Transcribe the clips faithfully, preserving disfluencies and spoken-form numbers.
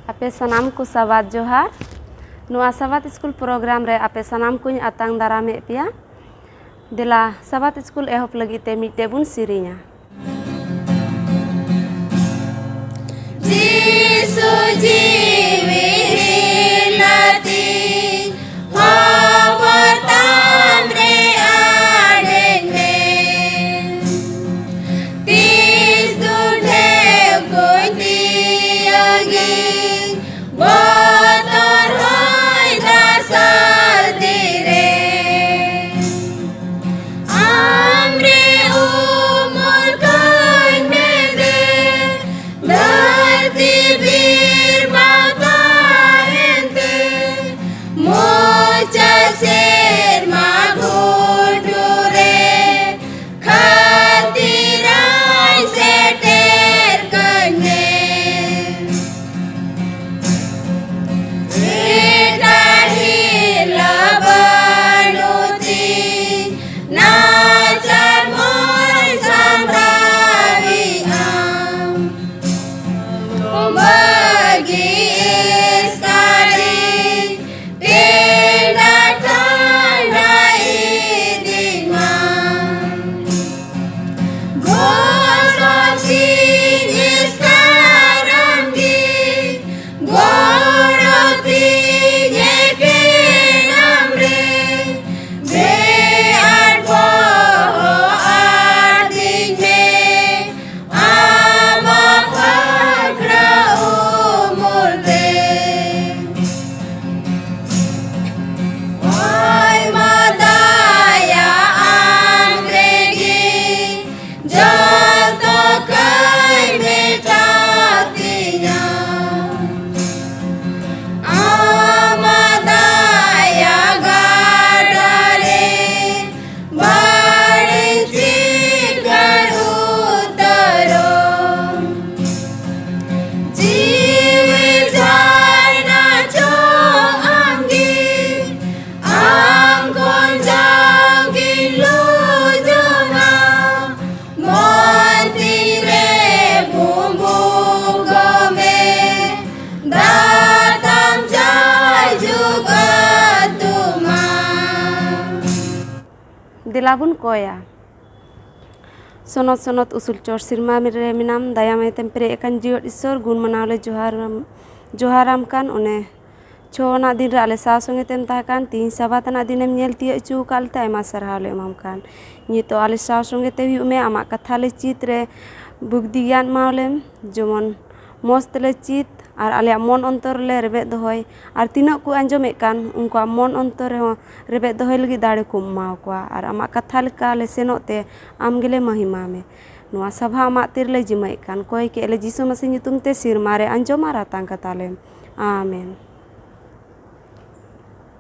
ᱟᱯᱮ ᱥᱟᱱᱟᱢ ᱠᱚ ᱥᱟᱵᱟᱫ ᱡᱚᱦᱟᱨ᱾ ᱱᱚᱣᱟ ᱥᱟᱵᱟᱫ ᱥᱠᱩᱞ ᱯᱨᱳᱜᱨᱟᱢ ᱨᱮ ᱟᱯᱮ ᱥᱟᱱᱟᱢ ᱠᱚᱧ ᱟᱛᱟᱝ ᱫᱟᱨᱟᱢᱮᱫ ᱯᱮᱭᱟ᱾ ᱫᱮᱞᱟ, ᱥᱟᱵᱟᱫ ᱥᱠᱩᱞ ᱮᱦᱚᱵ ᱞᱟᱹᱜᱤᱫ ᱛᱮ ᱢᱤᱫᱴᱮᱡ ᱵᱚᱱ ᱥᱮᱨᱮᱧᱟ᱾ ᱡᱤᱥᱩ ᱡᱤᱣᱤ ᱦᱤᱞᱟᱹᱛᱤ, ᱦᱚᱵᱚᱨ ᱛᱟᱢ ᱨᱮ ᱟᱲᱮ ᱢᱮ᱾ ᱛᱤᱥ ᱫᱩᱰᱷᱮᱣ ᱠᱚᱧ ᱛᱤᱭᱟᱹᱜᱤᱧ, ᱵᱚᱛᱚᱨ ᱦᱚᱭ ᱫᱟᱜ ᱥᱟᱹᱨᱫᱤ ᱨᱮ᱾ ᱟᱢ ᱨᱮ ᱩᱢᱩᱞ ᱠᱟᱹᱧ ᱢᱮ ᱫᱮ, ᱫᱷᱟᱹᱨᱛᱤ ᱵᱤᱨ ᱵᱟᱝ ᱛᱟᱦᱮᱱ ᱛᱮ, ᱢᱚᱪᱟ ᱥᱮᱨᱢᱟ ᱜᱷᱩᱴᱩ ᱨᱮ, ᱠᱷᱟᱹᱛᱤᱨᱟᱭ ᱥᱮᱴᱮᱨ ᱠᱟᱹᱧ ᱢᱮ᱾ ᱫᱮᱞᱟ ᱵᱚᱱ ᱠᱚᱭᱟ᱾ ᱥᱚᱱᱚᱛ ᱥᱚᱱᱚᱛ ᱩᱥᱩᱞ ᱪᱚᱴ ᱥᱮᱨᱢᱟ ᱨᱮ ᱢᱮᱱᱟᱢ, ᱫᱟᱭᱟ ᱢᱟᱭᱟᱛᱮᱢ ᱯᱮᱨᱮᱡ ᱟᱠᱟᱱ ᱡᱤᱭᱚᱫ ᱤᱥᱥᱚᱨ, ᱜᱩᱱ ᱢᱟᱱᱟᱣ ᱞᱮ ᱡᱚᱦᱟᱨ, ᱡᱚᱦᱟᱨᱟᱢ ᱠᱟᱱ᱾ ᱚᱱᱮ ᱪᱷᱚ ᱟᱱᱟᱜ ᱫᱤᱱ ᱨᱮ ᱟᱞᱮ ᱥᱟᱶ ᱥᱚᱸᱜᱮ ᱛᱮᱢ ᱛᱟᱦᱮᱸ ᱠᱟᱱ, ᱛᱮᱦᱤᱧ ᱥᱟᱵᱟᱛ ᱟᱱᱟᱜ ᱫᱤᱱᱮᱢ ᱧᱮᱞ ᱛᱤᱭᱳᱜ ᱦᱚᱪᱚ ᱟᱠᱟᱫ ᱞᱮᱛᱮ ᱟᱭᱢᱟ ᱥᱟᱨᱦᱟᱣ ᱞᱮ ᱮᱢᱟᱢ ᱠᱟᱱ᱾ ᱱᱤᱛᱚᱜ ᱟᱞᱮ ᱥᱟᱶ ᱥᱚᱸᱜᱮ ᱛᱮ ᱦᱩᱭᱩᱜ ᱢᱮ, ᱟᱢᱟᱜ ᱠᱟᱛᱷᱟ ᱞᱮ ᱪᱮᱫ ᱨᱮ ᱵᱩᱫᱽᱫᱷᱤ ᱜᱮᱭᱟᱱ ᱮᱢᱟᱣ ᱞᱮᱢ, ᱡᱮᱢᱚᱱ ᱢᱚᱡᱽ ᱛᱮᱞᱮ ᱪᱮᱫ ᱟᱨ ᱟᱞᱮᱭᱟᱜ ᱢᱚᱱ ᱚᱱᱛᱚᱨ ᱨᱮᱞᱮ ᱨᱮᱵᱮᱫ ᱫᱚᱦᱚᱭ, ᱟᱨ ᱛᱤᱱᱟᱹᱜ ᱠᱚ ᱟᱸᱡᱚᱢᱮᱫ ᱠᱟᱱ ᱩᱱᱠᱩᱣᱟᱜ ᱢᱚᱱ ᱚᱱᱛᱚᱨ ᱨᱮᱦᱚᱸ ᱨᱮᱵᱮᱫ ᱫᱚᱦᱚᱭ ᱞᱟᱹᱜᱤᱫ ᱫᱟᱲᱮ ᱠᱚᱢ ᱮᱢᱟᱣ ᱠᱚᱣᱟ, ᱟᱨ ᱟᱢᱟᱜ ᱠᱟᱛᱷᱟ ᱞᱮᱠᱟ ᱞᱮ ᱥᱮᱱᱚᱜ ᱛᱮ ᱟᱢ ᱜᱮᱞᱮ ᱢᱚᱦᱤᱢᱟ ᱢᱮ᱾ ᱱᱚᱣᱟ ᱥᱟᱵᱷᱟ ᱟᱢᱟᱜ ᱛᱤ ᱨᱮᱞᱮ ᱡᱤᱢᱟᱹᱭᱮᱫ ᱠᱟᱱ, ᱠᱚᱭ ᱠᱮᱫ ᱞᱮ ᱡᱤᱥᱩ ᱢᱟᱹᱥᱤ ᱧᱩᱛᱩᱢ ᱛᱮ ᱥᱮᱨᱢᱟ ᱨᱮ ᱟᱸᱡᱚᱢ ᱟᱨ ᱟᱛᱟᱝ ᱠᱟᱛᱟ ᱞᱮᱢ᱾ ᱟᱢᱮᱱ᱾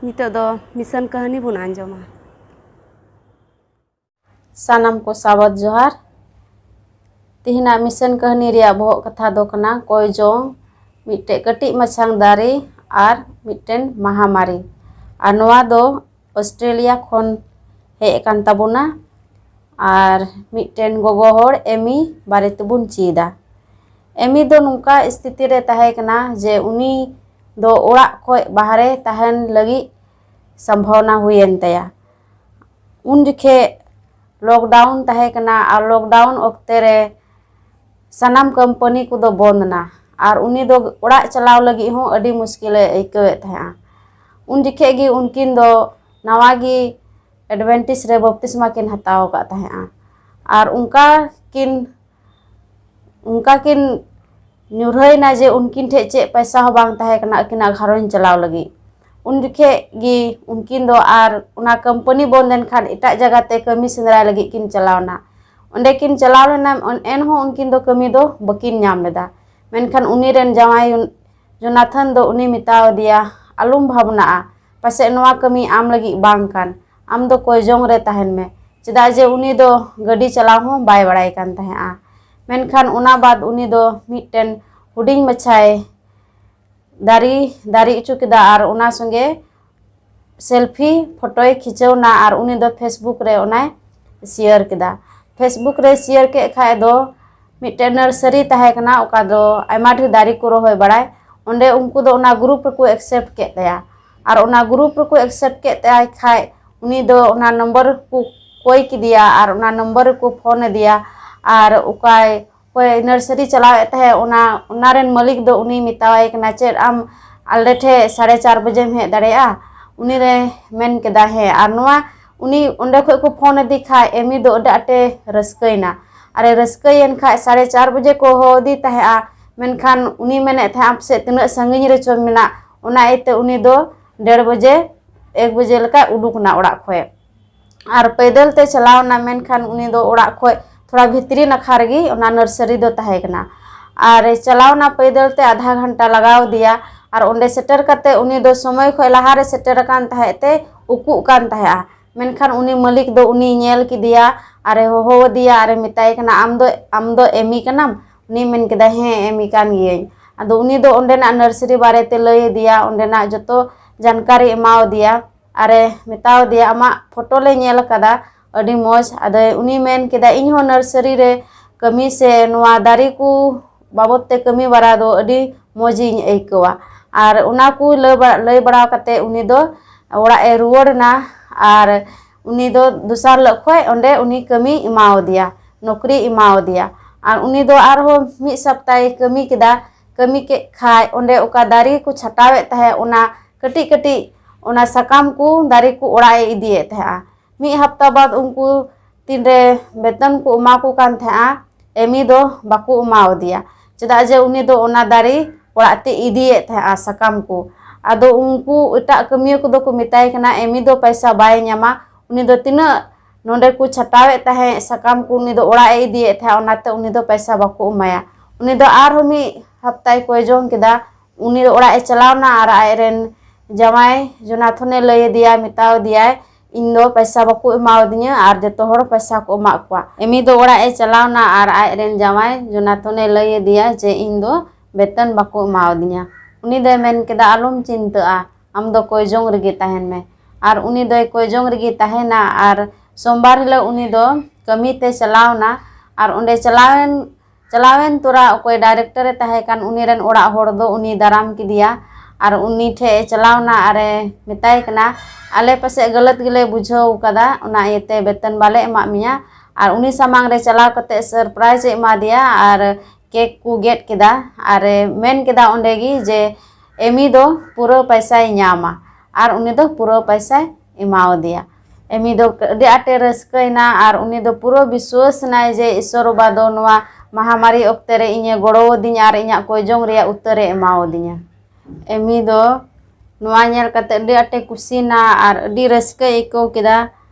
ᱱᱤᱛᱚᱜ ᱫᱚ ᱢᱤᱥᱚᱱ ᱠᱟᱹᱦᱱᱤ ᱵᱚᱱ ᱟᱸᱡᱚᱢᱟ᱾ ᱥᱟᱱᱟᱢ ᱠᱚ ᱥᱟᱵᱚᱛ ᱡᱚᱦᱟᱨ᱾ ᱛᱮᱦᱮᱧᱟᱜ ᱢᱤᱥᱚᱱ ᱠᱟᱹᱦᱱᱤ ᱨᱮᱭᱟᱜ ᱵᱚᱦᱚᱜ ᱠᱟᱛᱷᱟ ᱫᱚ ᱠᱟᱱᱟ ᱠᱚᱭ ᱡᱚᱝ, ᱢᱤᱫᱴᱮᱡ ᱠᱟᱹᱴᱤᱡ ᱢᱟᱪᱷᱟᱝ ᱫᱟᱨᱮ ᱟᱨ ᱢᱤᱫᱴᱮᱱ ᱢᱟᱦᱟᱢᱟᱨᱤ᱾ ᱟᱨ ᱱᱚᱣᱟ ᱫᱚ ᱚᱥᱴᱨᱮᱞᱤᱭᱟ ᱠᱷᱚᱱ ᱦᱮᱡ ᱟᱠᱟᱱ ᱛᱟᱵᱚᱱᱟ᱾ ᱟᱨ ᱢᱤᱫᱴᱮᱱ ᱜᱚᱜᱚ ᱦᱚᱲ ᱮᱢᱤ ᱵᱟᱨᱮ ᱛᱮᱵᱚᱱ ᱪᱮᱫᱟ᱾ ᱮᱢᱤ ᱫᱚ ᱱᱚᱝᱠᱟ ᱥᱛᱷᱤᱛᱤ ᱨᱮ ᱛᱟᱦᱮᱸ ᱠᱟᱱᱟ ᱡᱮ ᱩᱱᱤ ᱫᱚ ᱚᱲᱟᱜ ᱠᱷᱚᱱ ᱵᱟᱦᱨᱮ ᱛᱟᱦᱮᱱ ᱞᱟᱹᱜᱤᱫ ᱥᱚᱢᱵᱷᱟᱵᱱᱟ ᱦᱩᱭᱮᱱ ᱛᱟᱭᱟ᱾ ᱩᱱ ᱡᱚᱠᱷᱮᱡ ᱞᱚᱠᱰᱟᱣᱩᱱ ᱛᱟᱦᱮᱸ ᱠᱟᱱᱟ ᱟᱨ ᱞᱚᱠᱰᱟᱣᱩᱱ ᱚᱠᱛᱮ ᱨᱮ ᱥᱟᱱᱟᱢ ᱠᱳᱢᱯᱟᱱᱤ ᱠᱚᱫᱚ ᱵᱚᱱᱫ ᱮᱱᱟ ᱟᱨ ᱩᱱᱤ ᱫᱚ ᱚᱲᱟᱜ ᱪᱟᱞᱟᱣ ᱞᱟᱹᱜᱤᱫ ᱦᱚᱸ ᱟᱹᱰᱤ ᱢᱩᱥᱠᱤᱞᱮ ᱟᱹᱭᱠᱟᱹᱣᱮᱫ ᱛᱟᱦᱮᱸᱜᱼᱟ᱾ ᱩᱱ ᱡᱚᱠᱷᱮᱡ ᱜᱮ ᱩᱱᱠᱤᱱ ᱫᱚ ᱱᱟᱣᱟ ᱜᱮ ᱮᱰᱵᱷᱮᱱᱴᱤᱥ ᱨᱮ ᱵᱟᱯᱛᱤᱥᱢᱟ ᱠᱤᱱ ᱦᱟᱛᱟᱣ ᱟᱠᱟᱫ ᱛᱟᱦᱮᱸᱜᱼᱟ᱾ ᱟᱨ ᱚᱱᱠᱟ ᱠᱤᱱ ᱚᱱᱠᱟ ᱠᱤᱱ ᱧᱩᱨᱦᱟᱹᱭᱮᱱᱟ ᱡᱮ ᱩᱱᱠᱤᱱ ᱴᱷᱮᱱ ᱪᱮᱫ ᱯᱚᱭᱥᱟ ᱦᱚᱸ ᱵᱟᱝ ᱛᱟᱦᱮᱸ ᱠᱟᱱᱟ ᱟᱹᱠᱤᱱᱟᱜ ᱜᱷᱟᱨᱚᱸᱡᱽ ᱪᱟᱞᱟᱣ ᱞᱟᱹᱜᱤᱫ᱾ ᱩᱱ ᱡᱚᱠᱷᱮᱡ ᱜᱮ ᱩᱱᱠᱤᱱ ᱫᱚ ᱟᱨ ᱚᱱᱟ ᱠᱳᱢᱯᱟᱱᱤ ᱵᱚᱱᱫ ᱮᱱ ᱠᱷᱟᱱ ᱮᱴᱟᱜ ᱡᱟᱭᱜᱟ ᱛᱮ ᱠᱟᱹᱢᱤ ᱥᱮᱸᱫᱽᱨᱟᱭ ᱞᱟᱹᱜᱤᱫ ᱠᱤᱱ ᱪᱟᱞᱟᱣ ᱮᱱᱟ᱾ ᱚᱸᱰᱮ ᱠᱤᱱ ᱪᱟᱞᱟᱣ ᱞᱮᱱᱟ, ᱮᱱᱦᱚᱸ ᱩᱱᱠᱤᱱ ᱫᱚ ᱠᱟᱹᱢᱤ ᱫᱚ ᱵᱟᱹᱠᱤᱱ ᱧᱟᱢ ᱞᱮᱫᱟ᱾ ᱢᱮᱱᱠᱷᱟᱱ ᱩᱱᱤ ᱨᱮᱱ ᱡᱟᱶᱟᱭ ᱡᱳᱱᱟᱛᱷᱟᱱ ᱫᱚ ᱩᱱᱤ ᱢᱮᱛᱟᱣ ᱫᱮᱭᱟ, "ᱟᱞᱚᱢ ᱵᱷᱟᱵᱽᱱᱟᱜᱼᱟ, ᱯᱟᱥᱮᱡ ᱱᱚᱣᱟ ᱠᱟᱹᱢᱤ ᱟᱢ ᱞᱟᱹᱜᱤᱫ ᱵᱟᱝ ᱠᱟᱱ, ᱟᱢ ᱫᱚ ᱠᱚᱭ ᱡᱚᱝ ᱨᱮ ᱛᱟᱦᱮᱱ ᱢᱮ", ᱪᱮᱫᱟᱜ ᱡᱮ ᱩᱱᱤ ᱫᱚ ᱜᱟᱹᱰᱤ ᱪᱟᱞᱟᱣ ᱦᱚᱸ ᱵᱟᱭ ᱵᱟᱲᱟᱭ ᱠᱟᱱ ᱛᱟᱦᱮᱸᱜᱼᱟ᱾ ᱢᱮᱱᱠᱷᱟᱱ ᱚᱱᱟ ᱵᱟᱫ ᱩᱱᱤ ᱫᱚ ᱢᱤᱫᱴᱮᱱ ᱦᱩᱰᱤᱧ ᱢᱟᱪᱷᱟᱭ ᱫᱟᱨᱮ, ᱫᱟᱨᱮ ᱦᱚᱪᱚ ᱠᱮᱫᱟ ᱟᱨ ᱚᱱᱟ ᱥᱚᱸᱜᱮ ᱥᱮᱞᱯᱷᱤ ᱯᱷᱳᱴᱳᱭ ᱠᱷᱤᱪᱟᱹᱣ ᱮᱱᱟ ᱟᱨ ᱩᱱᱤ ᱫᱚ ᱯᱷᱮᱥᱵᱩᱠ ᱨᱮ ᱚᱱᱟᱭ ᱥᱮᱭᱟᱨ ᱠᱮᱫᱟ᱾ ᱯᱷᱮᱥᱵᱩᱠ ᱨᱮ ᱥᱮᱭᱟᱨ ᱠᱮᱫ ᱠᱷᱟᱡ ᱫᱚ ᱢᱤᱫᱴᱮᱱ ᱱᱟᱨᱥᱟᱨᱤ ᱛᱟᱦᱮᱸ ᱠᱟᱱᱟ, ᱚᱠᱟ ᱫᱚ ᱟᱭᱢᱟ ᱰᱷᱮᱨ ᱫᱟᱨᱮ ᱠᱚ ᱨᱚᱦᱚᱭ ᱵᱟᱲᱟᱭ᱾ ᱚᱸᱰᱮ ᱩᱱᱠᱩ ᱫᱚ ᱚᱱᱟ ᱜᱨᱩᱯ ᱨᱮᱠᱚ ᱮᱠᱥᱮᱯᱴ ᱠᱮᱫ ᱛᱟᱭᱟ ᱟᱨ ᱚᱱᱟ ᱜᱨᱩᱯ ᱨᱮᱠᱚ ᱮᱠᱥᱮᱯᱴ ᱠᱮᱫ ᱛᱟᱭ ᱠᱷᱟᱡ ᱩᱱᱤ ᱫᱚ ᱚᱱᱟ ᱱᱚᱢᱵᱚᱨ ᱠᱚ ᱠᱚᱭ ᱠᱮᱫᱮᱭᱟ ᱟᱨ ᱚᱱᱟ ᱱᱚᱢᱵᱚᱨ ᱨᱮᱠᱚ ᱯᱷᱳᱱ ᱟᱫᱮᱭᱟ᱾ ᱟᱨ ᱚᱠᱚᱭ ᱚᱠᱚᱭ ᱱᱟᱨᱥᱟᱨᱤ ᱪᱟᱞᱟᱣᱮᱫ ᱛᱟᱦᱮᱸᱫ, ᱚᱱᱟ ᱚᱱᱟ ᱨᱮᱱ ᱢᱟᱹᱞᱤᱠ ᱫᱚ ᱩᱱᱤ ᱢᱮᱛᱟᱣᱟᱭ ᱠᱟᱱᱟ, "ᱪᱮᱫ ᱟᱢ ᱟᱞᱮ ᱴᱷᱮᱱ ᱥᱟᱲᱮ ᱪᱟᱨ ᱵᱟᱡᱮᱢ ᱦᱮᱡ ᱫᱟᱲᱮᱭᱟᱜᱼᱟ?" ᱩᱱᱤ ᱨᱮ ᱢᱮᱱ ᱠᱮᱫᱟ, "ᱦᱮᱸ᱾" ᱟᱨ ᱱᱚᱣᱟ ᱩᱱᱤ ᱚᱸᱰᱮ ᱠᱷᱚᱡ ᱠᱚ ᱯᱷᱳᱱ ᱟᱫᱮ ᱠᱷᱟᱡ ᱮᱢᱤ ᱫᱚ ᱟᱹᱰᱤ ᱟᱸᱴᱮ ᱨᱟᱹᱥᱠᱟᱹᱭᱮᱱᱟ᱾ ᱟᱨᱮ ᱨᱟᱹᱥᱠᱟᱹᱭᱮᱱ ᱠᱷᱟᱡ ᱥᱟᱲᱮ ᱪᱟᱨ ᱵᱟᱡᱮ ᱠᱚ ᱦᱚᱦᱚ ᱟᱫᱮ ᱛᱟᱦᱮᱸᱫᱼᱟ, ᱢᱮᱱᱠᱷᱟᱱ ᱩᱱᱤ ᱢᱮᱱᱮᱫ ᱛᱟᱦᱮᱸᱫ ᱯᱟᱥᱮᱡ ᱛᱤᱱᱟᱹᱜ ᱥᱟᱺᱜᱤᱧ ᱨᱮᱪᱚ ᱢᱮᱱᱟᱜ, ᱚᱱᱟ ᱤᱭᱟᱹᱛᱮ ᱩᱱᱤ ᱫᱚ ᱰᱮᱲ ᱵᱟᱡᱮ, ᱮᱠ ᱵᱟᱡᱮ ᱞᱮᱠᱟᱭ ᱩᱰᱩᱠ ᱮᱱᱟ ᱚᱲᱟᱜ ᱠᱷᱚᱡ᱾ ᱟᱨ ᱯᱟᱹᱭᱫᱟᱹᱞ ᱛᱮ ᱪᱟᱞᱟᱣ ᱮᱱᱟ, ᱢᱮᱱᱠᱷᱟᱱ ᱩᱱᱤ ᱫᱚ ᱚᱲᱟᱜ ᱠᱷᱚᱡ ᱛᱷᱚᱲᱟ ᱵᱷᱤᱛᱨᱤ ᱱᱟᱠᱷᱟ ᱨᱮᱜᱮ ᱚᱱᱟ ᱱᱟᱨᱥᱟᱨᱤ ᱫᱚ ᱛᱟᱦᱮᱸ ᱠᱟᱱᱟ᱾ ᱟᱨ ᱪᱟᱞᱟᱣ ᱮᱱᱟ ᱯᱟᱹᱭᱫᱟᱹᱞ ᱛᱮ, ᱟᱫᱷᱟ ᱜᱷᱚᱱᱴᱟ ᱞᱟᱜᱟᱣ ᱟᱫᱮᱭᱟ᱾ ᱟᱨ ᱚᱸᱰᱮ ᱥᱮᱴᱮᱨ ᱠᱟᱛᱮ ᱩᱱᱤ ᱫᱚ ᱥᱚᱢᱚᱭ ᱠᱷᱚᱡ ᱞᱟᱦᱟ ᱨᱮ ᱥᱮᱴᱮᱨ ᱟᱠᱟᱱ ᱛᱟᱦᱮᱸᱫ ᱛᱮ ᱩᱠᱩᱜ ᱠᱟᱱ ᱛᱟᱦᱮᱸᱫᱼᱟ᱾ ᱢᱮᱱᱠᱷᱟᱱ ᱩᱱᱤ ᱢᱟᱹᱞᱤᱠ ᱫᱚ ᱩᱱᱤᱭ ᱧᱮᱞ ᱠᱮᱫᱮᱭᱟ ᱟᱨᱮ ᱦᱚᱦᱚ ᱟᱫᱮᱭᱟ ᱟᱨᱮ ᱢᱮᱛᱟᱭ ᱠᱟᱱᱟ, "ᱟᱢ ᱫᱚ, ᱟᱢ ᱫᱚ ᱮᱢᱤ ᱠᱟᱱᱟᱢ?" ᱩᱱᱤ ᱢᱮᱱ ᱠᱮᱫᱟ, "ᱦᱮᱸ, ᱮᱢᱤ ᱠᱟᱱ ᱜᱤᱭᱟᱹᱧ᱾" ᱟᱫᱚ ᱩᱱᱤ ᱫᱚ ᱚᱸᱰᱮᱱᱟᱜ ᱱᱟᱨᱥᱟᱨᱤ ᱵᱟᱨᱮᱛᱮ ᱞᱟᱹᱭ ᱟᱫᱮᱭᱟ, ᱚᱸᱰᱮᱱᱟᱜ ᱡᱚᱛᱚ ᱡᱟᱱᱠᱟᱨᱤ ᱮᱢᱟᱣ ᱟᱫᱮᱭᱟ᱾ ᱟᱨᱮ ᱢᱮᱛᱟᱣ ᱫᱮᱭᱟ, "ᱟᱢᱟᱜ ᱯᱷᱳᱴᱳ ᱞᱮ ᱧᱮᱞ ᱟᱠᱟᱫᱟ, ᱟᱹᱰᱤ ᱢᱚᱡᱽ᱾" ᱟᱫᱚ ᱩᱱᱤ ᱢᱮᱱ ᱠᱮᱫᱟ, "ᱤᱧ ᱦᱚᱸ ᱱᱟᱨᱥᱟᱨᱤ ᱨᱮ ᱠᱟᱹᱢᱤ ᱥᱮ ᱱᱚᱣᱟ ᱫᱟᱨᱮ ᱠᱚ ᱵᱟᱵᱚᱫ ᱛᱮ ᱠᱟᱹᱢᱤ ᱵᱟᱲᱟ ᱫᱚ ᱟᱹᱰᱤ ᱢᱚᱡᱽ ᱤᱧ ᱟᱹᱭᱠᱟᱹᱣᱟ᱾" ᱟᱨ ᱚᱱᱟ ᱠᱚ ᱞᱟᱹᱭ ᱵᱟ-, ᱞᱟᱹᱭ ᱵᱟᱲᱟ ᱠᱟᱛᱮ ᱩᱱᱤ ᱫᱚ ᱚᱲᱟᱜ ᱮ ᱨᱩᱣᱟᱹᱲ ᱮᱱᱟ᱾ ᱟᱨ ᱩᱱᱤ ᱫᱚ ᱫᱚᱥᱟᱨ ᱦᱤᱞᱳᱜ ᱠᱷᱚᱡ ᱚᱸᱰᱮ ᱩᱱᱤ ᱠᱟᱹᱢᱤ ᱮᱢᱟᱣ ᱫᱮᱭᱟ, ᱱᱚᱠᱨᱤ ᱮᱢᱟᱣ ᱫᱮᱭᱟ᱾ ᱟᱨ ᱩᱱᱤ ᱫᱚ ᱟᱨᱦᱚᱸ ᱢᱤᱫ ᱥᱚᱯᱛᱟᱭ ᱠᱟᱹᱢᱤ ᱠᱮᱫᱟ᱾ ᱠᱟᱹᱢᱤ ᱠᱮᱫ ᱠᱷᱟᱡ ᱚᱸᱰᱮ ᱚᱠᱟ ᱫᱟᱨᱮ ᱠᱚ ᱪᱷᱟᱴᱟᱣᱮᱫ ᱛᱟᱦᱮᱸᱫ, ᱚᱱᱟ ᱠᱟᱹᱴᱤᱡ ᱠᱟᱹᱴᱤᱡ ᱚᱱᱟ ᱥᱟᱠᱟᱢ ᱠᱚ, ᱫᱟᱨᱮ ᱠᱚ ᱚᱲᱟᱜ ᱮ ᱤᱫᱤᱭᱮᱫ ᱛᱟᱦᱮᱸᱫᱼᱟ᱾ ᱢᱤᱫ ᱦᱟᱯᱛᱟ ᱵᱟᱫ ᱩᱱᱠᱩ ᱛᱤᱱᱨᱮ ᱵᱮᱛᱚᱱ ᱠᱚ ᱮᱢᱟ ᱠᱚ ᱠᱟᱱ ᱛᱟᱦᱮᱸᱫᱼᱟ, ᱮᱢᱤ ᱫᱚ ᱵᱟᱠᱚ ᱮᱢᱟᱣ ᱫᱮᱭᱟ, ᱪᱮᱫᱟᱜ ᱡᱮ ᱩᱱᱤ ᱫᱚ ᱚᱱᱟ ᱫᱟᱨᱮ ᱚᱲᱟᱜ ᱛᱮ ᱤᱫᱤᱭᱮᱫ ᱛᱟᱦᱮᱸᱫᱼᱟ, ᱥᱟᱠᱟᱢ ᱠᱚ᱾ ᱟᱫᱚ ᱩᱱᱠᱩ ᱮᱴᱟᱜ ᱠᱟᱹᱢᱤᱭᱟᱹ ᱠᱚᱫᱚ ᱠᱚ ᱢᱮᱛᱟᱭ ᱠᱟᱱᱟ, ᱮᱢᱤ ᱫᱚ ᱯᱚᱭᱥᱟ ᱵᱟᱭ ᱧᱟᱢᱟ, ᱩᱱᱤ ᱫᱚ ᱛᱤᱱᱟᱹᱜ ᱱᱚᱰᱮ ᱠᱚ ᱪᱷᱟᱴᱟᱣᱮᱫ ᱛᱟᱦᱮᱸᱫ ᱥᱟᱠᱟᱢ ᱠᱚ, ᱩᱱᱤ ᱫᱚ ᱚᱲᱟᱜ ᱮ ᱤᱫᱤᱭᱮᱫ ᱛᱟᱦᱮᱸᱫ, ᱚᱱᱟᱛᱮ ᱩᱱᱤ ᱫᱚ ᱯᱚᱭᱥᱟ ᱵᱟᱠᱚ ᱮᱢᱟᱭᱟ᱾ ᱩᱱᱤ ᱫᱚ ᱟᱨᱦᱚᱸ ᱢᱤᱫ ᱦᱟᱯᱛᱟᱭ ᱠᱚᱭ ᱡᱚᱝ ᱠᱮᱫᱟ᱾ ᱩᱱᱤ ᱫᱚ ᱚᱲᱟᱜ ᱮ ᱪᱟᱞᱟᱣ ᱮᱱᱟ ᱟᱨ ᱟᱡ ᱨᱮᱱ ᱡᱟᱶᱟᱭ ᱡᱳᱱᱟᱛᱷᱚᱱᱮ ᱞᱟᱹᱭ ᱟᱫᱮᱭᱟ, ᱢᱮᱛᱟᱣ ᱫᱮᱭᱟᱭ, "ᱤᱧ ᱫᱚ ᱯᱚᱭᱥᱟ ᱵᱟᱠᱚ ᱮᱢᱟᱣᱫᱤᱧᱟ ᱟᱨ ᱡᱚᱛᱚ ᱦᱚᱲ ᱯᱚᱭᱥᱟ ᱠᱚ ᱮᱢᱟᱜ ᱠᱚᱣᱟ᱾" ᱮᱢᱤ ᱫᱚ ᱚᱲᱟᱜ ᱮ ᱪᱟᱞᱟᱣ ᱮᱱᱟ ᱟᱨ ᱟᱡ ᱨᱮᱱ ᱡᱟᱶᱟᱭ ᱡᱳᱱᱟᱛᱷᱚᱱᱮ ᱞᱟᱹᱭ ᱟᱫᱮᱭᱟ ᱡᱮ, "ᱤᱧ ᱫᱚ ᱵᱮᱛᱚᱱ ᱵᱟᱠᱚ ᱮᱢᱟᱣᱫᱤᱧᱟ᱾" ᱩᱱᱤ ᱫᱚᱭ ᱢᱮᱱ ᱠᱮᱫᱟ, "ᱟᱞᱚᱢ ᱪᱤᱱᱛᱟᱹᱜᱼᱟ, ᱟᱢ ᱫᱚ ᱠᱚᱭ ᱡᱚᱝ ᱨᱮᱜᱮ ᱛᱟᱦᱮᱱ ᱢᱮ᱾" ᱟᱨ ᱩᱱᱤ ᱫᱚᱭ ᱠᱚᱭ ᱡᱚᱝ ᱨᱮᱜᱮ ᱛᱟᱦᱮᱱᱟ᱾ ᱟᱨ ᱥᱳᱢᱵᱟᱨ ᱦᱤᱞᱳᱜ ᱩᱱᱤ ᱫᱚ ᱠᱟᱹᱢᱤ ᱛᱮ ᱪᱟᱞᱟᱣ ᱮᱱᱟ᱾ ᱟᱨ ᱚᱸᱰᱮ ᱪᱟᱞᱟᱣᱮᱱ, ᱪᱟᱞᱟᱣᱮᱱ ᱛᱚᱨᱟ ᱚᱠᱚᱭ ᱰᱟᱭᱨᱮᱠᱴᱚᱨ ᱮ ᱛᱟᱦᱮᱸ ᱠᱟᱱ, ᱩᱱᱤ ᱨᱮᱱ ᱚᱲᱟᱜ ᱦᱚᱲ ᱫᱚ ᱩᱱᱤ ᱫᱟᱨᱟᱢ ᱠᱮᱫᱮᱭᱟ᱾ ᱟᱨ ᱩᱱᱤ ᱴᱷᱮᱡ ᱮ ᱪᱟᱞᱟᱣᱱᱟ ᱟᱨᱮ ᱢᱮᱛᱟᱭ ᱠᱟᱱᱟ, "ᱟᱞᱮ ᱯᱟᱥᱮᱡ ᱜᱟᱞᱟᱛ ᱜᱮᱞᱮ ᱵᱩᱡᱷᱟᱹᱣ ᱠᱟᱫᱟ, ᱚᱱᱟ ᱤᱭᱟᱹᱛᱮ ᱵᱮᱛᱚᱱ ᱵᱟᱞᱮ ᱮᱢᱟᱜ ᱢᱮᱭᱟ᱾" ᱟᱨ ᱩᱱᱤ ᱥᱟᱢᱟᱝ ᱨᱮ ᱪᱟᱞᱟᱣ ᱠᱟᱛᱮ surprise ᱮ ᱮᱢᱟᱫᱮᱭᱟ ᱟᱨ cake ᱠᱚ ᱜᱮᱫ ᱠᱮᱫᱟ ᱟᱨ ᱮ ᱢᱮᱱ ᱠᱮᱫᱟ ᱚᱸᱰᱮ ᱜᱮ ᱡᱮ ᱮᱢᱤ ᱫᱚ ᱯᱩᱨᱟᱹ ᱯᱚᱭᱥᱟᱭ ᱧᱟᱢᱟ, ᱟᱨ ᱩᱱᱤ ᱫᱚ ᱯᱩᱨᱟᱹ ᱯᱚᱭᱥᱟᱭ ᱮᱢᱟᱣᱟᱫᱮᱭᱟ᱾ ᱮᱢᱤ ᱫᱚ ᱟᱹᱰᱤ ᱟᱸᱴᱮ ᱨᱟᱹᱥᱠᱟᱹᱭᱮᱱᱟ ᱟᱨ ᱩᱱᱤ ᱫᱚ ᱯᱩᱨᱟᱹ ᱵᱤᱥᱣᱟᱹᱥ ᱮᱱᱟᱭ ᱡᱮ ᱤᱥᱚᱨ ᱵᱟᱵᱟ ᱫᱚ ᱱᱚᱣᱟ ᱢᱟᱦᱟᱢᱟᱨᱤ ᱚᱠᱛᱮ ᱨᱮ ᱤᱧᱮ ᱜᱚᱲᱚᱣᱟᱫᱤᱧᱟ ᱟᱨ ᱤᱧᱟᱹᱜ ᱠᱚᱭᱡᱚᱝ ᱨᱮᱭᱟᱜ ᱩᱛᱟᱹᱨᱮ ᱮᱢᱟᱣᱟᱫᱤᱧᱟ᱾ ᱮᱢᱤ ᱫᱚ ᱱᱚᱣᱟ ᱧᱮᱞ ᱠᱟᱛᱮ ᱟᱹᱰᱤ ᱟᱸᱴᱮ ᱠᱩᱥᱤᱭᱮᱱᱟ ᱟᱨ ᱟᱹᱰᱤ ᱨᱟᱹᱥᱠᱟᱹᱭ ᱟᱹᱭᱠᱟᱹᱣ ᱠᱮᱫᱟ,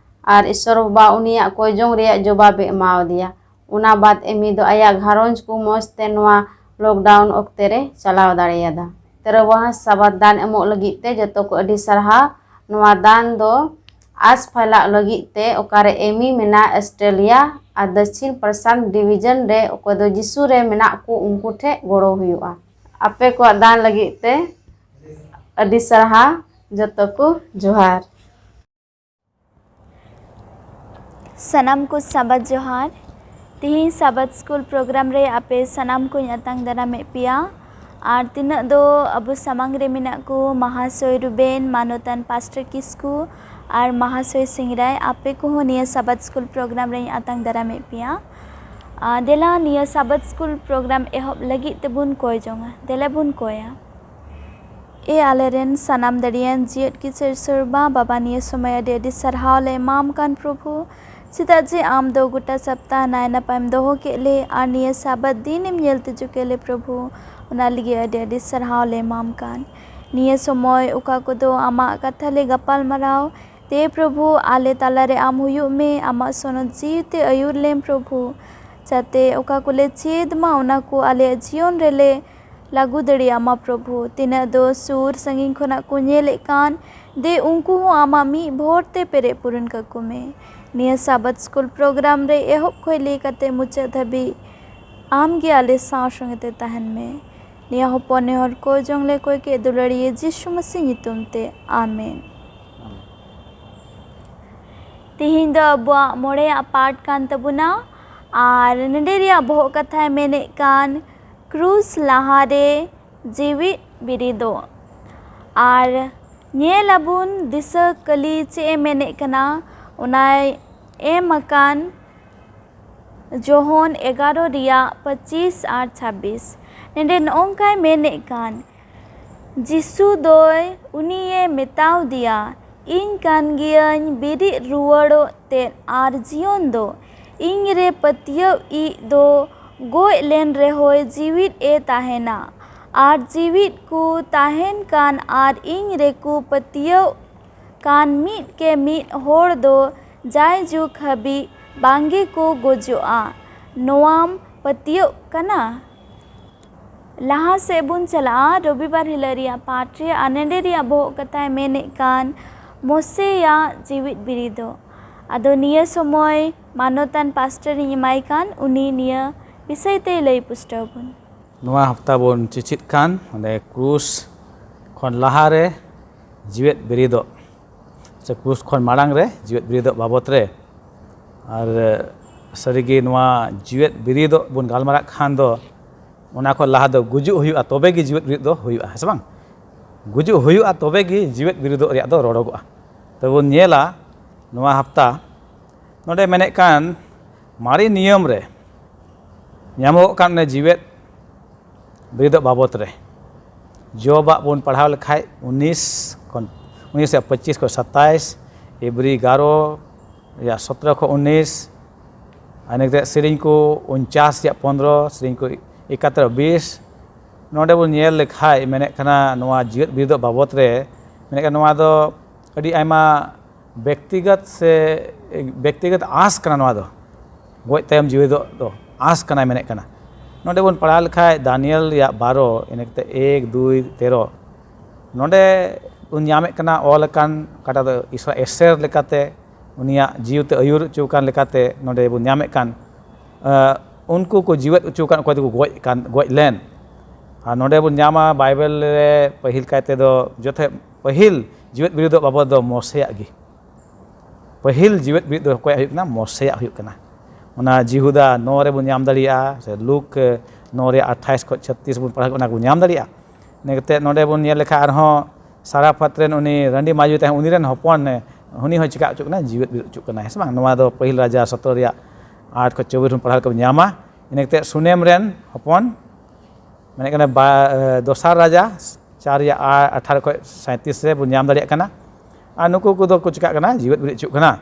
ᱟᱨ ᱤᱥᱚᱨ ᱵᱟᱵᱟ ᱩᱱᱤᱭᱟᱜ ᱠᱚᱭᱡᱚᱝ ᱨᱮᱭᱟᱜ ᱡᱚᱵᱟᱵᱮ ᱮᱢᱟᱣᱟᱫᱮᱭᱟ᱾ ᱚᱱᱟ ᱵᱟᱫ ᱮᱢᱤ ᱫᱚ ᱟᱭᱟᱜ ᱜᱷᱟᱨᱚᱸᱡᱽ ᱠᱚ ᱢᱚᱸᱡᱽ ᱛᱮ ᱱᱚᱣᱟ lockdown ᱚᱠᱛᱮ ᱨᱮ ᱪᱟᱞᱟᱣ ᱫᱟᱲᱮᱭᱟᱫᱟ᱾ ᱛᱮᱨᱚ ᱢᱟᱦᱟ ᱥᱟᱵᱟᱛ ᱫᱟᱱ ᱮᱢᱚᱜ ᱞᱟᱹᱜᱤᱫ ᱛᱮ ᱡᱚᱛᱚ ᱠᱚ ᱟᱹᱰᱤ ᱥᱟᱨᱦᱟᱣ᱾ ᱱᱚᱣᱟ ᱫᱟᱱ ᱫᱚ ᱟᱸᱥ ᱯᱷᱟᱭᱞᱟᱜ ᱞᱟᱹᱜᱤᱫ ᱛᱮ ᱚᱠᱟᱨᱮ ᱮᱢᱤ ᱢᱮᱱᱟᱜ ᱚᱥᱴᱨᱮᱞᱤᱭᱟ ᱟᱨ ᱫᱚᱠᱠᱷᱤᱱ ᱯᱨᱚᱥᱟᱱᱛ ᱰᱤᱵᱤᱡᱚᱱ ᱨᱮ ᱚᱠᱚᱭ ᱫᱚ ᱡᱤᱥᱩ ᱨᱮ ᱢᱮᱱᱟᱜ ᱠᱚ ᱩᱱᱠᱩ ᱴᱷᱮᱡ ᱜᱚᱲᱚ ᱦᱩᱭᱩᱜᱼᱟ᱾ ᱟᱯᱮ ᱠᱚᱣᱟᱜ ᱫᱟᱱ ᱞᱟᱹᱜᱤᱫ ᱛᱮ ᱟᱹᱰᱤ ᱥᱟᱨᱦᱟᱣ, ᱡᱚᱛᱚ ᱠᱚ ᱡᱚᱦᱟᱨ᱾ ᱥᱟᱱᱟᱢ ᱠᱚ ᱥᱟᱵᱟᱛ ᱡᱚᱦᱟᱨ᱾ ᱛᱤᱦᱤᱧ ᱥᱟᱵᱟᱛ ᱥᱠᱩᱞ ᱯᱨᱳᱜᱨᱟᱢ ᱨᱮ ᱟᱯᱮ ᱥᱟᱱᱟᱢ ᱠᱚᱧ ᱟᱛᱟᱝ ᱫᱟᱨᱟᱢᱮᱫ ᱯᱮᱭᱟ᱾ ᱟᱨ ᱛᱤᱱᱟᱹᱜ ᱫᱚ ᱟᱵᱚ ᱥᱟᱢᱟᱝ ᱨᱮ ᱢᱮᱱᱟᱜ ᱠᱚ ᱢᱟᱦᱟᱥᱚᱭ ᱨᱩᱵᱮᱱ, ᱢᱟᱱᱚᱛᱟᱱ ᱯᱟᱥᱴᱚᱨ ᱠᱤᱥᱠᱩ ᱟᱨ ᱢᱟᱦᱟᱥᱚᱭ ᱥᱤᱝᱨᱟᱭ, ᱟᱯᱮ ᱠᱚᱦᱚᱸ ᱱᱤᱭᱟᱹ ᱥᱟᱵᱟᱛ ᱥᱠᱩᱞ ᱯᱨᱳᱜᱨᱟᱢ ᱨᱮᱧ ᱟᱛᱟᱝ ᱫᱟᱨᱟᱢᱮᱫ ᱯᱮᱭᱟ᱾ ᱟᱨ ᱫᱮᱞᱟ ᱱᱤᱭᱟᱹ ᱥᱟᱵᱟᱛ ᱥᱠᱩᱞ ᱯᱨᱳᱜᱨᱟᱢ ᱮᱦᱚᱵ ᱞᱟᱹᱜᱤᱫ ᱛᱮᱵᱚᱱ ᱠᱚᱭ ᱡᱚᱝᱟ᱾ ᱫᱮᱞᱟ ᱵᱚᱱ ᱠᱚᱭᱟ᱾ ᱮ ᱟᱞᱮᱨᱮᱱ ᱥᱟᱱᱟᱢ ᱫᱟᱲᱮᱭᱟᱱ ᱡᱤᱭᱮᱫ ᱠᱤᱥᱟᱹᱲ ᱥᱚᱨᱵᱟ ᱵᱟᱵᱟ, ᱱᱤᱭᱟᱹ ᱥᱚᱢᱚᱭ ᱟᱹᱰᱤ ᱟᱹᱰᱤ ᱥᱟᱨᱦᱟᱣ ᱞᱮ ᱮᱢᱟᱢ ᱠᱟᱱ ᱯᱨᱚᱵᱷᱩ, ᱪᱮᱫᱟᱜ ᱡᱮ ᱟᱢ ᱫᱚ ᱜᱚᱴᱟ ᱥᱟᱯᱛᱟ ᱱᱟᱭ ᱱᱟᱯᱟᱭᱮᱢ ᱫᱚᱦᱚ ᱠᱮᱫ ᱞᱮ ᱟᱨ ᱱᱤᱭᱟᱹ ᱥᱟᱵᱟᱛ ᱫᱤᱱᱮᱢ ᱧᱮᱞ ᱛᱤᱡᱩ ᱠᱮᱫ ᱞᱮ ᱯᱨᱚᱵᱷᱩ, ᱚᱱᱟ ᱞᱟᱹᱜᱤᱫ ᱟᱹᱰᱤ ᱟᱹᱰᱤ ᱥᱟᱨᱦᱟᱣ ᱞᱮ ᱮᱢᱟᱢ ᱠᱟᱱ᱾ ᱱᱤᱭᱟᱹ ᱥᱚᱢᱚᱭ ᱚᱠᱟ ᱠᱚᱫᱚ ᱟᱢᱟᱜ ᱠᱟᱛᱷᱟ ᱞᱮ ᱜᱟᱯᱟᱞ ᱢᱟᱨᱟᱣ ᱛᱮ ᱯᱨᱚᱵᱷᱩ, ᱟᱞᱮ ᱛᱟᱞᱟᱨᱮ ᱟᱢ ᱦᱩᱭᱩᱜ ᱢᱮ, ᱟᱢᱟᱜ ᱥᱚᱱᱚᱛ ᱡᱤᱣᱤ ᱛᱮ ᱟᱹᱭᱩᱨ ᱞᱮᱢ ᱯᱨᱚᱵᱷᱩ, ᱡᱟᱛᱮ ᱚᱠᱟ ᱠᱚᱞᱮ ᱪᱮᱫ ᱢᱟ ᱚᱱᱟ ᱠᱚ ᱟᱞᱮᱭᱟᱜ ᱡᱤᱭᱚᱱ ᱨᱮᱞᱮ ᱞᱟᱹᱜᱩ ᱫᱟᱲᱮᱭᱟᱜ ᱢᱟ ᱯᱨᱚᱵᱷᱩ᱾ ᱛᱤᱱᱟᱹᱜ ᱫᱚ ᱥᱩᱨ ᱥᱟᱺᱜᱤᱧ ᱠᱷᱚᱱᱟᱜ ᱠᱚ ᱧᱮᱞᱮᱫ ᱠᱟᱱ, ᱫᱮ ᱩᱱᱠᱩ ᱦᱚᱸ ᱟᱢᱟᱜ ᱢᱤᱫ ᱵᱷᱳᱨ ᱛᱮ ᱯᱮᱨᱮᱡ ᱯᱩᱨᱩᱱ ᱠᱟᱠᱚ ᱢᱮ᱾ ᱱᱤᱭᱟᱹ ᱥᱟᱵᱟᱛ ᱥᱠᱩᱞ ᱯᱨᱳᱜᱨᱟᱢ ᱨᱮ ᱮᱦᱚᱵ ᱠᱷᱚᱱ ᱞᱟᱹᱭ ᱠᱟᱛᱮ ᱢᱩᱪᱟᱹᱫ ᱫᱷᱟᱹᱵᱤᱡ ᱟᱢ ᱜᱮ ᱟᱞᱮ ᱥᱟᱶ ᱥᱚᱸᱜᱮ ᱛᱮ ᱛᱟᱦᱮᱱ ᱢᱮ᱾ ᱱᱤᱭᱟᱹ ᱦᱚᱯᱚᱱ ᱱᱮᱦᱚᱨ ᱠᱚ ᱡᱚᱝ ᱞᱮ ᱠᱚᱭ ᱠᱮᱫ ᱫᱩᱞᱟᱹᱲᱤᱭᱟᱹ ᱡᱤᱥᱩ ᱢᱟᱹᱥᱤ ᱧᱩᱛᱩᱢ ᱛᱮ, ᱟᱢᱮᱱ᱾ ᱛᱤᱦᱤᱧ ᱫᱚ ᱟᱵᱚᱣᱟᱜ ᱢᱚᱬᱮᱭᱟᱜ ᱯᱟᱴ ᱠᱟᱱ ᱛᱟᱵᱚᱱᱟ, ᱟᱨ ᱱᱚᱰᱮ ᱨᱮᱭᱟᱜ ᱵᱚᱦᱚᱜ ᱠᱟᱛᱷᱟᱭ ᱢᱮᱱᱮᱫ ᱠᱟᱱ ᱠᱨᱩᱥ ᱞᱟᱦᱟᱨᱮ ᱡᱤᱣᱤᱫ ᱵᱤᱨᱤᱫᱚᱜ᱾ ᱟᱨ ᱧᱮᱞ ᱟᱵᱚᱱ ᱫᱤᱥᱟᱹ ᱠᱟᱹᱞᱤ ᱪᱮᱫ ᱮ ᱢᱮᱱᱮᱫ ᱠᱟᱱᱟ, ᱚᱱᱟᱭ ᱮᱢ ᱟᱠᱟᱱ ᱡᱚᱦᱚᱱ ᱮᱜᱟᱨᱚ ᱨᱮᱭᱟᱜ ᱯᱚᱸᱪᱤᱥ ᱟᱨ ᱪᱷᱟᱵᱵᱤᱥ᱾ ᱱᱚᱰᱮ ᱱᱚᱜᱼᱚᱝᱠᱟᱭ ᱢᱮᱱᱮᱫ ᱠᱟᱱ, ᱡᱤᱥᱩ ᱫᱚᱭ ᱩᱱᱤᱭᱮ ᱢᱮᱛᱟᱣᱫᱮᱭᱟ, "ᱤᱧ ᱠᱟᱱ ᱜᱤᱭᱟᱹᱧ ᱵᱤᱨᱤᱫ ᱨᱩᱣᱟᱹᱲᱚᱜ ᱛᱮᱫ ᱟᱨ ᱡᱤᱭᱚᱱ ᱫᱚ᱾ ᱤᱧ ᱨᱮ ᱯᱟᱹᱛᱭᱟᱹᱣ ᱤᱡ ᱫᱚ ᱜᱚᱡ ᱞᱮᱱ ᱨᱮᱦᱚᱸᱭ ᱡᱤᱣᱤᱫ ᱮ ᱛᱟᱦᱮᱱᱟ, ᱟᱨ ᱡᱤᱣᱤᱫ ᱠᱚ ᱛᱟᱦᱮᱱ ᱠᱟᱱ ᱟᱨ ᱤᱧ ᱨᱮᱠᱚ ᱯᱟᱹᱛᱭᱟᱹᱣ ᱠᱟᱱ ᱢᱤᱫ ᱠᱮ ᱢᱤᱫ ᱦᱚᱲ ᱫᱚ ᱡᱟᱭᱡᱩᱜᱽ ᱦᱟᱹᱵᱤᱡ ᱵᱟᱝ ᱜᱮᱠᱚ ᱜᱚᱡᱚᱜᱼᱟ᱾ ᱱᱚᱣᱟᱢ ᱯᱟᱹᱛᱭᱟᱹᱜ ᱠᱟᱱᱟ?" ᱞᱟᱦᱟ ᱥᱮᱫ ᱵᱚᱱ ᱪᱟᱞᱟᱜᱼᱟ ᱨᱚᱵᱤᱵᱟᱨ ᱦᱤᱞᱳᱜ ᱨᱮᱭᱟᱜ ᱯᱟᱴ ᱨᱮ, ᱟᱨ ᱱᱚᱰᱮ ᱨᱮᱭᱟᱜ ᱵᱚᱦᱚᱜ ᱠᱟᱛᱷᱟᱭ ᱢᱮᱱᱮᱫ ᱠᱟᱱ ᱢᱳᱥᱮᱭᱟᱜ ᱡᱤᱣᱤᱫ ᱵᱤᱨᱤᱫᱚᱜ᱾ ᱟᱫᱚ ᱱᱤᱭᱟᱹ ᱥᱚᱢᱚᱭ ᱢᱟᱱᱚᱛᱟᱱ ᱯᱟᱥᱴᱚᱨ ᱤᱧ ᱮᱢᱟᱭ ᱠᱟᱱ, ᱩᱱᱤ ᱱᱤᱭᱟᱹ ᱵᱤᱥᱚᱭ ᱛᱮᱭ ᱞᱟᱹᱭ ᱯᱩᱥᱴᱟᱹᱣ ᱵᱚᱱ᱾ ᱱᱚᱣᱟ ᱦᱟᱯᱛᱟ ᱵᱚᱱ ᱪᱮᱪᱮᱫ ᱠᱟᱱ ᱚᱸᱰᱮ ᱠᱨᱩᱥ ᱠᱷᱚᱱ ᱞᱟᱦᱟᱨᱮ ᱡᱤᱣᱮᱫ ᱵᱤᱨᱤᱫᱚᱜ ᱥᱮ ᱠᱨᱩᱥ ᱠᱷᱚᱱ ᱢᱟᱲᱟᱝ ᱨᱮ ᱡᱤᱣᱮᱫ ᱵᱤᱨᱤᱫᱚᱜ ᱵᱟᱵᱚᱛ ᱨᱮ᱾ ᱟᱨ ᱥᱟᱹᱨᱤᱜᱮ ᱱᱚᱣᱟ ᱡᱤᱣᱮᱫ ᱵᱤᱨᱤᱫᱚᱜ ᱵᱚᱱ ᱜᱟᱞᱢᱟᱨᱟᱜ ᱠᱷᱟᱱ ᱫᱚ ᱚᱱᱟ ᱠᱷᱚᱱ ᱞᱟᱦᱟ ᱫᱚ ᱜᱩᱡᱩᱜ ᱦᱩᱭᱩᱜᱼᱟ, ᱛᱚᱵᱮ ᱜᱮ ᱡᱤᱣᱮᱫ ᱵᱤᱨᱤᱫ ᱫᱚ ᱦᱩᱭᱩᱜᱼᱟ, ᱦᱮᱸ ᱥᱮ ᱵᱟᱝ? ᱜᱩᱡᱩᱜ ᱦᱩᱭᱩᱜᱼᱟ, ᱛᱚᱵᱮ ᱜᱮ ᱡᱤᱣᱮᱫ ᱵᱤᱨᱤᱫᱚᱜ ᱨᱮᱭᱟᱜ ᱫᱚ ᱨᱚᱲᱚᱜᱚᱜᱼᱟ᱾ ᱛᱚᱵᱮ ᱵᱚᱱ ᱧᱮᱞᱟ ᱱᱚᱣᱟ ᱦᱟᱯᱛᱟ ᱱᱚᱰᱮ ᱢᱮᱱᱮᱫ ᱠᱟᱱ ᱢᱟᱨᱮ ᱱᱤᱭᱚᱢ ᱨᱮ ᱧᱟᱢᱚᱜᱚᱜ ᱠᱟᱱ ᱚᱱᱮ ᱡᱤᱣᱮᱫ ᱵᱤᱨᱤᱫᱚᱜ ᱵᱟᱵᱚᱛ ᱨᱮ ᱡᱚᱵᱟᱜ ᱵᱚᱱ ᱯᱟᱲᱦᱟᱣ ᱞᱮᱠᱷᱟᱡ ᱩᱱᱤᱥ ᱠᱷᱚᱱ, ᱩᱱᱤᱥ ᱨᱮᱭᱟᱜ ᱯᱚᱸᱪᱤᱥ ᱠᱷᱚᱱ ᱥᱟᱛᱟᱭᱤᱥ, ᱤᱵᱨᱤ ᱮᱜᱟᱨᱚ ᱨᱮᱭᱟᱜ ᱥᱚᱛᱨᱚ ᱠᱷᱚᱱ ᱩᱱᱤᱥ, ᱟᱨ ᱤᱱᱟᱹ ᱠᱟᱛᱮ ᱥᱮᱨᱮᱧ ᱠᱚ ᱩᱱᱪᱟᱥ ᱨᱮᱭᱟᱜ ᱯᱚᱱᱨᱚ, ᱥᱮᱨᱮᱧ ᱠᱚ ᱮᱠᱟᱛᱨᱚ ᱵᱤᱥ᱾ ᱱᱚᱰᱮ ᱵᱚᱱ ᱧᱮᱞ ᱞᱮᱠᱷᱟᱡ ᱢᱮᱱᱮᱫ ᱠᱟᱱᱟ ᱱᱚᱣᱟ ᱡᱤᱣᱮᱫ ᱵᱤᱨᱤᱫᱚᱜ ᱵᱟᱵᱚᱛ ᱨᱮ ᱢᱮᱱᱮᱫ ᱠᱟᱱᱟ ᱱᱚᱣᱟ ᱫᱚ ᱟᱹᱰᱤ ᱟᱭᱢᱟ ᱵᱮᱠᱛᱤᱜᱚᱛ ᱥᱮ ᱵᱮᱠᱛᱤᱜᱚᱛ ᱟᱸᱥ ᱠᱟᱱᱟ ᱱᱚᱣᱟ ᱫᱚ, ᱜᱚᱡ ᱛᱟᱭᱚᱢ ᱡᱤᱣᱮᱫᱚᱜ ᱫᱚ ᱟᱸᱥ ᱠᱟᱱᱟᱭ ᱢᱮᱱᱮᱫ ᱠᱟᱱᱟ᱾ ᱱᱚᱰᱮ ᱵᱚᱱ ᱯᱟᱲᱦᱟᱣ ᱞᱮᱠᱷᱟᱡ ᱫᱟᱱᱤᱭᱮᱞ ᱨᱮᱭᱟᱜ ᱵᱟᱨᱚ, ᱤᱱᱟᱹ ᱠᱟᱛᱮ ᱮᱠ, ᱫᱩᱭ, ᱛᱮᱨᱚ, ᱱᱚᱰᱮ ᱵᱚᱱ ᱧᱟᱢᱮᱫ ᱠᱟᱱᱟ ᱚᱞ ᱟᱠᱟᱱ ᱚᱠᱟᱴᱟᱜ ᱫᱚ ᱤᱥᱨᱟ ᱮᱥᱮᱨ ᱞᱮᱠᱟᱛᱮ ᱩᱱᱤᱭᱟᱜ ᱡᱤᱣᱤᱛᱮ ᱟᱹᱭᱩᱨ ᱦᱚᱪᱚ ᱟᱠᱟᱱ ᱞᱮᱠᱟᱛᱮ ᱱᱚᱰᱮ ᱵᱚᱱ ᱧᱟᱢᱮᱫ ᱠᱟᱱ, ᱟᱸ, ᱩᱱᱠᱩ ᱠᱚ ᱡᱤᱣᱮᱫ ᱦᱚᱪᱚ ᱟᱠᱟᱱ ᱚᱠᱚᱭ ᱫᱚᱠᱚ ᱜᱚᱡ ᱠᱟᱱ, ᱜᱚᱡ ᱞᱮᱱ᱾ ᱟᱨ ᱱᱚᱰᱮ ᱵᱚᱱ ᱧᱟᱢᱟ ᱵᱟᱭᱵᱮᱞ ᱨᱮ ᱯᱟᱹᱦᱤᱞ ᱠᱟᱭ ᱛᱮᱫᱚ ᱡᱚᱛᱚ ᱯᱟᱹᱦᱤᱞ ᱡᱤᱣᱮᱫ ᱵᱤᱨᱤᱫᱚᱜ ᱵᱟᱵᱚᱫ ᱫᱚ ᱢᱚᱥᱮᱭᱟᱜ ᱜᱮ᱾ ᱯᱟᱹᱦᱤᱞ ᱡᱤᱣᱮᱫ ᱵᱤᱨᱤᱫ ᱫᱚ ᱚᱠᱚᱭᱟᱜ ᱦᱩᱭᱩᱜ ᱠᱟᱱᱟ? ᱢᱚᱥᱮᱭᱟᱜ ᱦᱩᱭᱩᱜ ᱠᱟᱱᱟ᱾ ᱚᱱᱟ ᱡᱤᱦᱩᱫᱟ ᱱᱚ ᱨᱮᱵᱚᱱ ᱧᱟᱢ ᱫᱟᱲᱮᱭᱟᱜᱼᱟ, ᱥᱮ ᱞᱩᱠ ᱱᱚ ᱨᱮᱭᱟᱜ ᱟᱴᱷᱟᱭᱤᱥ ᱠᱷᱚᱱ ᱪᱷᱟᱛᱛᱤᱥ ᱵᱚᱱ ᱯᱟᱲᱦᱟᱣ, ᱚᱱᱟ ᱠᱚᱵᱚᱱ ᱧᱟᱢ ᱫᱟᱲᱮᱭᱟᱜᱼᱟ᱾ ᱤᱱᱟᱹ ᱠᱟᱛᱮ ᱱᱚᱰᱮ ᱵᱚᱱ ᱧᱮᱞ ᱞᱮᱠᱷᱟᱱ ᱟᱨᱦᱚᱸ ᱥᱟᱨᱟᱯᱷᱟᱛ ᱨᱮᱱ ᱩᱱᱤ ᱨᱟᱺᱰᱤ ᱢᱟᱹᱡᱷᱤ ᱛᱟᱦᱮᱸ, ᱩᱱᱤ ᱨᱮᱱ ᱦᱚᱯᱚᱱ, ᱩᱱᱤ ᱦᱚᱸ ᱪᱤᱠᱟ ᱦᱚᱪᱚᱜ ᱠᱟᱱᱟ? ᱡᱤᱣᱮᱫ ᱵᱮᱨᱮᱫ ᱦᱚᱪᱚᱜ ᱠᱟᱱᱟ, ᱦᱮᱸ ᱥᱮ ᱵᱟᱝ? ᱱᱚᱣᱟ ᱫᱚ ᱯᱟᱹᱦᱤᱞ ᱨᱟᱡᱟ ᱥᱚᱛᱨᱚ ᱨᱮᱭᱟᱜ ᱟᱴ ᱠᱷᱚᱱ ᱪᱚᱵᱵᱤᱥ ᱵᱚᱱ ᱯᱟᱲᱦᱟᱣ ᱞᱮᱠᱷᱟᱱ ᱵᱚᱱ ᱧᱟᱢᱟ᱾ ᱤᱱᱟᱹ ᱠᱟᱛᱮ ᱥᱩᱱᱮᱢ ᱨᱮᱱ ᱦᱚᱯᱚᱱ, ᱢᱮᱱᱮᱫ ᱠᱟᱱᱟ ᱵᱟ-, ᱫᱚᱥᱟᱨ ᱨᱟᱡᱟ ᱪᱟᱨ ᱨᱮᱭᱟᱜ ᱟ-, ᱟᱴᱷᱟᱨᱚ ᱠᱷᱚᱱ ᱥᱟᱸᱭᱛᱨᱤᱥ ᱨᱮ ᱵᱚᱱ ᱧᱟᱢ ᱫᱟᱲᱮᱭᱟᱜ ᱠᱟᱱᱟ᱾ ᱟᱨ ᱱᱩᱠᱩ ᱠᱚᱫᱚ ᱠᱚ ᱪᱤᱠᱟᱜ ᱠᱟᱱᱟ? ᱡᱤᱣᱮᱫ ᱵᱮᱨᱮᱫ ᱦᱚᱪᱚᱜ ᱠᱟᱱᱟ᱾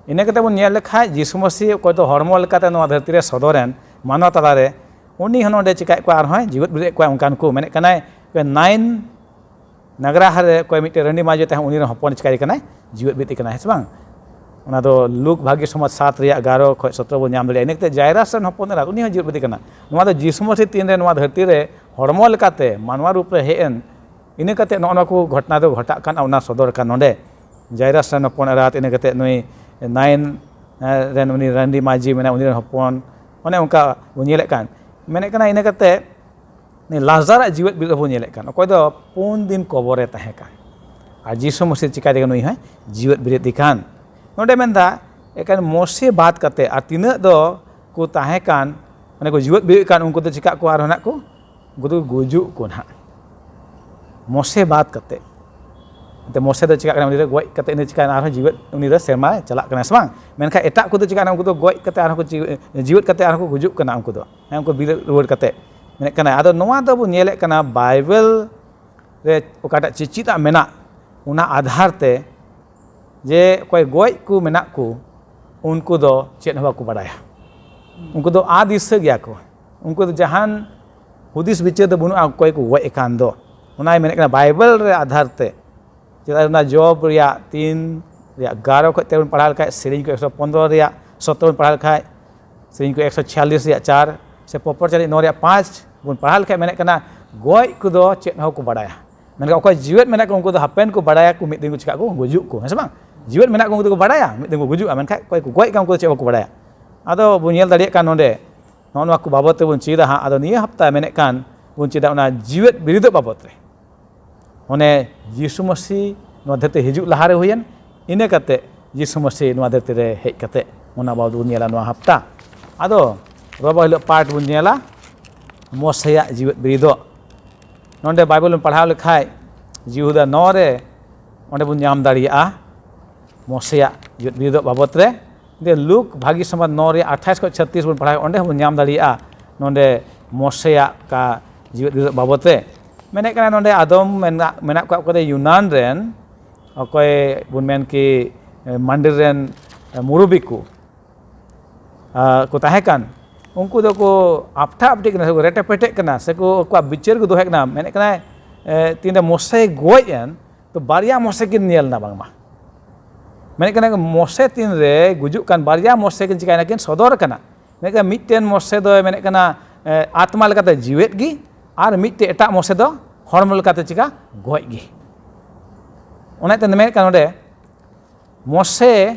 ᱤᱱᱟᱹ ᱠᱟᱛᱮ ᱵᱚᱱ ᱧᱮᱞ ᱞᱮᱠᱷᱟᱡ ᱡᱤᱥᱩ ᱢᱟᱹᱥᱤ ᱚᱠᱚᱭ ᱫᱚ ᱦᱚᱲᱢᱚ ᱞᱮᱠᱟᱛᱮ ᱱᱚᱣᱟ ᱫᱷᱟᱹᱨᱛᱤ ᱨᱮ ᱥᱚᱫᱚᱨᱮᱱ ᱢᱟᱱᱣᱟ ᱛᱟᱞᱟᱨᱮ, ᱩᱱᱤ ᱦᱚᱸ ᱱᱚᱰᱮ ᱪᱤᱠᱟᱭᱮᱫ ᱠᱚᱣᱟ? ᱟᱨᱦᱚᱸᱭ ᱡᱤᱣᱮᱫ ᱵᱮᱨᱮᱫ ᱠᱚᱣᱟ᱾ ᱚᱱᱠᱟᱱ ᱠᱚ ᱢᱮᱱᱮᱫ ᱠᱟᱱᱟᱭ ᱱᱟᱭᱤᱱ ᱱᱟᱜᱽᱨᱟᱦ ᱨᱮ ᱚᱠᱚᱭ ᱢᱤᱫᱴᱮᱱ ᱨᱟᱺᱰᱤ ᱢᱟᱹᱡᱷᱤ ᱛᱟᱦᱮᱸ, ᱩᱱᱤ ᱨᱮᱱ ᱦᱚᱯᱚᱱ ᱪᱤᱠᱟᱹᱭᱮ ᱠᱟᱱᱟᱭ? ᱡᱤᱣᱮᱫ ᱵᱮᱨᱮᱫ ᱠᱟᱱᱟᱭ, ᱦᱮᱸ ᱥᱮ ᱵᱟᱝ? ᱚᱱᱟ ᱫᱚ ᱞᱩᱠ ᱵᱷᱟᱹᱜᱤ ᱥᱚᱢᱟᱡᱽ ᱥᱟᱛ ᱨᱮᱭᱟᱜ ᱮᱜᱟᱨᱚ ᱠᱷᱚᱱ ᱥᱚᱛᱨᱚ ᱵᱚᱱ ᱧᱟᱢ ᱫᱟᱲᱮᱭᱟᱜᱼᱟ᱾ ᱤᱱᱟᱹ ᱠᱟᱛᱮ ᱡᱟᱭᱨᱟᱥ ᱨᱮᱱ ᱦᱚᱯᱚᱱ ᱮᱨᱟ, ᱩᱱᱤ ᱦᱚᱸ ᱡᱤᱣᱮᱫ ᱵᱮᱨᱮᱫ ᱠᱟᱱᱟ᱾ ᱱᱚᱣᱟ ᱫᱚ ᱡᱤᱥᱩ ᱢᱟᱹᱥᱤ ᱛᱤᱱ ᱨᱮ ᱱᱚᱣᱟ ᱫᱷᱟᱹᱨᱛᱤ ᱨᱮ ᱦᱚᱲᱢᱚ ᱞᱮᱠᱟᱛᱮ ᱢᱟᱱᱣᱟ ᱨᱩᱯ ᱨᱮ ᱦᱮᱡ ᱮᱱ, ᱤᱱᱟᱹ ᱠᱟᱛᱮ ᱱᱚᱜᱼᱚ ᱱᱚᱣᱟ ᱠᱚ ᱜᱷᱚᱴᱚᱱᱟ ᱫᱚ ᱜᱷᱚᱴᱟᱜ ᱠᱟᱱᱟ, ᱚᱱᱟ ᱥᱚᱫᱚᱨ ᱠᱟᱱ ᱱᱚᱰᱮ᱾ ᱡᱟᱭᱨᱟᱥ ᱨᱮᱱ ᱦᱚᱯᱚᱱ ᱮᱨᱟ, ᱤᱱᱟᱹ ᱠᱟᱛᱮ ᱱᱩᱭ ᱱᱟᱭᱤᱱ, ᱮ, ᱨᱮᱱ ᱩᱱᱤ ᱨᱟᱺᱰᱤ ᱢᱟᱹᱡᱷᱤ ᱢᱮᱱᱟᱭ, ᱩᱱᱤ ᱨᱮᱱ ᱦᱚᱯᱚᱱ, ᱚᱱᱮ ᱚᱱᱠᱟ ᱵᱚᱱ ᱧᱮᱞᱮᱫ ᱠᱟᱱ᱾ ᱢᱮᱱᱮᱫ ᱠᱟᱱᱟ, ᱤᱱᱟᱹ ᱠᱟᱛᱮ ᱩᱱᱤ ᱞᱟᱡᱟᱨᱟᱜ ᱡᱤᱣᱮᱫ ᱵᱮᱨᱮᱫ ᱦᱚᱸᱵᱚᱱ ᱧᱮᱞᱮᱫ ᱠᱟᱱ, ᱚᱠᱚᱭ ᱫᱚ ᱯᱩᱱ ᱫᱤᱱ ᱠᱚᱵᱚᱨ ᱨᱮ ᱛᱟᱦᱮᱸ ᱠᱟᱱ᱾ ᱟᱨ ᱡᱤᱥᱩ ᱢᱟᱹᱥᱤ ᱪᱤᱠᱟᱹᱭ ᱛᱮᱜᱮ ᱱᱩᱭ ᱦᱚᱸᱭ ᱡᱤᱣᱮᱫ ᱵᱮᱨᱮᱫ ᱮ ᱠᱟᱱ᱾ ᱱᱚᱰᱮ ᱢᱮᱱᱫᱟ, ᱮᱠᱮᱱ ᱢᱳᱥᱮ ᱵᱟᱫ ᱠᱟᱛᱮ ᱟᱨ ᱛᱤᱱᱟᱹᱜ ᱫᱚ ᱠᱚ ᱛᱟᱦᱮᱸ ᱠᱟᱱ, ᱢᱟᱱᱮ ᱠᱚ ᱡᱤᱣᱮᱫ ᱵᱮᱨᱮᱫ ᱠᱟᱱ, ᱩᱱᱠᱩ ᱫᱚ ᱪᱤᱠᱟᱜ ᱠᱚ? ᱟᱨᱦᱚᱸ ᱱᱟᱜ ᱠᱚ, ᱩᱱᱠᱩ ᱫᱚ ᱜᱩᱡᱩᱜ ᱠᱚ ᱱᱟᱦᱟᱜ᱾ ᱢᱳᱥᱮ ᱵᱟᱫ ᱠᱟᱛᱮ᱾ ᱮᱱᱛᱮ ᱢᱳᱥᱮ ᱫᱚ ᱪᱤᱠᱟᱜ ᱠᱟᱱᱟ? ᱩᱱᱤ ᱫᱚ ᱜᱚᱡ ᱠᱟᱛᱮ ᱩᱱᱤ ᱪᱤᱠᱟᱭᱱᱟ? ᱟᱨᱦᱚᱸ ᱡᱤᱣᱮᱫ, ᱩᱱᱤ ᱫᱚ ᱥᱮᱨᱢᱟ ᱪᱟᱞᱟᱜ ᱠᱟᱱᱟ, ᱥᱮ ᱵᱟᱝ? ᱢᱮᱱᱠᱷᱟᱱ ᱮᱴᱟᱜ ᱠᱚᱫᱚ ᱪᱤᱠᱟᱜ ᱠᱟᱱᱟ? ᱩᱱᱠᱩ ᱫᱚ ᱜᱚᱡ ᱠᱟᱛᱮ ᱟᱨᱦᱚᱸ ᱠᱚ ᱡᱤᱣᱮᱫ, ᱡᱤᱣᱮᱫ ᱠᱟᱛᱮ ᱟᱨᱦᱚᱸ ᱠᱚ ᱜᱩᱡᱩᱜ ᱠᱟᱱᱟ ᱩᱱᱠᱩ ᱫᱚ᱾ ᱦᱮᱸ, ᱩᱱᱠᱩ ᱵᱮᱨᱮᱫ ᱨᱩᱣᱟᱹᱲ ᱠᱟᱛᱮ᱾ ᱢᱮᱱᱮᱫ ᱠᱟᱱᱟᱭ, ᱟᱫᱚ ᱱᱚᱣᱟ ᱫᱚᱵᱚ ᱧᱮᱞᱮᱫ ᱠᱟᱱᱟ ᱵᱟᱭᱵᱮᱞ ᱨᱮ ᱚᱠᱟᱴᱟᱜ ᱪᱮᱪᱮᱫᱟᱜ ᱢᱮᱱᱟᱜ, ᱚᱱᱟ ᱟᱫᱷᱟᱨ ᱛᱮ, ᱡᱮ ᱚᱠᱚᱭ ᱜᱚᱡ ᱠᱚ ᱢᱮᱱᱟᱜ ᱠᱚ, ᱩᱱᱠᱩ ᱫᱚ ᱪᱮᱫ ᱦᱚᱸ ᱵᱟᱠᱚ ᱵᱟᱲᱟᱭᱟ᱾ ᱩᱱᱠᱩ ᱫᱚ ᱟᱫᱤᱥᱟᱹ ᱜᱮᱭᱟ ᱠᱚ᱾ ᱩᱱᱠᱩ ᱫᱚ ᱡᱟᱦᱟᱱ ᱦᱩᱫᱤᱥ ᱵᱤᱪᱟᱹᱨ ᱫᱚ ᱵᱟᱹᱱᱩᱜᱼᱟ ᱚᱠᱚᱭ ᱠᱚ ᱜᱚᱡ ᱟᱠᱟᱱ ᱫᱚ᱾ ᱚᱱᱟᱭ ᱢᱮᱱᱮᱫ ᱠᱟᱱᱟ ᱵᱟᱭᱵᱮᱞ ᱨᱮ ᱟᱫᱷᱟᱨ ᱛᱮ᱾ ᱪᱮᱫᱟᱜ ᱚᱱᱟ ᱡᱚᱵ ᱨᱮᱭᱟᱜ ᱛᱤᱱ ᱨᱮᱭᱟᱜ ᱮᱜᱟᱨᱚ ᱠᱷᱚᱱ ᱛᱮ ᱵᱚᱱ ᱯᱟᱲᱦᱟᱣ ᱞᱮᱠᱷᱟᱡ, ᱥᱮᱨᱮᱧ ᱠᱚ ᱮᱠᱥᱚ ᱯᱚᱱᱨᱚ ᱨᱮᱭᱟᱜ ᱥᱚᱛᱨᱚ ᱵᱚᱱ ᱯᱟᱲᱦᱟᱣ ᱞᱮᱠᱷᱟᱡ, ᱥᱮᱨᱮᱧ ᱠᱚ ᱮᱠᱥᱚ ᱪᱷᱤᱭᱟᱞᱤᱥ ᱨᱮᱭᱟᱜ ᱪᱟᱨ, ᱥᱮ ᱯᱚᱯᱚᱨ ᱪᱟᱹᱨᱤ ᱱᱚ ᱨᱮᱭᱟᱜ ᱯᱟᱸᱪ ᱵᱚᱱ ᱯᱟᱲᱦᱟᱣ ᱞᱮᱠᱷᱟᱡ, ᱢᱮᱱᱮᱫ ᱠᱟᱱᱟ ᱜᱚᱡ ᱠᱚᱫᱚ ᱪᱮᱫ ᱦᱚᱸ ᱠᱚ ᱵᱟᱲᱟᱭᱟ᱾ ᱢᱮᱱᱠᱷᱟᱱ ᱚᱠᱚᱭ ᱡᱤᱣᱮᱫ ᱢᱮᱱᱟᱜ ᱠᱚ, ᱩᱱᱠᱩ ᱫᱚ ᱦᱟᱯᱮᱱ ᱠᱚ ᱵᱟᱲᱟᱭᱟ ᱠᱚ, ᱢᱤᱫ ᱫᱤᱱ ᱠᱚ ᱪᱤᱠᱟᱹᱜ ᱠᱚ? ᱜᱩᱡᱩᱜ ᱠᱚ, ᱦᱮᱸ ᱥᱮ ᱵᱟᱝ? ᱡᱤᱣᱮᱫ ᱢᱮᱱᱟᱜ ᱠᱚ, ᱩᱱᱠᱩ ᱫᱚᱠᱚ ᱵᱟᱲᱟᱭᱟ ᱢᱤᱫ ᱫᱤᱱ ᱠᱚ ᱜᱩᱡᱩᱜᱼᱟ, ᱢᱮᱱᱠᱷᱟᱱ ᱚᱠᱚᱭ ᱠᱚ ᱜᱚᱡ ᱠᱟᱱ, ᱩᱱᱠᱩ ᱫᱚ ᱪᱮᱫ ᱦᱚᱸ ᱵᱟᱠᱚ ᱵᱟᱲᱟᱭᱟ᱾ ᱟᱫᱚ ᱵᱚᱱ ᱧᱮᱞ ᱫᱟᱲᱮᱭᱟᱜ ᱠᱟᱱ ᱱᱚᱰᱮ, ᱱᱚᱜᱼᱚ ᱱᱚᱣᱟ ᱠᱚ ᱵᱟᱵᱚᱫ ᱛᱮᱵᱚᱱ ᱪᱮᱫᱟ ᱦᱟᱸᱜ᱾ ᱟᱫᱚ ᱱᱤᱭᱟᱹ ᱦᱟᱯᱛᱟ ᱢᱮᱱᱮᱫ ᱠᱟᱱ ᱵᱚᱱ ᱪᱮᱫᱟ ᱚᱱᱟ ᱡᱤᱣᱮᱫ ᱵᱮᱨᱮᱫᱚᱜ ᱵᱟᱵᱚᱫ ᱨᱮ᱾ ᱚᱱᱮ ᱡᱤᱥᱩ ᱢᱟᱹᱥᱤ ᱱᱚᱣᱟ ᱫᱷᱟᱹᱨᱛᱤ ᱦᱤᱡᱩᱜ ᱞᱟᱦᱟᱨᱮ ᱦᱩᱭᱮᱱ, ᱤᱱᱟᱹ ᱠᱟᱛᱮ ᱡᱤᱥᱩ ᱢᱟᱹᱥᱤ ᱱᱚᱣᱟ ᱫᱷᱟᱹᱨᱛᱤ ᱨᱮ ᱦᱮᱡ ᱠᱟᱛᱮ, ᱚᱱᱟ ᱵᱟᱵᱚᱫ ᱵᱚᱱ ᱧᱮᱞᱟ ᱱᱚᱣᱟ ᱦᱟᱯᱛᱟ᱾ ᱟᱫᱚ ᱨᱚᱵᱟ ᱦᱤᱞᱳᱜ ᱯᱟᱴ ᱵᱚᱱ ᱧᱮᱞᱟ ᱢᱚᱥᱮᱭᱟᱜ ᱡᱤᱣᱮᱫ ᱵᱮᱨᱮᱫᱚᱜ᱾ ᱱᱚᱰᱮ ᱵᱟᱭᱵᱮᱞ ᱵᱚᱱ ᱯᱟᱲᱦᱟᱣ ᱞᱮᱠᱷᱟᱡ, ᱡᱤᱦᱩᱫᱟ ᱱᱚ ᱨᱮ ᱚᱸᱰᱮ ᱵᱚᱱ ᱧᱟᱢ ᱫᱟᱲᱮᱭᱟᱜᱼᱟ ᱢᱚᱥᱮᱭᱟᱜ ᱡᱤᱣᱮᱫ ᱵᱤᱨᱤᱫᱚᱜ ᱵᱟᱵᱚᱛ ᱨᱮ᱾ ᱡᱮ ᱞᱩᱠ ᱵᱷᱟᱹᱜᱤ ᱥᱚᱢᱵᱟᱫ ᱱᱚ ᱨᱮᱭᱟᱜ ᱟᱴᱷᱟᱥ ᱠᱷᱚᱱ ᱪᱷᱟᱛᱤᱥ ᱵᱚᱱ ᱯᱟᱲᱦᱟᱣ, ᱚᱸᱰᱮ ᱦᱚᱸᱵᱚᱱ ᱧᱟᱢ ᱫᱟᱲᱮᱭᱟᱜᱼᱟ ᱱᱚᱰᱮ ᱢᱚᱥᱮᱭᱟᱜ ᱠᱟ ᱡᱤᱣᱮᱫ ᱵᱤᱨᱤᱫᱚᱜ ᱵᱟᱵᱚᱛ ᱨᱮ᱾ ᱢᱮᱱᱮᱫ ᱠᱟᱱᱟ ᱱᱚᱰᱮ ᱟᱫᱚᱢ ᱢᱮᱱᱟᱜ, ᱢᱮᱱᱟᱜ ᱠᱚᱣᱟ ᱚᱠᱚᱭ ᱫᱚ ᱭᱩᱱᱟᱱ ᱨᱮᱱ, ᱚᱠᱚᱭ ᱵᱚᱱ ᱢᱮᱱ ᱠᱤ ᱢᱟᱱᱰᱤᱨ ᱨᱮᱱ ᱢᱩᱨᱩᱵᱤ ᱠᱚ, ᱟᱨ ᱠᱚ ᱛᱟᱦᱮᱸ ᱠᱟᱱ, ᱩᱱᱠᱩ ᱫᱚᱠᱚ ᱟᱯᱴᱷᱟ ᱟᱯᱴᱤᱜ ᱠᱟᱱᱟ, ᱥᱮᱠᱚ ᱨᱮᱴᱮ ᱯᱮᱴᱮᱜ ᱠᱟᱱᱟ, ᱥᱮᱠᱚ ᱟᱠᱚᱣᱟᱜ ᱵᱤᱪᱟᱹᱨ ᱠᱚ ᱫᱚᱦᱚᱭᱮᱫ ᱠᱟᱱᱟ᱾ ᱢᱮᱱᱮᱫ ᱠᱟᱱᱟᱭ, ᱮ, ᱛᱤᱱᱨᱮ ᱢᱚᱥᱮ ᱜᱚᱡ ᱮᱱ, ᱛᱚ ᱵᱟᱨᱭᱟ ᱢᱚᱥᱮ ᱠᱤᱱ ᱧᱮᱞ ᱮᱱᱟ ᱵᱟᱝᱢᱟ᱾ ᱢᱮᱱᱮᱫ ᱠᱟᱱᱟ ᱢᱚᱥᱮ ᱛᱤᱱᱨᱮ ᱜᱩᱡᱩᱜ ᱠᱟᱱ, ᱵᱟᱨᱭᱟ ᱢᱚᱥᱮ ᱠᱤᱱ ᱪᱤᱠᱟᱭᱱᱟ, ᱠᱤᱱ ᱥᱚᱫᱚᱨ ᱠᱟᱱᱟ᱾ ᱢᱮᱱᱮᱫ ᱠᱟᱱᱟ ᱢᱤᱫᱴᱮᱱ ᱢᱚᱥᱮ ᱫᱚᱭ ᱢᱮᱱᱮᱫ ᱠᱟᱱᱟ, ᱮ, ᱟᱛᱢᱟ ᱞᱮᱠᱟᱛᱮ ᱡᱤᱣᱮᱫ ᱜᱮ, ᱟᱨ ᱢᱤᱫᱴᱮᱱ ᱮᱴᱟᱜ ᱢᱚᱥᱮ ᱫᱚ ᱦᱚᱲᱢᱚ ᱞᱮᱠᱟᱛᱮ ᱪᱤᱠᱟ, ᱜᱚᱡ ᱜᱮ᱾ ᱚᱱᱟᱛᱮ ᱢᱮᱱᱮᱫ ᱠᱟᱱᱟ ᱱᱚᱰᱮ ᱢᱚᱥᱮ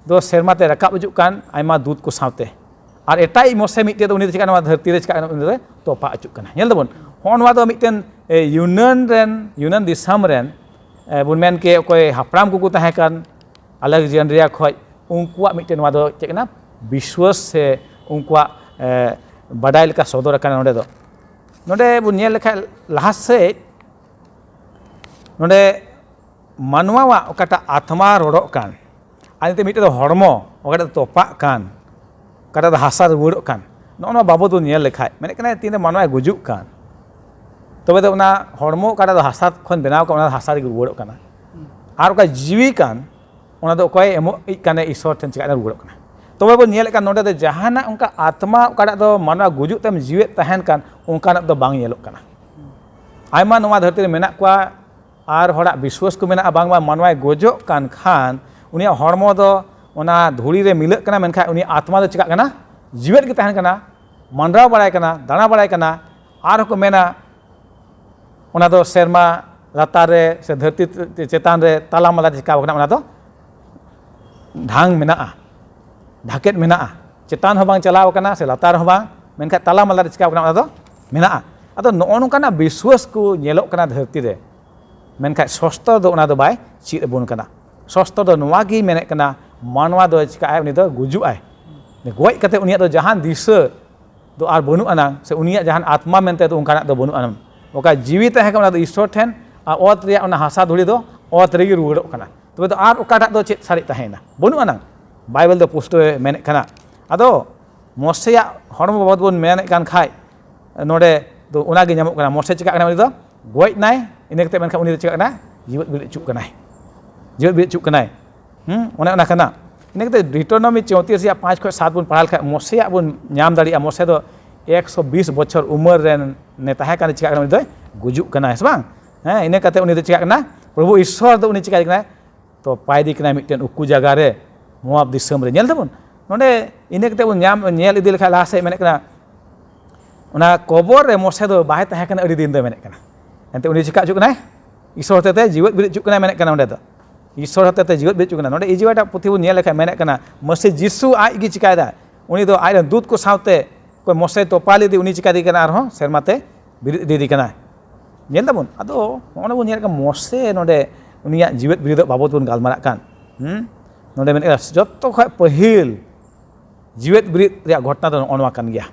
ᱫᱚ ᱥᱮᱨᱢᱟ ᱛᱮ ᱨᱟᱠᱟᱵ ᱦᱤᱡᱩᱜ ᱠᱟᱱ ᱟᱭᱢᱟ ᱫᱩᱛ ᱠᱚ ᱥᱟᱶᱛᱮ, ᱟᱨ ᱮᱴᱟᱜ ᱢᱚᱥᱮ ᱢᱤᱫᱴᱮᱡ ᱫᱚ ᱩᱱᱤ ᱫᱚ ᱪᱤᱠᱟ, ᱱᱚᱣᱟ ᱫᱷᱟᱹᱨᱛᱤ ᱨᱮ ᱪᱤᱠᱟ, ᱩᱱᱤ ᱫᱚ ᱛᱚᱯᱟ ᱦᱚᱪᱚᱜ ᱠᱟᱱᱟ᱾ ᱧᱮᱞ ᱫᱟᱵᱚᱱ, ᱦᱚᱸᱜᱼᱚ ᱱᱚᱣᱟ ᱫᱚ ᱢᱤᱫᱴᱮᱱ, ᱮ, ᱭᱩᱱᱟᱱ ᱨᱮᱱ, ᱭᱩᱱᱟᱱ ᱫᱤᱥᱚᱢ ᱨᱮᱱ, ᱮ, ᱵᱚᱱ ᱢᱮᱱ ᱠᱮ ᱚᱠᱚᱭ ᱦᱟᱯᱲᱟᱢ ᱠᱚᱠᱚ ᱛᱟᱦᱮᱸ ᱠᱟᱱ ᱟᱞᱮᱠᱡᱟᱱᱰᱨᱤᱭᱟ ᱠᱷᱚᱡ, ᱩᱱᱠᱩᱣᱟᱜ ᱢᱤᱫᱴᱮᱱ ᱱᱚᱣᱟ ᱫᱚ ᱪᱮᱫ ᱠᱟᱱᱟ, ᱵᱤᱥᱣᱟᱥ ᱥᱮ ᱩᱱᱠᱩᱣᱟᱜ, ᱮ, ᱵᱟᱰᱟᱭ ᱞᱮᱠᱟ ᱥᱚᱫᱚᱨ ᱟᱠᱟᱱᱟ ᱱᱚᱰᱮ ᱫᱚ᱾ ᱱᱚᱰᱮ ᱵᱚᱱ ᱧᱮᱞ ᱞᱮᱠᱷᱟᱡ ᱞᱟᱦᱟ ᱥᱮᱫ, ᱱᱚᱰᱮ ᱢᱟᱱᱣᱟᱣᱟᱜ ᱚᱠᱟᱴᱟᱜ ᱟᱛᱢᱟ ᱨᱚᱲᱚᱜ ᱠᱟᱱ, ᱟᱨ ᱱᱤᱛᱚᱜ ᱢᱤᱫᱴᱮᱡ ᱫᱚ ᱦᱚᱲᱢᱚ ᱚᱠᱟᱴᱟᱜ ᱫᱚ ᱛᱚᱯᱟᱜ ᱠᱟᱱ, ᱚᱠᱟᱴᱟᱜ ᱫᱚ ᱦᱟᱥᱟ ᱨᱩᱣᱟᱹᱲᱚᱜ ᱠᱟᱱ, ᱱᱚᱜᱼᱚ ᱱᱚᱣᱟ ᱵᱟᱵᱚᱫ ᱵᱚᱱ ᱧᱮᱞ ᱞᱮᱠᱷᱟᱡ, ᱢᱮᱱᱮᱫ ᱠᱟᱱᱟᱭ ᱛᱤᱱᱨᱮ ᱢᱟᱱᱣᱟᱭ ᱜᱩᱡᱩᱜ ᱠᱟᱱ, ᱛᱚᱵᱮ ᱫᱚ ᱚᱱᱟ ᱦᱚᱲᱢᱚ ᱚᱠᱟᱴᱟᱜ ᱫᱚ ᱦᱟᱥᱟ ᱠᱷᱚᱱ ᱵᱮᱱᱟᱣ ᱠᱟᱱ, ᱚᱱᱟ ᱫᱚ ᱦᱟᱥᱟ ᱨᱮᱜᱮ ᱨᱩᱣᱟᱹᱲᱚᱜ ᱠᱟᱱᱟ᱾ ᱟᱨ ᱚᱠᱟ ᱡᱤᱣᱤ ᱠᱟᱱ, ᱚᱱᱟ ᱫᱚ ᱚᱠᱚᱭ ᱮᱢᱚᱜ ᱤᱡ ᱠᱟᱱᱮ, ᱤᱥᱚᱨ ᱴᱷᱮᱱ ᱪᱤᱠᱟᱹ ᱨᱩᱣᱟᱹᱲᱚᱜ ᱠᱟᱱᱟ᱾ ᱛᱚᱵᱮ ᱵᱚᱱ ᱧᱮᱞᱮᱫ ᱠᱟᱱ ᱱᱚᱰᱮ ᱫᱚ ᱡᱟᱦᱟᱱᱟᱜ ᱚᱱᱠᱟ ᱟᱛᱢᱟ ᱚᱠᱟᱴᱟᱜ ᱫᱚ ᱢᱟᱱᱣᱟ ᱜᱩᱡᱩᱜ ᱛᱟᱭᱚᱢ ᱡᱤᱣᱮᱫ ᱛᱟᱦᱮᱱ ᱠᱟᱱ, ᱚᱱᱠᱟᱱᱟᱜ ᱫᱚ ᱵᱟᱝ ᱧᱮᱞᱚᱜ ᱠᱟᱱᱟ᱾ ᱟᱭᱢᱟ ᱱᱚᱣᱟ ᱫᱷᱟᱹᱨᱛᱤ ᱨᱮ ᱢᱮᱱᱟᱜ ᱠᱚᱣᱟ, ᱟᱨ ᱦᱚᱲᱟᱜ ᱵᱤᱥᱣᱟᱥ ᱠᱚ ᱢᱮᱱᱟᱜᱼᱟ, ᱵᱟᱝᱢᱟ ᱢᱟᱱᱣᱟᱭ ᱜᱚᱡᱚᱜ ᱠᱟᱱ ᱠᱷᱟᱱ ᱩᱱᱤᱭᱟᱜ ᱦᱚᱲᱢᱚ ᱫᱚ ᱚᱱᱟ ᱫᱷᱩᱲᱤ ᱨᱮ ᱢᱤᱞᱟᱹᱜ ᱠᱟᱱᱟ, ᱢᱮᱱᱠᱷᱟᱱ ᱩᱱᱤᱭᱟᱜ ᱟᱛᱢᱟ ᱫᱚ ᱪᱤᱠᱟᱹᱜ ᱠᱟᱱᱟ? ᱡᱤᱣᱮᱫ ᱜᱮ ᱛᱟᱦᱮᱱ ᱠᱟᱱᱟ, ᱢᱟᱱᱰᱨᱟᱣ ᱵᱟᱲᱟᱭ ᱠᱟᱱᱟ, ᱫᱟᱬᱟ ᱵᱟᱲᱟᱭ ᱠᱟᱱᱟ᱾ ᱟᱨᱦᱚᱸ ᱠᱚ ᱢᱮᱱᱟ ᱚᱱᱟ ᱫᱚ ᱥᱮᱨᱢᱟ ᱞᱟᱛᱟᱨ ᱨᱮ ᱥᱮ ᱫᱷᱟᱹᱨᱛᱤ ᱪᱮᱛᱟᱱ ᱨᱮ ᱛᱟᱞᱟ ᱢᱟᱞᱟ ᱨᱮ ᱪᱤᱠᱟᱹᱣ ᱠᱟᱱᱟ, ᱚᱱᱟ ᱫᱚ ᱰᱷᱟᱝ ᱢᱮᱱᱟᱜᱼᱟ, ᱰᱷᱟᱠᱮᱫ ᱢᱮᱱᱟᱜᱼᱟ, ᱪᱮᱛᱟᱱ ᱦᱚᱸ ᱵᱟᱝ ᱪᱟᱞᱟᱣ ᱠᱟᱱᱟ ᱥᱮ ᱞᱟᱛᱟᱨ ᱦᱚᱸ ᱵᱟᱝ, ᱢᱮᱱᱠᱷᱟᱱ ᱛᱟᱞᱟ ᱢᱟᱞᱟ ᱨᱮ ᱪᱤᱠᱟᱹᱣ ᱠᱟᱱᱟ, ᱚᱱᱟ ᱫᱚ ᱢᱮᱱᱟᱜᱼᱟ᱾ ᱟᱫᱚ ᱱᱚᱜᱼᱚ ᱱᱚᱝᱠᱟᱱᱟᱜ ᱵᱤᱥᱣᱟᱥ ᱠᱚ ᱧᱮᱞᱚᱜ ᱠᱟᱱᱟ ᱫᱷᱟᱹᱨᱛᱤ ᱨᱮ, ᱢᱮᱱᱠᱷᱟᱱ ᱥᱚᱥᱛᱨᱚ ᱫᱚ ᱚᱱᱟ ᱫᱚ ᱵᱟᱭ ᱪᱮᱫ ᱟᱵᱚᱱ ᱠᱟᱱᱟ᱾ ᱥᱚᱥᱛᱨᱚ ᱫᱚ ᱱᱚᱣᱟ ᱜᱮᱭ ᱢᱮᱱᱮᱫ ᱠᱟᱱᱟ, ᱢᱟᱱᱣᱟ ᱫᱚ ᱪᱤᱠᱟᱹᱜᱼᱟᱭ? ᱩᱱᱤ ᱫᱚ ᱜᱩᱡᱩᱜᱼᱟᱭ᱾ ᱜᱚᱡ ᱠᱟᱛᱮ ᱩᱱᱤᱭᱟᱜ ᱫᱚ ᱡᱟᱦᱟᱱ ᱫᱤᱥᱟᱹ ᱫᱚ ᱟᱨ ᱵᱟᱹᱱᱩᱜ ᱟᱱᱟᱝ, ᱥᱮ ᱩᱱᱤᱭᱟᱜ ᱡᱟᱦᱟᱱ ᱟᱛᱢᱟ ᱢᱮᱱᱛᱮ ᱫᱚ ᱚᱱᱠᱟᱱᱟᱜ ᱫᱚ ᱵᱟᱹᱱᱩᱜ ᱟᱱᱟᱝ᱾ ᱚᱠᱟ ᱡᱤᱣᱤ ᱛᱟᱦᱮᱸ ᱠᱟᱱᱟ, ᱚᱱᱟ ᱫᱚ ᱤᱥᱥᱚᱨ ᱴᱷᱮᱱ, ᱟᱨ ᱚᱛ ᱨᱮᱭᱟᱜ ᱚᱱᱟ ᱦᱟᱥᱟ ᱫᱷᱩᱲᱤ ᱫᱚ ᱚᱛ ᱨᱮᱜᱮ ᱨᱩᱣᱟᱹᱲᱚᱜ ᱠᱟᱱᱟ᱾ ᱛᱚᱵᱮ ᱫᱚ ᱟᱨ ᱚᱠᱟᱴᱟᱜ ᱫᱚ ᱪᱮᱫ ᱥᱟᱨᱮᱡ ᱛᱟᱦᱮᱸᱭᱮᱱᱟ? ᱵᱟᱹᱱᱩᱜ ᱟᱱᱟᱝ᱾ ᱵᱟᱭᱵᱮᱞ ᱫᱚ ᱯᱩᱥᱴᱟᱹᱣ ᱮ ᱢᱮᱱᱮᱫ ᱠᱟᱱᱟ᱾ ᱟᱫᱚ ᱢᱚᱥᱮᱭᱟᱜ ᱦᱚᱲᱢᱚ ᱵᱟᱵᱚᱫ ᱵᱚᱱ ᱢᱮᱱᱮᱫ ᱠᱟᱱ ᱠᱷᱟᱡ, ᱱᱚᱰᱮ ᱫᱚ ᱚᱱᱟᱜᱮ ᱧᱟᱢᱚᱜ ᱠᱟᱱᱟ᱾ ᱢᱚᱥᱮ ᱪᱤᱠᱟᱹᱜ ᱠᱟᱱᱟ? ᱩᱱᱤ ᱫᱚ ᱜᱚᱡ ᱱᱟᱭ, ᱤᱱᱟᱹ ᱠᱟᱛᱮ ᱢᱮᱱᱠᱷᱟᱱ ᱩᱱᱤ ᱫᱚ ᱪᱤᱠᱟᱹᱜ ᱠᱟᱱᱟ? ᱡᱤᱣᱮᱫ ᱵᱮᱨᱮᱫ ᱦᱚᱪᱚᱜ ᱠᱟᱱᱟᱭ᱾ ᱡᱤᱣᱮᱫ ᱵᱮᱨᱮᱫ ᱦᱚᱪᱚᱜ ᱠᱟᱱᱟᱭ᱾ ᱦᱩᱸ, ᱚᱱᱮ ᱚᱱᱟ ᱠᱟᱱᱟ᱾ ᱤᱱᱟᱹ ᱠᱟᱛᱮ ᱰᱤᱴᱳᱱᱚᱢᱤ ᱪᱳᱭᱛᱨᱤᱥ ᱨᱮᱭᱟᱜ ᱯᱟᱸᱪ ᱠᱷᱚᱱ ᱥᱟᱛ ᱵᱚᱱ ᱯᱟᱲᱦᱟᱣ ᱞᱮᱠᱷᱟᱡ ᱢᱚᱥᱮᱭᱟᱜ ᱵᱚᱱ ᱧᱟᱢ ᱫᱟᱲᱮᱭᱟᱜᱼᱟ᱾ ᱢᱚᱥᱮ ᱫᱚ ᱮᱠᱥᱚ ᱵᱤᱥ ᱵᱚᱪᱷᱚᱨ ᱩᱢᱮᱨ ᱨᱮᱱ ᱱᱮ ᱛᱟᱦᱮᱸ ᱠᱟᱱᱟ, ᱪᱤᱠᱟᱹᱜ ᱠᱟᱱᱟ? ᱩᱱᱤ ᱫᱚᱭ ᱜᱩᱡᱩᱜ ᱠᱟᱱᱟᱭ, ᱥᱮ ᱵᱟᱝ? ᱦᱮᱸ, ᱤᱱᱟᱹ ᱠᱟᱛᱮ ᱩᱱᱤ ᱫᱚ ᱪᱤᱠᱟᱹᱜ ᱠᱟᱱᱟ? ᱯᱨᱚᱵᱷᱩ ᱤᱥᱥᱚᱨ ᱫᱚ ᱩᱱᱤ ᱪᱤᱠᱟᱹᱭ ᱠᱟᱱᱟᱭ? ᱛᱚᱯᱟᱭ ᱤᱫᱤ ᱠᱟᱱᱟᱭ ᱢᱤᱫᱴᱮᱱ ᱩᱠᱩ ᱡᱟᱭᱜᱟ ᱨᱮ, ᱢᱳᱣᱟᱵ ᱫᱤᱥᱚᱢ ᱨᱮ᱾ ᱧᱮᱞ ᱫᱟᱵᱚᱱ ᱱᱚᱰᱮ, ᱤᱱᱟᱹ ᱠᱟᱛᱮ ᱵᱚᱱ ᱧᱟᱢ, ᱧᱮᱞ ᱤᱫᱤ ᱞᱮᱠᱷᱟᱡ ᱞᱟᱦᱟ ᱥᱮᱫ ᱢᱮᱱᱮᱫ ᱠᱟᱱᱟ, ᱚᱱᱟ ᱠᱚᱵᱚᱨ ᱨᱮ ᱢᱚᱥᱮ ᱫᱚ ᱵᱟᱭ ᱛᱟᱦᱮᱸ ᱠᱟᱱᱟ ᱟᱹᱰᱤ ᱫᱤᱱ ᱫᱚ ᱢᱮᱱᱮᱫ ᱠᱟᱱᱟ᱾ ᱮᱱᱛᱮ ᱩᱱᱤ ᱪᱤᱠᱟ ᱦᱚᱪᱚᱜ ᱠᱟᱱᱟᱭ? ᱤᱥᱚᱨ ᱦᱚᱛᱮᱛᱮ ᱡᱤᱣᱮᱫ ᱵᱮᱨᱮᱫ ᱦᱚᱪᱚᱜ ᱠᱟᱱᱟᱭ ᱢᱮᱱᱮᱫ ᱠᱟᱱᱟ ᱚᱸᱰᱮ ᱫᱚ᱾ ᱤᱥᱚᱨ ᱦᱚᱛᱮᱛᱮ ᱡᱤᱣᱮᱫ ᱵᱮᱨᱮᱫ ᱦᱚᱪᱚᱜ ᱠᱟᱱᱟ᱾ ᱱᱚᱰᱮ ᱤᱡᱤᱣᱟᱴᱟᱜ ᱯᱩᱛᱷᱤ ᱵᱚᱱ ᱧᱮᱞ ᱞᱮᱠᱷᱟᱱ ᱢᱮᱱᱮᱫ ᱠᱟᱱᱟ, ᱢᱟᱥᱮ ᱡᱤᱥᱩ ᱟᱡ ᱜᱮ ᱪᱤᱠᱟᱭᱮᱫᱟ? ᱩᱱᱤ ᱫᱚ ᱟᱡ ᱨᱮᱱ ᱫᱩᱛ ᱠᱚ ᱥᱟᱶᱛᱮ ᱚᱠᱚᱭ ᱢᱚᱥᱮ ᱛᱚᱯᱟ ᱞᱮᱫᱮ, ᱩᱱᱤ ᱪᱤᱠᱟ ᱤᱫᱤ ᱠᱟᱱᱟ? ᱟᱨᱦᱚᱸ ᱥᱮᱨᱢᱟ ᱛᱮ ᱵᱮᱨᱮᱫ ᱤᱫᱤ ᱠᱟᱱᱟ᱾ ᱧᱮᱞ ᱫᱟᱵᱚᱱ, ᱟᱫᱚ ᱱᱚᱜᱼᱚᱭ ᱵᱚᱱ ᱧᱮᱞᱮᱫ ᱠᱟᱱᱟ ᱢᱚᱥᱮ ᱱᱚᱰᱮ ᱩᱱᱤᱭᱟᱜ ᱡᱤᱣᱮᱫ ᱵᱮᱨᱮᱫᱚᱜ ᱵᱟᱵᱚᱫ ᱵᱚᱱ ᱜᱟᱞᱢᱟᱨᱟᱜ ᱠᱟᱱ᱾ ᱦᱩᱸ? ᱱᱚᱰᱮ ᱢᱮᱱᱮᱫ ᱠᱟᱱᱟ ᱡᱚᱛᱚ ᱠᱷᱚᱱ ᱯᱟᱹᱦᱤᱞ ᱡᱤᱣᱮᱫ ᱵᱮᱨᱮᱫ ᱨᱮᱭᱟᱜ ᱜᱷᱚᱴᱚᱱᱟ ᱫᱚ ᱱᱚᱜᱼᱚ ᱱᱚᱣᱟ ᱠᱟᱱ ᱜᱮᱭᱟ᱾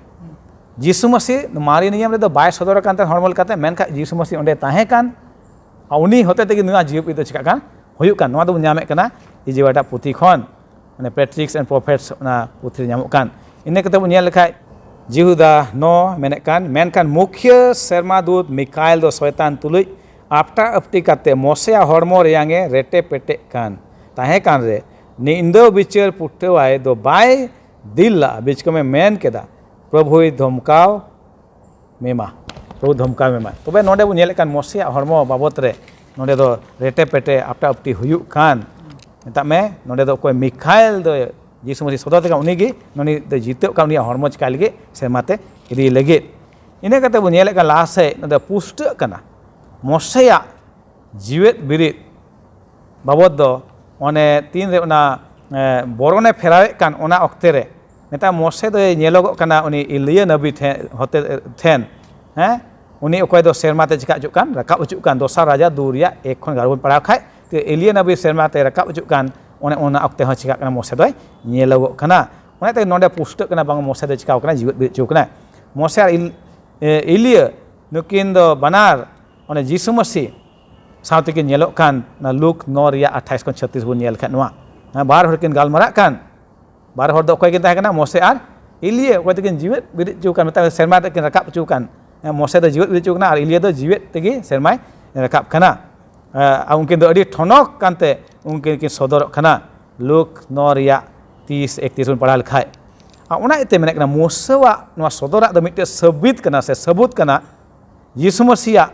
ᱡᱤᱥᱩ ᱢᱟᱹᱥᱤ ᱢᱟᱨᱮ ᱱᱤᱭᱚᱢ ᱨᱮᱫᱚ ᱵᱟᱭ ᱥᱚᱫᱚᱨ ᱟᱠᱟᱱ ᱛᱟᱦᱮᱸᱫ ᱦᱚᱲᱢᱚ ᱞᱮᱠᱟᱛᱮ, ᱢᱮᱱᱠᱷᱟᱱ ᱡᱤᱥᱩ ᱢᱟᱹᱥᱤ ᱚᱸᱰᱮ ᱛᱟᱦᱮᱸ ᱠᱟᱱ, ᱟᱨ ᱩᱱᱤ ᱦᱚᱛᱮ ᱛᱮᱜᱮ ᱱᱚᱣᱟ ᱡᱤᱣᱮᱫ ᱵᱮᱨᱮᱫ ᱫᱚ ᱪᱤᱠᱟᱜ ᱠᱟᱱ, ᱦᱩᱭᱩᱜ ᱠᱟᱱ᱾ ᱱᱚᱣᱟ ᱫᱚᱵᱚᱱ ᱧᱟᱢᱮᱫ ᱠᱟᱱᱟ ᱤᱡᱤᱣᱟᱴᱟᱜ ᱯᱩᱛᱷᱤ ᱠᱷᱚᱱ, ᱢᱟᱱᱮ Patriarchs and Prophets ᱚᱱᱟ ᱯᱩᱛᱷᱤ ᱨᱮ ᱧᱟᱢᱚᱜ ᱠᱟᱱ᱾ ᱤᱱᱟᱹ ᱠᱟᱛᱮ ᱵᱚᱱ ᱧᱮᱞ ᱞᱮᱠᱷᱟᱡ ᱡᱤᱦᱩᱫᱟ ᱱᱚ ᱢᱮᱱᱮᱫ ᱠᱟᱱ, ᱢᱮᱱᱠᱷᱟᱱ ᱢᱩᱠᱷᱤᱭᱟᱹ ᱥᱮᱨᱢᱟ ᱫᱩᱛ ᱢᱤᱠᱟᱭᱮᱞ ᱫᱚ ᱥᱚᱭᱛᱟᱱ ᱛᱩᱞᱩᱡ ᱟᱯᱴᱟ ᱟᱯᱴᱤ ᱠᱟᱛᱮ ᱢᱚᱥᱮᱭᱟᱜ ᱦᱚᱲᱢᱚ ᱨᱮᱭᱟᱝ ᱮ ᱨᱮᱴᱮ ᱯᱮᱴᱮᱜ ᱠᱟᱱ ᱛᱟᱦᱮᱸ ᱠᱟᱱ ᱨᱮ, ᱧᱤᱫᱟᱹ ᱵᱤᱪᱟᱹᱨ ᱯᱩᱴᱷᱟᱹᱣᱟᱭ ᱫᱚ ᱵᱟᱭ ᱫᱤᱞ ᱞᱟᱜᱼᱟ᱾ ᱵᱤᱪᱠᱚᱢᱮ ᱢᱮᱱ ᱠᱮᱫᱟ, "ᱯᱨᱚᱵᱷᱩᱭ ᱫᱷᱚᱢᱠᱟᱣ ᱢᱮᱢᱟ, ᱯᱨᱚᱵᱷᱩ ᱫᱷᱚᱢᱠᱟᱣ ᱢᱮᱢᱟ᱾" ᱛᱚᱵᱮ ᱱᱚᱰᱮ ᱵᱚᱱ ᱧᱮᱞᱮᱫ ᱠᱟᱱ ᱢᱚᱥᱮᱭᱟᱜ ᱦᱚᱲᱢᱚ ᱵᱟᱵᱚᱛ ᱨᱮ ᱱᱚᱰᱮ ᱫᱚ ᱨᱮᱴᱮ ᱯᱮᱴᱮ ᱟᱯᱴᱟ ᱟᱯᱴᱤ ᱦᱩᱭᱩᱜ ᱠᱟᱱ᱾ ᱢᱮᱛᱟᱜ ᱢᱮ, ᱱᱚᱰᱮ ᱫᱚ ᱚᱠᱚᱭ ᱢᱤᱠᱷᱟᱭᱮᱞ ᱫᱚ ᱡᱤᱥᱩ ᱢᱟᱹᱥᱤ ᱥᱚᱫᱚᱨ ᱛᱮ ᱠᱟᱱ, ᱩᱱᱤ ᱜᱮ ᱱᱩᱭ ᱫᱚ ᱡᱤᱛᱟᱹᱜ ᱠᱟᱱ, ᱩᱱᱤᱭᱟᱜ ᱦᱚᱲᱢᱚ ᱪᱤᱠᱟᱭ ᱞᱟᱹᱜᱤᱫ? ᱥᱮᱨᱢᱟ ᱛᱮ ᱤᱫᱤ ᱞᱟᱹᱜᱤᱫ᱾ ᱤᱱᱟᱹ ᱠᱟᱛᱮ ᱵᱚᱱ ᱧᱮᱞᱮᱫ ᱠᱟᱱ ᱞᱟᱦᱟ ᱥᱮᱫ ᱱᱚᱰᱮ ᱯᱩᱥᱴᱟᱹᱜ ᱠᱟᱱᱟ ᱢᱚᱥᱮᱭᱟᱜ ᱡᱤᱣᱮᱫ ᱵᱤᱨᱤᱫ ᱵᱟᱵᱚᱫ ᱫᱚ, ᱚᱱᱮ ᱛᱤᱱᱨᱮ ᱚᱱᱟ, ᱮ, ᱵᱚᱨᱚᱱᱮ ᱯᱷᱮᱨᱟᱣᱮᱫ ᱠᱟᱱ, ᱚᱱᱟ ᱚᱠᱛᱮ ᱨᱮ ᱱᱮᱛᱟᱨ ᱢᱚᱥᱮ ᱫᱚᱭ ᱧᱮᱞᱚᱜᱚᱜ ᱠᱟᱱᱟ ᱩᱱᱤ ᱤᱞᱤᱭᱟᱹ ᱱᱟᱵᱤ ᱴᱷᱮᱱ, ᱦᱚᱛᱮ, ᱴᱷᱮᱱ, ᱦᱮᱸ, ᱩᱱᱤ ᱚᱠᱚᱭ ᱫᱚ ᱥᱮᱨᱢᱟ ᱛᱮ ᱪᱤᱠᱟ ᱦᱚᱪᱚᱜ ᱠᱟᱱ, ᱨᱟᱠᱟᱵ ᱦᱚᱪᱚᱜ ᱠᱟᱱ, ᱫᱚᱥᱟᱨ ᱨᱟᱡᱟ ᱫᱩ ᱨᱮᱭᱟᱜ ᱮᱠ ᱠᱷᱚᱱ ᱜᱟᱨᱚ ᱵᱚᱱ ᱯᱟᱲᱦᱟᱣ ᱠᱷᱟᱡ, ᱛᱚ ᱤᱞᱤᱭᱟᱹ ᱱᱟᱵᱤ ᱥᱮᱨᱢᱟ ᱛᱮ ᱨᱟᱠᱟᱵ ᱦᱚᱪᱚᱜ ᱠᱟᱱ, ᱚᱱᱮ ᱚᱱᱟ ᱚᱠᱛᱮ ᱦᱚᱸ ᱪᱤᱠᱟᱜ ᱠᱟᱱᱟ, ᱢᱚᱥᱮ ᱫᱚᱭ ᱧᱮᱞᱚᱜᱚᱜ ᱠᱟᱱᱟ᱾ ᱚᱱᱟᱛᱮ ᱱᱚᱰᱮ ᱯᱩᱥᱴᱟᱹᱜ ᱠᱟᱱᱟ ᱵᱟᱝ ᱢᱚᱥᱮ ᱫᱚ ᱪᱤᱠᱟᱣ ᱠᱟᱱᱟ, ᱡᱤᱣᱮᱫ ᱵᱮᱨᱮᱫ ᱦᱚᱪᱚ ᱠᱟᱱᱟ᱾ ᱢᱚᱥᱮ ᱟᱨ ᱤᱞ-, ᱮ, ᱤᱞᱤᱭᱟᱹ ᱱᱩᱠᱤᱱ ᱫᱚ ᱵᱟᱱᱟᱨ ᱚᱱᱮ ᱡᱤᱥᱩ ᱢᱟᱹᱥᱤ ᱥᱟᱶᱛᱮ ᱠᱤᱱ ᱧᱮᱞᱚᱜ ᱠᱟᱱ ᱚᱱᱟ ᱞᱩᱠ ᱱᱚ ᱨᱮᱭᱟᱜ ᱟᱴᱷᱟᱥ ᱠᱷᱚᱱ ᱪᱷᱟᱛᱤᱥ ᱵᱚᱱ ᱧᱮᱞ ᱠᱷᱟᱱ ᱱᱚᱣᱟ, ᱦᱮᱸ, ᱵᱟᱨ ᱦᱚᱲ ᱠᱤᱱ ᱜᱟᱞᱢᱟᱨᱟᱜ ᱠᱟᱱ, ᱵᱟᱨ ᱦᱚᱲ ᱫᱚ ᱚᱠᱚᱭ ᱠᱤᱱ ᱛᱟᱦᱮᱸ ᱠᱟᱱᱟ? ᱢᱳᱥᱮ ᱟᱨ ᱮᱞᱤᱭᱟᱹ᱾ ᱚᱠᱚᱭ ᱫᱚᱠᱤᱱ ᱡᱤᱣᱮᱫ ᱵᱮᱨᱮᱫ ᱦᱚᱪᱚ ᱠᱟᱱ, ᱢᱮᱛᱟᱜ ᱥᱮᱨᱢᱟ ᱨᱮ ᱠᱤᱱ ᱨᱟᱠᱟᱵ ᱦᱚᱪᱚ ᱠᱟᱱ᱾ ᱦᱮᱸ, ᱢᱳᱥᱮ ᱫᱚ ᱡᱤᱣᱮᱫ ᱵᱮᱨᱮᱫ ᱦᱚᱪᱚ ᱠᱟᱱᱟ ᱟᱨ ᱮᱞᱤᱭᱟᱹ ᱫᱚ ᱡᱤᱣᱮᱫ ᱛᱮᱜᱮ ᱥᱮᱨᱢᱟᱭ ᱨᱟᱠᱟᱵ ᱠᱟᱱᱟ᱾ ᱟᱨ ᱩᱱᱠᱤᱱ ᱫᱚ ᱟᱹᱰᱤ ᱴᱷᱚᱱᱚᱠ ᱠᱟᱱᱛᱮ ᱩᱱᱠᱤᱱ ᱠᱤᱱ ᱥᱚᱫᱚᱨᱚᱜ ᱠᱟᱱᱟ᱾ ᱞᱩᱠ ᱱᱚ ᱨᱮᱭᱟᱜ ᱛᱤᱥ ᱮᱠᱛᱤᱥ ᱵᱚᱱ ᱯᱟᱲᱦᱟᱣ ᱞᱮᱠᱷᱟᱡ, ᱟᱨ ᱚᱱᱟ ᱤᱭᱟᱹᱛᱮ ᱢᱮᱱᱮᱫ ᱠᱟᱱᱟ, ᱢᱳᱥᱮᱣᱟᱜ ᱱᱚᱣᱟ ᱥᱚᱫᱚᱨᱟᱜ ᱫᱚ ᱢᱤᱫᱴᱮᱡ ᱥᱟᱹᱵᱤᱛ ᱠᱟᱱᱟ ᱥᱮ ᱥᱟᱹᱵᱩᱛ ᱠᱟᱱᱟ ᱡᱤᱥᱩ ᱢᱟᱹᱥᱤᱭᱟᱜ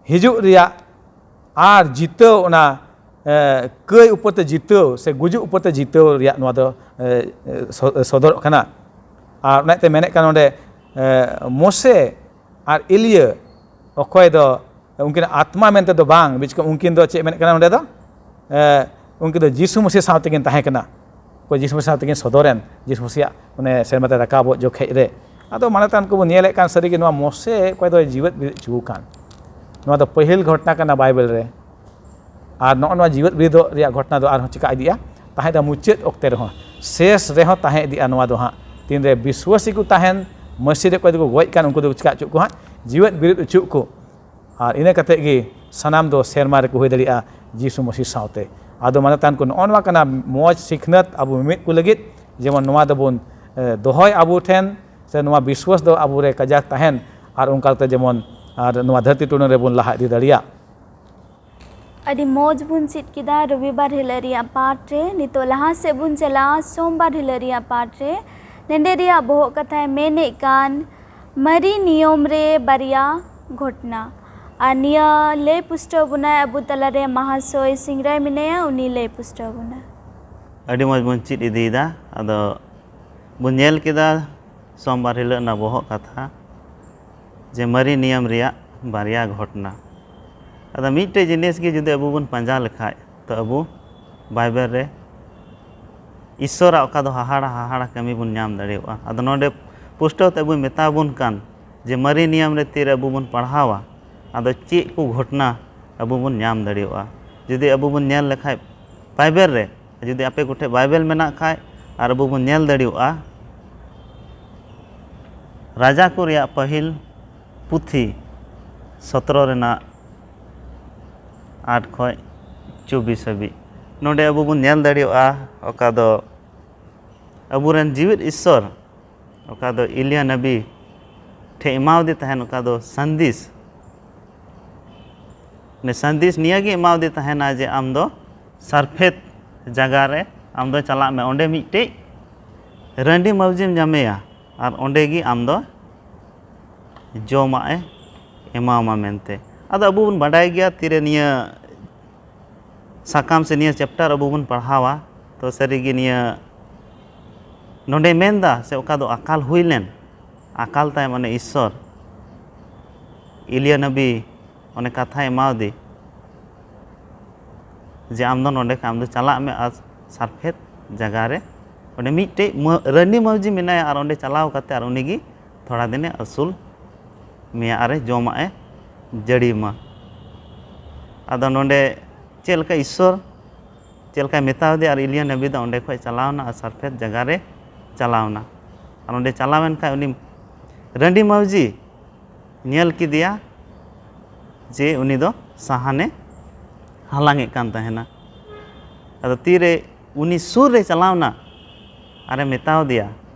ᱦᱤᱡᱩᱜ ᱨᱮᱭᱟᱜ ᱟᱨ ᱡᱤᱛᱟᱹᱣ, ᱚᱱᱟ, ᱮ, ᱠᱟᱹᱭ ᱩᱯᱚᱨ ᱛᱮ ᱡᱤᱛᱟᱹᱣ ᱥᱮ ᱜᱩᱡᱩᱜ ᱩᱯᱚᱨ ᱛᱮ ᱡᱤᱛᱟᱹᱣ ᱨᱮᱭᱟᱜ ᱱᱚᱣᱟ ᱫᱚ, ᱮ, ᱮ, ᱥᱚ-, ᱥᱚᱫᱚᱨᱚᱜ ᱠᱟᱱᱟ᱾ ᱟᱨ ᱚᱱᱟ ᱤᱭᱟᱹᱛᱮ ᱢᱮᱱᱮᱫ ᱠᱟᱱᱟ ᱱᱚᱰᱮ, ᱮ, ᱢᱳᱥᱮ ᱟᱨ ᱮᱞᱤᱭᱟᱹ ᱚᱠᱚᱭ ᱫᱚ ᱩᱱᱠᱤᱱᱟᱜ ᱟᱛᱢᱟ ᱢᱮᱱᱛᱮ ᱫᱚ ᱵᱟᱝ, ᱵᱤᱪᱠᱚᱢ ᱩᱱᱠᱤᱱ ᱫᱚ ᱪᱮᱫ ᱢᱮᱱᱮᱫ ᱠᱟᱱᱟ ᱱᱚᱰᱮ ᱫᱚ? ᱮ, ᱩᱱᱠᱤᱱ ᱫᱚ ᱡᱤᱥᱩ ᱢᱟᱹᱥᱤ ᱥᱟᱶ ᱛᱮᱠᱤᱱ ᱛᱟᱦᱮᱸ ᱠᱟᱱᱟ᱾ ᱚᱠᱚᱭ ᱡᱤᱥᱩ ᱢᱟᱹᱥᱤ ᱥᱟᱶ ᱛᱮᱠᱤᱱ ᱥᱚᱫᱚᱨᱮᱱ, ᱡᱤᱥᱩ ᱢᱟᱹᱥᱤᱭᱟᱜ ᱚᱱᱮ ᱥᱮᱨᱢᱟ ᱛᱮ ᱨᱟᱠᱟᱵᱚᱜ ᱡᱚᱠᱷᱮᱡ ᱨᱮ᱾ ᱟᱫᱚ ᱢᱟᱱᱚᱛᱟᱱ ᱠᱚᱵᱚᱱ ᱧᱮᱞᱮᱫ ᱠᱟᱱ ᱥᱟᱹᱨᱤᱜᱮ ᱱᱚᱣᱟ ᱢᱳᱥᱮ ᱚᱠᱚᱭ ᱫᱚᱭ ᱡᱤᱣᱮᱫ ᱵᱮᱨᱮᱫ ᱦᱚᱪᱚ ᱟᱠᱟᱱ, ᱱᱚᱣᱟ ᱫᱚ ᱯᱟᱹᱦᱤᱞ ᱜᱷᱚᱴᱚᱱᱟ ᱠᱟᱱᱟ ᱵᱟᱭᱵᱮᱞ ᱨᱮ᱾ ᱟᱨ ᱱᱚᱜᱼᱚ ᱱᱚᱣᱟ ᱡᱤᱣᱮᱫ ᱵᱮᱨᱮᱫᱚᱜ ᱨᱮᱭᱟᱜ ᱜᱷᱚᱴᱚᱱᱟ ᱫᱚ ᱟᱨᱦᱚᱸ ᱪᱤᱠᱟ ᱤᱫᱤᱜᱼᱟ? ᱛᱟᱦᱮᱸ ᱫᱚ ᱢᱩᱪᱟᱹᱫ ᱚᱠᱛᱮ ᱨᱮᱦᱚᱸ, ᱥᱮᱥ ᱨᱮᱦᱚᱸ ᱛᱟᱦᱮᱸ ᱤᱫᱤᱜᱼᱟ ᱱᱚᱣᱟ ᱫᱚ ᱦᱟᱸᱜ᱾ ᱛᱤᱱᱨᱮ ᱵᱤᱥᱣᱟᱹᱥᱤ ᱠᱚ ᱛᱟᱦᱮᱱ, ᱢᱟᱹᱥᱤ ᱨᱮ ᱚᱠᱚᱭ ᱫᱚᱠᱚ ᱜᱚᱡ ᱠᱟᱱ, ᱩᱱᱠᱩ ᱫᱚ ᱪᱤᱠᱟ ᱦᱚᱪᱚ ᱠᱚ ᱦᱟᱸᱜ? ᱡᱤᱣᱮᱫ ᱵᱮᱨᱮᱫ ᱦᱚᱪᱚ ᱠᱚ᱾ ᱟᱨ ᱤᱱᱟᱹ ᱠᱟᱛᱮᱫ ᱜᱮ ᱥᱟᱱᱟᱢ ᱫᱚ ᱥᱮᱨᱢᱟ ᱨᱮᱠᱚ ᱦᱩᱭ ᱫᱟᱲᱮᱭᱟᱜᱼᱟ ᱡᱤᱥᱩ ᱢᱟᱹᱥᱤ ᱥᱟᱶᱛᱮ᱾ ᱟᱫᱚ ᱢᱟᱱᱚᱛᱟᱱ ᱠᱚ, ᱱᱚᱜᱼᱚ ᱱᱚᱣᱟ ᱠᱟᱱᱟ ᱢᱚᱡᱽ ᱥᱤᱠᱷᱱᱟᱹᱛ ᱟᱵᱚ ᱢᱤᱢᱤᱫ ᱠᱚ ᱞᱟᱹᱜᱤᱫ, ᱡᱮᱢᱚᱱ ᱱᱚᱣᱟ ᱫᱚᱵᱚᱱ, ᱮ, ᱫᱚᱦᱚᱭ ᱟᱵᱚ ᱴᱷᱮᱱ, ᱥᱮ ᱱᱚᱣᱟ ᱵᱤᱥᱣᱟᱥ ᱫᱚ ᱟᱵᱚ ᱨᱮ ᱠᱟᱡᱟᱠ ᱛᱟᱦᱮᱱ, ᱟᱨ ᱚᱱᱠᱟ ᱠᱟᱛᱮ ᱡᱮᱢᱚᱱ ᱟᱨ ᱱᱚᱣᱟ ᱫᱷᱟᱹᱨᱛᱤ ᱴᱩᱰᱟᱹᱝ ᱨᱮᱵᱚᱱ ᱞᱟᱦᱟ ᱤᱫᱤ ᱫᱟᱲᱮᱭᱟᱜ᱾ ᱟᱹᱰᱤ ᱢᱚᱡᱽ ᱵᱚᱱ ᱪᱮᱫ ᱠᱮᱫᱟ ᱨᱚᱵᱤᱵᱟᱨ ᱦᱤᱞᱳᱜ ᱨᱮᱭᱟᱜ ᱯᱟᱴ ᱨᱮ᱾ ᱱᱤᱛᱚᱜ ᱞᱟᱦᱟ ᱥᱮᱫ ᱵᱚᱱ ᱪᱟᱞᱟᱜᱼᱟ ᱥᱳᱢᱵᱟᱨ ᱦᱤᱞᱳᱜ ᱨᱮᱭᱟᱜ ᱯᱟᱴ ᱨᱮ᱾ ᱱᱮᱰᱮ ᱨᱮᱭᱟᱜ ᱵᱚᱦᱚᱜ ᱠᱟᱛᱷᱟᱭ ᱢᱮᱱᱮᱫ ᱠᱟᱱ ᱢᱟᱨᱮ ᱱᱤᱭᱚᱢ ᱨᱮ ᱵᱟᱨᱭᱟ ᱜᱷᱚᱴᱱᱟ᱾ ᱟᱨ ᱱᱤᱭᱟᱹ ᱞᱟᱹᱭ ᱯᱩᱥᱴᱟᱹᱣ ᱵᱚᱱᱟᱭ ᱟᱵᱚ ᱛᱟᱞᱟᱨᱮ ᱢᱟᱦᱟᱥᱚᱭ ᱥᱤᱝᱨᱟᱭ ᱢᱮᱱᱟᱭᱟ, ᱩᱱᱤ ᱞᱟᱹᱭ ᱯᱩᱥᱴᱟᱹᱣ ᱵᱚᱱᱟ᱾ ᱟᱹᱰᱤ ᱢᱚᱡᱽ ᱵᱚᱱ ᱪᱮᱫ ᱤᱫᱤᱭᱮᱫᱟ᱾ ᱟᱫᱚ ᱵᱚᱱ ᱧᱮᱞ ᱠᱮᱫᱟ ᱥᱳᱢᱵᱟᱨ ᱦᱤᱞᱳᱜ ᱨᱮᱱᱟᱜ ᱵᱚᱦᱚᱜ ᱠᱟᱛᱷᱟ, ᱡᱮ ᱢᱟᱨᱮ ᱱᱤᱭᱚᱢ ᱨᱮᱭᱟᱜ ᱵᱟᱨᱭᱟ ᱜᱷᱚᱴᱱᱟ᱾ ᱟᱫᱚ ᱢᱤᱫᱴᱮᱡ ᱡᱤᱱᱤᱥ ᱜᱮ ᱡᱩᱫᱤ ᱟᱵᱚ ᱵᱚᱱ ᱯᱟᱸᱡᱟ ᱞᱮᱠᱷᱟᱡ, ᱛᱚ ᱟᱵᱚ ᱵᱟᱭᱵᱮᱞ ᱨᱮ ᱤᱥᱥᱚᱨᱟᱜ ᱚᱠᱟ ᱫᱚ ᱦᱟᱦᱟᱲᱟ ᱦᱟᱦᱟᱲᱟ ᱠᱟᱹᱢᱤ ᱵᱚᱱ ᱧᱟᱢ ᱫᱟᱲᱮᱭᱟᱜᱼᱟ᱾ ᱟᱫᱚ ᱱᱚᱰᱮ ᱯᱩᱥᱴᱟᱹᱣ ᱛᱮ ᱟᱵᱚᱭ ᱢᱮᱛᱟ ᱵᱚᱱ ᱠᱟᱱ ᱡᱮ ᱢᱟᱨᱮ ᱱᱤᱭᱚᱢ ᱨᱮ ᱛᱤᱨᱮ ᱟᱵᱚ ᱵᱚᱱ ᱯᱟᱲᱦᱟᱣᱟ, ᱟᱫᱚ ᱪᱮᱫ ᱠᱚ ᱜᱷᱚᱴᱱᱟ ᱟᱵᱚ ᱵᱚᱱ ᱧᱟᱢ ᱫᱟᱲᱮᱭᱟᱜᱼᱟ᱾ ᱡᱩᱫᱤ ᱟᱵᱚ ᱵᱚᱱ ᱧᱮᱞ ᱞᱮᱠᱷᱟᱡ ᱵᱟᱭᱵᱮᱞ ᱨᱮ, ᱡᱩᱫᱤ ᱟᱯᱮ ᱠᱚᱴᱷᱮᱡ ᱵᱟᱭᱵᱮᱞ ᱢᱮᱱᱟᱜ ᱠᱷᱟᱡ, ᱟᱨ ᱟᱵᱚ ᱵᱚᱱ ᱧᱮᱞ ᱫᱟᱲᱮᱭᱟᱜᱼᱟ, ᱨᱟᱡᱟ ᱠᱚ ᱨᱮᱭᱟᱜ ᱯᱟᱹᱦᱤᱞ ᱯᱩᱛᱷᱤ ᱥᱚᱛᱨᱚ ᱨᱮᱱᱟᱜ ᱟᱴ ᱠᱷᱚᱱ ᱪᱚᱵᱵᱤᱥ ᱦᱟᱹᱵᱤᱡ᱾ ᱱᱚᱰᱮ ᱟᱵᱚ ᱵᱚᱱ ᱧᱮᱞ ᱫᱟᱲᱮᱭᱟᱜᱼᱟ, ᱚᱠᱟ ᱫᱚ ᱟᱵᱚᱨᱮᱱ ᱡᱤᱣᱤᱫ ᱤᱥᱥᱚᱨ, ᱚᱠᱟ ᱫᱚ ᱤᱞᱤᱭᱟ ᱱᱟᱵᱤ ᱴᱷᱮᱡ ᱮᱢᱟᱣᱟᱫᱮ ᱛᱟᱦᱮᱱ, ᱚᱠᱟ ᱫᱚ ᱥᱟᱸᱫᱮᱥ, ᱩᱱᱤ ᱥᱟᱸᱫᱮᱥ ᱱᱤᱭᱟᱹ ᱜᱮ ᱮᱢᱟᱣᱟᱫᱮ ᱛᱟᱦᱮᱱᱟ ᱡᱮ ᱟᱢ ᱫᱚ ᱥᱟᱨᱯᱷᱮᱛ ᱡᱟᱭᱜᱟ ᱨᱮ ᱟᱢ ᱫᱚ ᱪᱟᱞᱟᱜ ᱢᱮ, ᱚᱸᱰᱮ ᱢᱤᱫᱴᱮᱡ ᱨᱟᱺᱰᱤ ᱢᱟᱹᱣᱡᱤᱢ ᱧᱟᱢᱮᱭᱟ ᱟᱨ ᱚᱸᱰᱮ ᱜᱮ ᱟᱢ ᱫᱚ ᱡᱚᱢᱟᱜ ᱮ ᱮᱢᱟᱢᱟ ᱢᱮᱱᱛᱮ᱾ ᱟᱫᱚ ᱟᱵᱚ ᱵᱚᱱ ᱵᱟᱰᱟᱭ ᱜᱮᱭᱟ, ᱛᱤᱨᱮ ᱱᱤᱭᱟᱹ ᱥᱟᱠᱟᱢ ᱥᱮ ᱱᱤᱭᱟᱹ chapter ᱟᱵᱚ ᱵᱚᱱ ᱯᱟᱲᱦᱟᱣᱟ, ᱛᱚ ᱥᱟᱹᱨᱤᱜᱮ ᱱᱤᱭᱟᱹ ᱱᱚᱰᱮ ᱢᱮᱱᱫᱟ ᱥᱮ ᱚᱠᱟ ᱫᱚ ᱟᱠᱟᱞ ᱦᱩᱭ ᱞᱮᱱ, ᱟᱠᱟᱞ ᱛᱟᱭᱚᱢ ᱚᱱᱮ ᱤᱥᱥᱚᱨ ᱤᱞᱤᱭᱟ ᱱᱟᱵᱤ ᱚᱱᱮ ᱠᱟᱛᱷᱟᱭ ᱮᱢᱟᱣᱟᱫᱮ ᱡᱮ ᱟᱢ ᱫᱚ ᱱᱚᱰᱮ ᱠᱷᱚᱱ ᱟᱢ ᱫᱚ ᱪᱟᱞᱟᱜ ᱢᱮ ᱟᱨ ᱥᱟᱨᱯᱷᱮᱛ ᱡᱟᱭᱜᱟ ᱨᱮ ᱚᱸᱰᱮ ᱢᱤᱫᱴᱮᱡ ᱢᱟᱹ-, ᱨᱟᱺᱰᱤ ᱢᱟᱹᱣᱡᱤ ᱢᱮᱱᱟᱭᱟ ᱟᱨ ᱚᱸᱰᱮ ᱪᱟᱞᱟᱣ ᱠᱟᱛᱮ ᱟᱨ ᱩᱱᱤᱜᱮ ᱛᱷᱚᱲᱟ ᱫᱤᱱᱮ ᱟᱹᱥᱩᱞ ᱢᱮᱭᱟ ᱟᱨᱮ ᱡᱚᱢᱟᱜ ᱮ ᱡᱟᱹᱲᱤ ᱢᱟ᱾ ᱟᱫᱚ ᱱᱚᱰᱮ ᱪᱮᱫ ᱞᱮᱠᱟ ᱤᱥᱥᱚᱨ ᱪᱮᱫ ᱞᱮᱠᱟᱭ ᱢᱮᱛᱟᱣ ᱫᱮᱭᱟ ᱟᱨ ᱤᱞᱤᱭᱟ ᱱᱟᱵᱤ ᱫᱚ ᱚᱸᱰᱮ ᱠᱷᱚᱡ ᱪᱟᱞᱟᱣᱱᱟ ᱟᱨ ᱥᱟᱨᱯᱷᱮᱛ ᱡᱟᱭᱜᱟ ᱨᱮ ᱪᱟᱞᱟᱣᱱᱟ᱾ ᱟᱨ ᱚᱸᱰᱮ ᱪᱟᱞᱟᱣᱮᱱ ᱠᱷᱟᱡ ᱩᱱᱤ ᱨᱟᱺᱰᱤ ᱢᱟᱹᱣᱡᱤ ᱧᱮᱞ ᱠᱮᱫᱮᱭᱟ ᱡᱮ ᱩᱱᱤ ᱫᱚ ᱥᱟᱦᱟᱱᱮ ᱦᱟᱞᱟᱝ ᱮᱫ ᱠᱟᱱ ᱛᱟᱦᱮᱱᱟ᱾ ᱟᱫᱚ ᱛᱤᱨᱮ ᱩᱱᱤ ᱥᱩᱨ ᱨᱮ ᱪᱟᱞᱟᱣᱱᱟ ᱟᱨᱮ ᱢᱮᱛᱟᱣ ᱫᱮᱭᱟ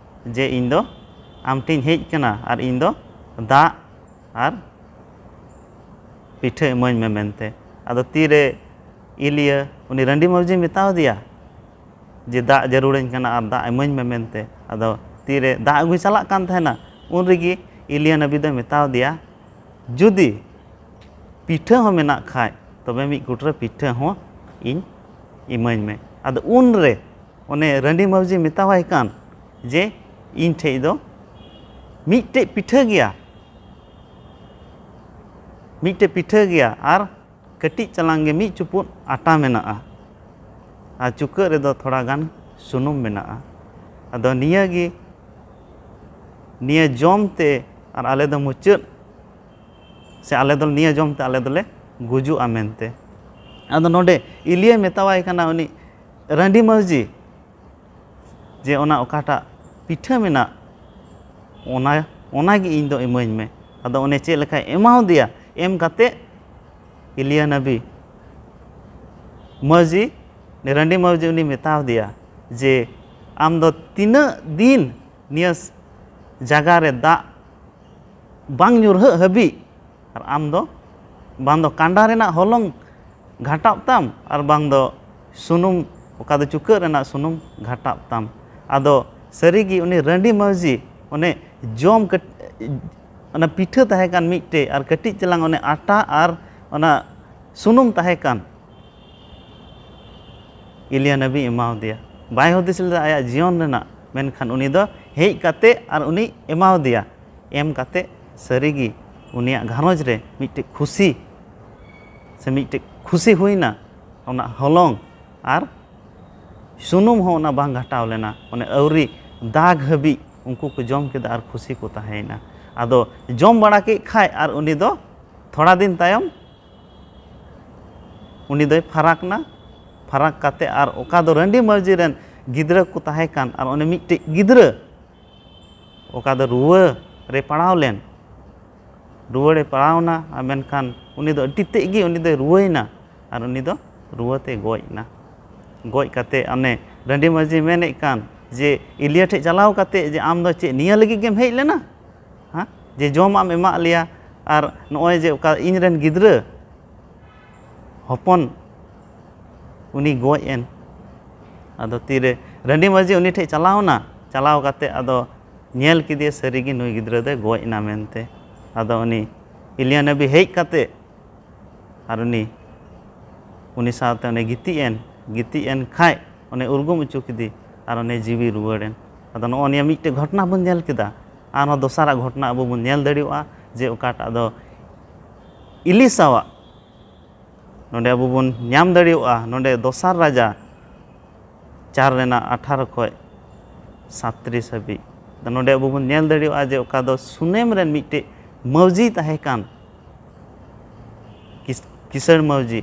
ᱡᱮ ᱤᱧ ᱫᱚ ᱟᱢ ᱴᱷᱮᱱ ᱤᱧ ᱦᱮᱡ ᱠᱟᱱᱟ ᱟᱨ ᱤᱧ ᱫᱚ ᱫᱟᱜ ᱟᱨ ᱯᱤᱴᱷᱟᱹ ᱤᱢᱟᱹᱧ ᱢᱮ ᱢᱮᱱᱛᱮ᱾ ᱟᱫᱚ ᱛᱤᱨᱮ ᱤᱞᱤᱭᱟᱹ ᱩᱱᱤ ᱨᱟᱺᱰᱤ ᱢᱟᱹᱣᱡᱤ ᱢᱮᱛᱟᱣ ᱫᱮᱭᱟ ᱡᱮ ᱫᱟᱜ ᱡᱟᱹᱨᱩᱲᱟᱹᱧ ᱠᱟᱱᱟ ᱟᱨ ᱫᱟᱜ ᱤᱢᱟᱹᱧ ᱢᱮ ᱢᱮᱱᱛᱮ᱾ ᱟᱫᱚ ᱛᱤᱨᱮ ᱫᱟᱜ ᱟᱹᱜᱩᱭ ᱪᱟᱞᱟᱜ ᱠᱟᱱ ᱛᱟᱦᱮᱱᱟ, ᱩᱱ ᱨᱮᱜᱮ ᱤᱞᱤᱭᱟ ᱱᱟᱵᱤ ᱫᱚᱭ ᱢᱮᱛᱟᱣ ᱫᱮᱭᱟ, ᱡᱩᱫᱤ ᱯᱤᱴᱷᱟᱹ ᱦᱚᱸ ᱢᱮᱱᱟᱜ ᱠᱷᱟᱡ ᱛᱚᱵᱮ ᱢᱤᱫ ᱠᱩᱴᱨᱟᱹ ᱯᱤᱴᱷᱟᱹ ᱦᱚᱸ ᱤᱧ ᱤᱢᱟᱹᱧ ᱢᱮ᱾ ᱟᱫᱚ ᱩᱱᱨᱮ ᱚᱱᱮ ᱨᱟᱺᱰᱤ ᱢᱟᱹᱣᱡᱤ ᱢᱮᱛᱟᱣᱟᱭ ᱠᱟᱱ ᱡᱮ ᱤᱧ ᱴᱷᱮᱡ ᱫᱚ ᱢᱤᱫᱴᱮᱡ ᱯᱤᱴᱷᱟᱹ ᱜᱮᱭᱟ, ᱢᱤᱫᱴᱮᱡ ᱯᱤᱴᱷᱟᱹ ᱜᱮᱭᱟ ᱟᱨ ᱠᱟᱹᱴᱤᱡ ᱪᱟᱞᱟᱝ ᱜᱮ ᱢᱤᱫ ᱪᱩᱯᱩᱫ ᱟᱴᱟ ᱢᱮᱱᱟᱜᱼᱟ ᱟᱨ ᱪᱩᱠᱟᱹᱜ ᱨᱮᱫᱚ ᱛᱷᱚᱲᱟ ᱜᱟᱱ ᱥᱩᱱᱩᱢ ᱢᱮᱱᱟᱜᱼᱟ᱾ ᱟᱫᱚ ᱱᱤᱭᱟᱹ ᱜᱮ, ᱱᱤᱭᱟᱹ ᱡᱚᱢ ᱛᱮ ᱟᱨ ᱟᱞᱮ ᱫᱚ ᱢᱩᱪᱟᱹᱫ, ᱥᱮ ᱟᱞᱮ ᱫᱚ ᱱᱤᱭᱟᱹ ᱡᱚᱢ ᱛᱮ ᱟᱞᱮ ᱫᱚᱞᱮ ᱜᱩᱡᱩᱜᱼᱟ ᱢᱮᱱᱛᱮ᱾ ᱟᱫᱚ ᱱᱚᱰᱮ ᱤᱞᱤᱭᱟᱹ ᱢᱮᱛᱟᱣᱟᱭ ᱠᱟᱱᱟ ᱩᱱᱤ ᱨᱟᱺᱰᱤ ᱢᱟᱹᱣᱡᱤ ᱡᱮ ᱚᱱᱟ ᱚᱠᱟᱴᱟᱜ ᱯᱤᱴᱷᱟᱹ ᱢᱮᱱᱟᱜ ᱚᱱᱟ, ᱚᱱᱟ ᱜᱮ ᱤᱧ ᱫᱚ ᱤᱢᱟᱹᱧ ᱢᱮ᱾ ᱟᱫᱚ ᱚᱱᱮ ᱪᱮᱫ ᱞᱮᱠᱟᱭ ᱮᱢᱟᱣᱟᱫᱮᱭᱟ, ᱮᱢ ᱠᱟᱛᱮ ᱤᱞᱤᱭᱟ ᱱᱟᱵᱤ ᱢᱟᱹᱡᱷᱤ, ᱩᱱᱤ ᱨᱟᱺᱰᱤ ᱢᱟᱹᱡᱷᱤ ᱩᱱᱤ ᱢᱮᱛᱟᱣ ᱫᱮᱭᱟ ᱡᱮ, "ᱟᱢ ᱫᱚ ᱛᱤᱱᱟᱹᱜ ᱫᱤᱱ ᱱᱤᱭᱟᱹ ᱡᱟᱭᱜᱟ ᱨᱮ ᱫᱟᱜ ᱵᱟᱝ ᱧᱩᱨᱦᱟᱹᱜ ᱦᱟᱹᱵᱤᱡ ᱟᱨ ᱟᱢ ᱫᱚ ᱵᱟᱝ ᱫᱚ ᱠᱟᱸᱰᱟ ᱨᱮᱱᱟᱜ ᱦᱚᱞᱚᱝ ᱜᱷᱟᱴᱟᱜ ᱛᱟᱢ ᱟᱨ ᱵᱟᱝ ᱫᱚ ᱥᱩᱱᱩᱢ, ᱚᱠᱟ ᱫᱚ ᱪᱩᱠᱟᱹᱜ ᱨᱮᱱᱟᱜ ᱥᱩᱱᱩᱢ ᱜᱷᱟᱴᱟᱜ ᱛᱟᱢ?" ᱟᱫᱚ ᱥᱟᱹᱨᱤᱜᱮ ᱩᱱᱤ ᱨᱟᱺᱰᱤ ᱢᱟᱹᱡᱷᱤ ᱚᱱᱮ ᱡᱚᱢ ᱠᱟᱹᱴ-, ᱚᱱᱟ ᱯᱤᱴᱷᱟᱹ ᱛᱟᱦᱮᱸ ᱠᱟᱱ ᱢᱤᱫᱴᱮᱡ ᱟᱨ ᱠᱟᱹᱴᱤᱡ ᱪᱟᱞᱟᱝ ᱚᱱᱮ ᱟᱴᱟ ᱟᱨ ᱚᱱᱟ ᱥᱩᱱᱩᱢ ᱛᱟᱦᱮᱸ ᱠᱟᱱ, ᱮᱞᱤᱭᱟ ᱱᱟᱵᱤ ᱮᱢᱟᱣᱟᱫᱮᱭᱟ᱾ ᱵᱟᱭ ᱦᱩᱫᱤᱥ ᱞᱮᱫᱟ ᱟᱭᱟᱜ ᱡᱤᱭᱚᱱ ᱨᱮᱱᱟᱜ, ᱢᱮᱱᱠᱷᱟᱱ ᱩᱱᱤ ᱫᱚ ᱦᱮᱡ ᱠᱟᱛᱮ ᱟᱨ ᱩᱱᱤ ᱮᱢᱟᱣᱟᱫᱮᱭᱟ᱾ ᱮᱢ ᱠᱟᱛᱮ ᱥᱟᱹᱨᱤᱜᱮ ᱩᱱᱤᱭᱟᱜ ᱜᱷᱟᱨᱚᱸᱡᱽ ᱨᱮ ᱢᱤᱫᱴᱮᱡ ᱠᱷᱩᱥᱤ ᱥᱮ ᱢᱤᱫᱴᱮᱡ ᱠᱷᱩᱥᱤ ᱦᱩᱭᱱᱟ᱾ ᱚᱱᱟ ᱦᱚᱞᱚᱝ ᱟᱨ ᱥᱩᱱᱩᱢ ᱦᱚᱸ ᱚᱱᱟ ᱵᱟᱝ ᱜᱷᱟᱴᱟᱣ ᱞᱮᱱᱟ, ᱚᱱᱮ ᱟᱹᱣᱨᱤ ᱫᱟᱜᱽ ᱦᱟᱹᱵᱤᱡ ᱩᱱᱠᱩ ᱠᱚ ᱡᱚᱢ ᱠᱮᱫᱟ ᱟᱨ ᱠᱷᱩᱥᱤ ᱠᱚ ᱛᱟᱦᱮᱸᱭᱮᱱᱟ᱾ ᱟᱫᱚ ᱡᱚᱢ ᱵᱟᱲᱟ ᱠᱮᱫ ᱠᱷᱟᱡ ᱟᱨ ᱩᱱᱤ ᱫᱚ ᱛᱷᱚᱲᱟ ᱫᱤᱱ ᱛᱟᱭᱚᱢ ᱩᱱᱤ ᱫᱚᱭ ᱯᱷᱟᱨᱟᱠ ᱱᱟ᱾ ᱯᱷᱟᱨᱟᱠ ᱠᱟᱛᱮ ᱟᱨ ᱚᱠᱟ ᱫᱚ ᱨᱟᱺᱰᱤ ᱢᱟᱹᱡᱷᱤ ᱨᱮᱱ ᱜᱤᱫᱽᱨᱟᱹ ᱠᱚ ᱛᱟᱦᱮᱸ ᱠᱟᱱ ᱟᱨ ᱚᱱᱮ ᱢᱤᱫᱴᱮᱡ ᱜᱤᱫᱽᱨᱟᱹ ᱚᱠᱟ ᱫᱚ ᱨᱩᱣᱟᱹ ᱨᱮ ᱯᱟᱲᱟᱣ ᱞᱮᱱ, ᱨᱩᱣᱟᱹ ᱨᱮ ᱯᱟᱲᱟᱣ ᱮᱱᱟ, ᱟᱨ ᱢᱮᱱᱠᱷᱟᱱ ᱩᱱᱤ ᱫᱚ ᱟᱹᱰᱤ ᱛᱮᱫ ᱜᱮ ᱩᱱᱤ ᱫᱚᱭ ᱨᱩᱣᱟᱹᱭᱮᱱᱟ ᱟᱨ ᱩᱱᱤ ᱫᱚ ᱨᱩᱣᱟᱹ ᱛᱮᱭ ᱜᱚᱡ ᱮᱱᱟ᱾ ᱜᱚᱡ ᱠᱟᱛᱮ ᱚᱱᱮ ᱨᱟᱺᱰᱤ ᱢᱟᱹᱡᱷᱤ ᱢᱮᱱᱮᱫ ᱠᱟᱱ ᱡᱮ, "ᱮᱞᱤᱭᱟ ᱴᱷᱮᱡ ᱪᱟᱞᱟᱣ ᱠᱟᱛᱮ ᱡᱮ ᱟᱢ ᱫᱚ ᱪᱮᱫ ᱱᱤᱭᱟᱹ ᱞᱟᱹᱜᱤᱫ ᱜᱮᱢ ᱦᱮᱡ ᱞᱮᱱᱟ? ᱦᱮᱸ, ᱡᱮ ᱡᱚᱢᱟᱜ ᱮᱢ ᱮᱢᱟᱜ ᱞᱮᱭᱟ ᱟᱨ ᱱᱚᱜᱼᱚᱭ ᱡᱮ ᱚᱠᱟ ᱤᱧ ᱨᱮᱱ ᱜᱤᱫᱽᱨᱟᱹ ᱦᱚᱯᱚᱱ ᱩᱱᱤ ᱜᱚᱡ ᱮᱱ?" ᱟᱫᱚ ᱛᱤᱨᱮ ᱨᱟᱺᱰᱤ ᱢᱟᱹᱡᱷᱤ ᱩᱱᱤ ᱴᱷᱮᱡ ᱪᱟᱞᱟᱣ ᱮᱱᱟ, ᱪᱟᱞᱟᱣ ᱠᱟᱛᱮ ᱟᱫᱚ ᱧᱮᱞ ᱠᱮᱫᱮᱭᱟ ᱥᱟᱹᱨᱤᱜᱮ ᱱᱩᱭ ᱜᱤᱫᱽᱨᱟᱹ ᱫᱚᱭ ᱜᱚᱡ ᱮᱱᱟ ᱢᱮᱱᱛᱮ᱾ ᱟᱫᱚ ᱩᱱᱤ ᱮᱞᱤᱭᱟ ᱱᱟᱵᱤ ᱦᱮᱡ ᱠᱟᱛᱮ ᱟᱨ ᱩᱱᱤ, ᱩᱱᱤ ᱥᱟᱶᱛᱮ ᱚᱱᱮ ᱜᱤᱛᱤᱡ ᱮᱱ, ᱜᱤᱛᱤᱡ ᱮᱱ ᱠᱷᱟᱡ ᱚᱱᱮ ᱩᱨᱜᱩᱢ ᱦᱚᱪᱚ ᱠᱮᱫᱮ ᱟᱨ ᱚᱱᱮ ᱡᱤᱣᱤ ᱨᱩᱣᱟᱹᱲ ᱮᱱ᱾ ᱟᱫᱚ ᱱᱚᱜᱼᱚ ᱱᱤᱭᱟᱹ ᱢᱤᱫᱴᱮᱡ ᱜᱷᱚᱴᱚᱱᱟ ᱵᱚᱱ ᱧᱮᱞ ᱠᱮᱫᱟ᱾ ᱟᱨᱦᱚᱸ ᱫᱚᱥᱟᱨᱟᱜ ᱜᱷᱚᱴᱚᱱᱟ ᱟᱵᱚ ᱵᱚᱱ ᱧᱮᱞ ᱫᱟᱲᱮᱭᱟᱜᱼᱟ ᱡᱮ ᱚᱠᱟᱴᱟᱜ ᱫᱚ ᱮᱞᱤᱥᱟᱣᱟᱜ ᱱᱚᱰᱮ ᱟᱵᱚ ᱵᱚᱱ ᱧᱟᱢ ᱫᱟᱲᱮᱭᱟᱜᱼᱟ, ᱱᱚᱰᱮ ᱫᱚᱥᱟᱨ ᱨᱟᱡᱟ ᱪᱟᱨ ᱨᱮᱱᱟᱜ ᱟᱴᱷᱟᱨᱚ ᱠᱷᱚᱡ ᱥᱟᱛᱛᱨᱤᱥ ᱦᱟᱹᱵᱤᱡ᱾ ᱟᱫᱚ ᱱᱚᱰᱮ ᱟᱵᱚ ᱵᱚᱱ ᱧᱮᱞ ᱫᱟᱲᱮᱭᱟᱜᱼᱟ ᱡᱮ ᱚᱠᱟ ᱫᱚ ᱥᱩᱱᱮᱢ ᱨᱮᱱ ᱢᱤᱫᱴᱮᱡ ᱢᱟᱹᱣᱡᱤ ᱛᱟᱦᱮᱸ ᱠᱟᱱ, ᱠᱤᱥ-, ᱠᱤᱥᱟᱹᱬ ᱢᱟᱹᱣᱡᱤ,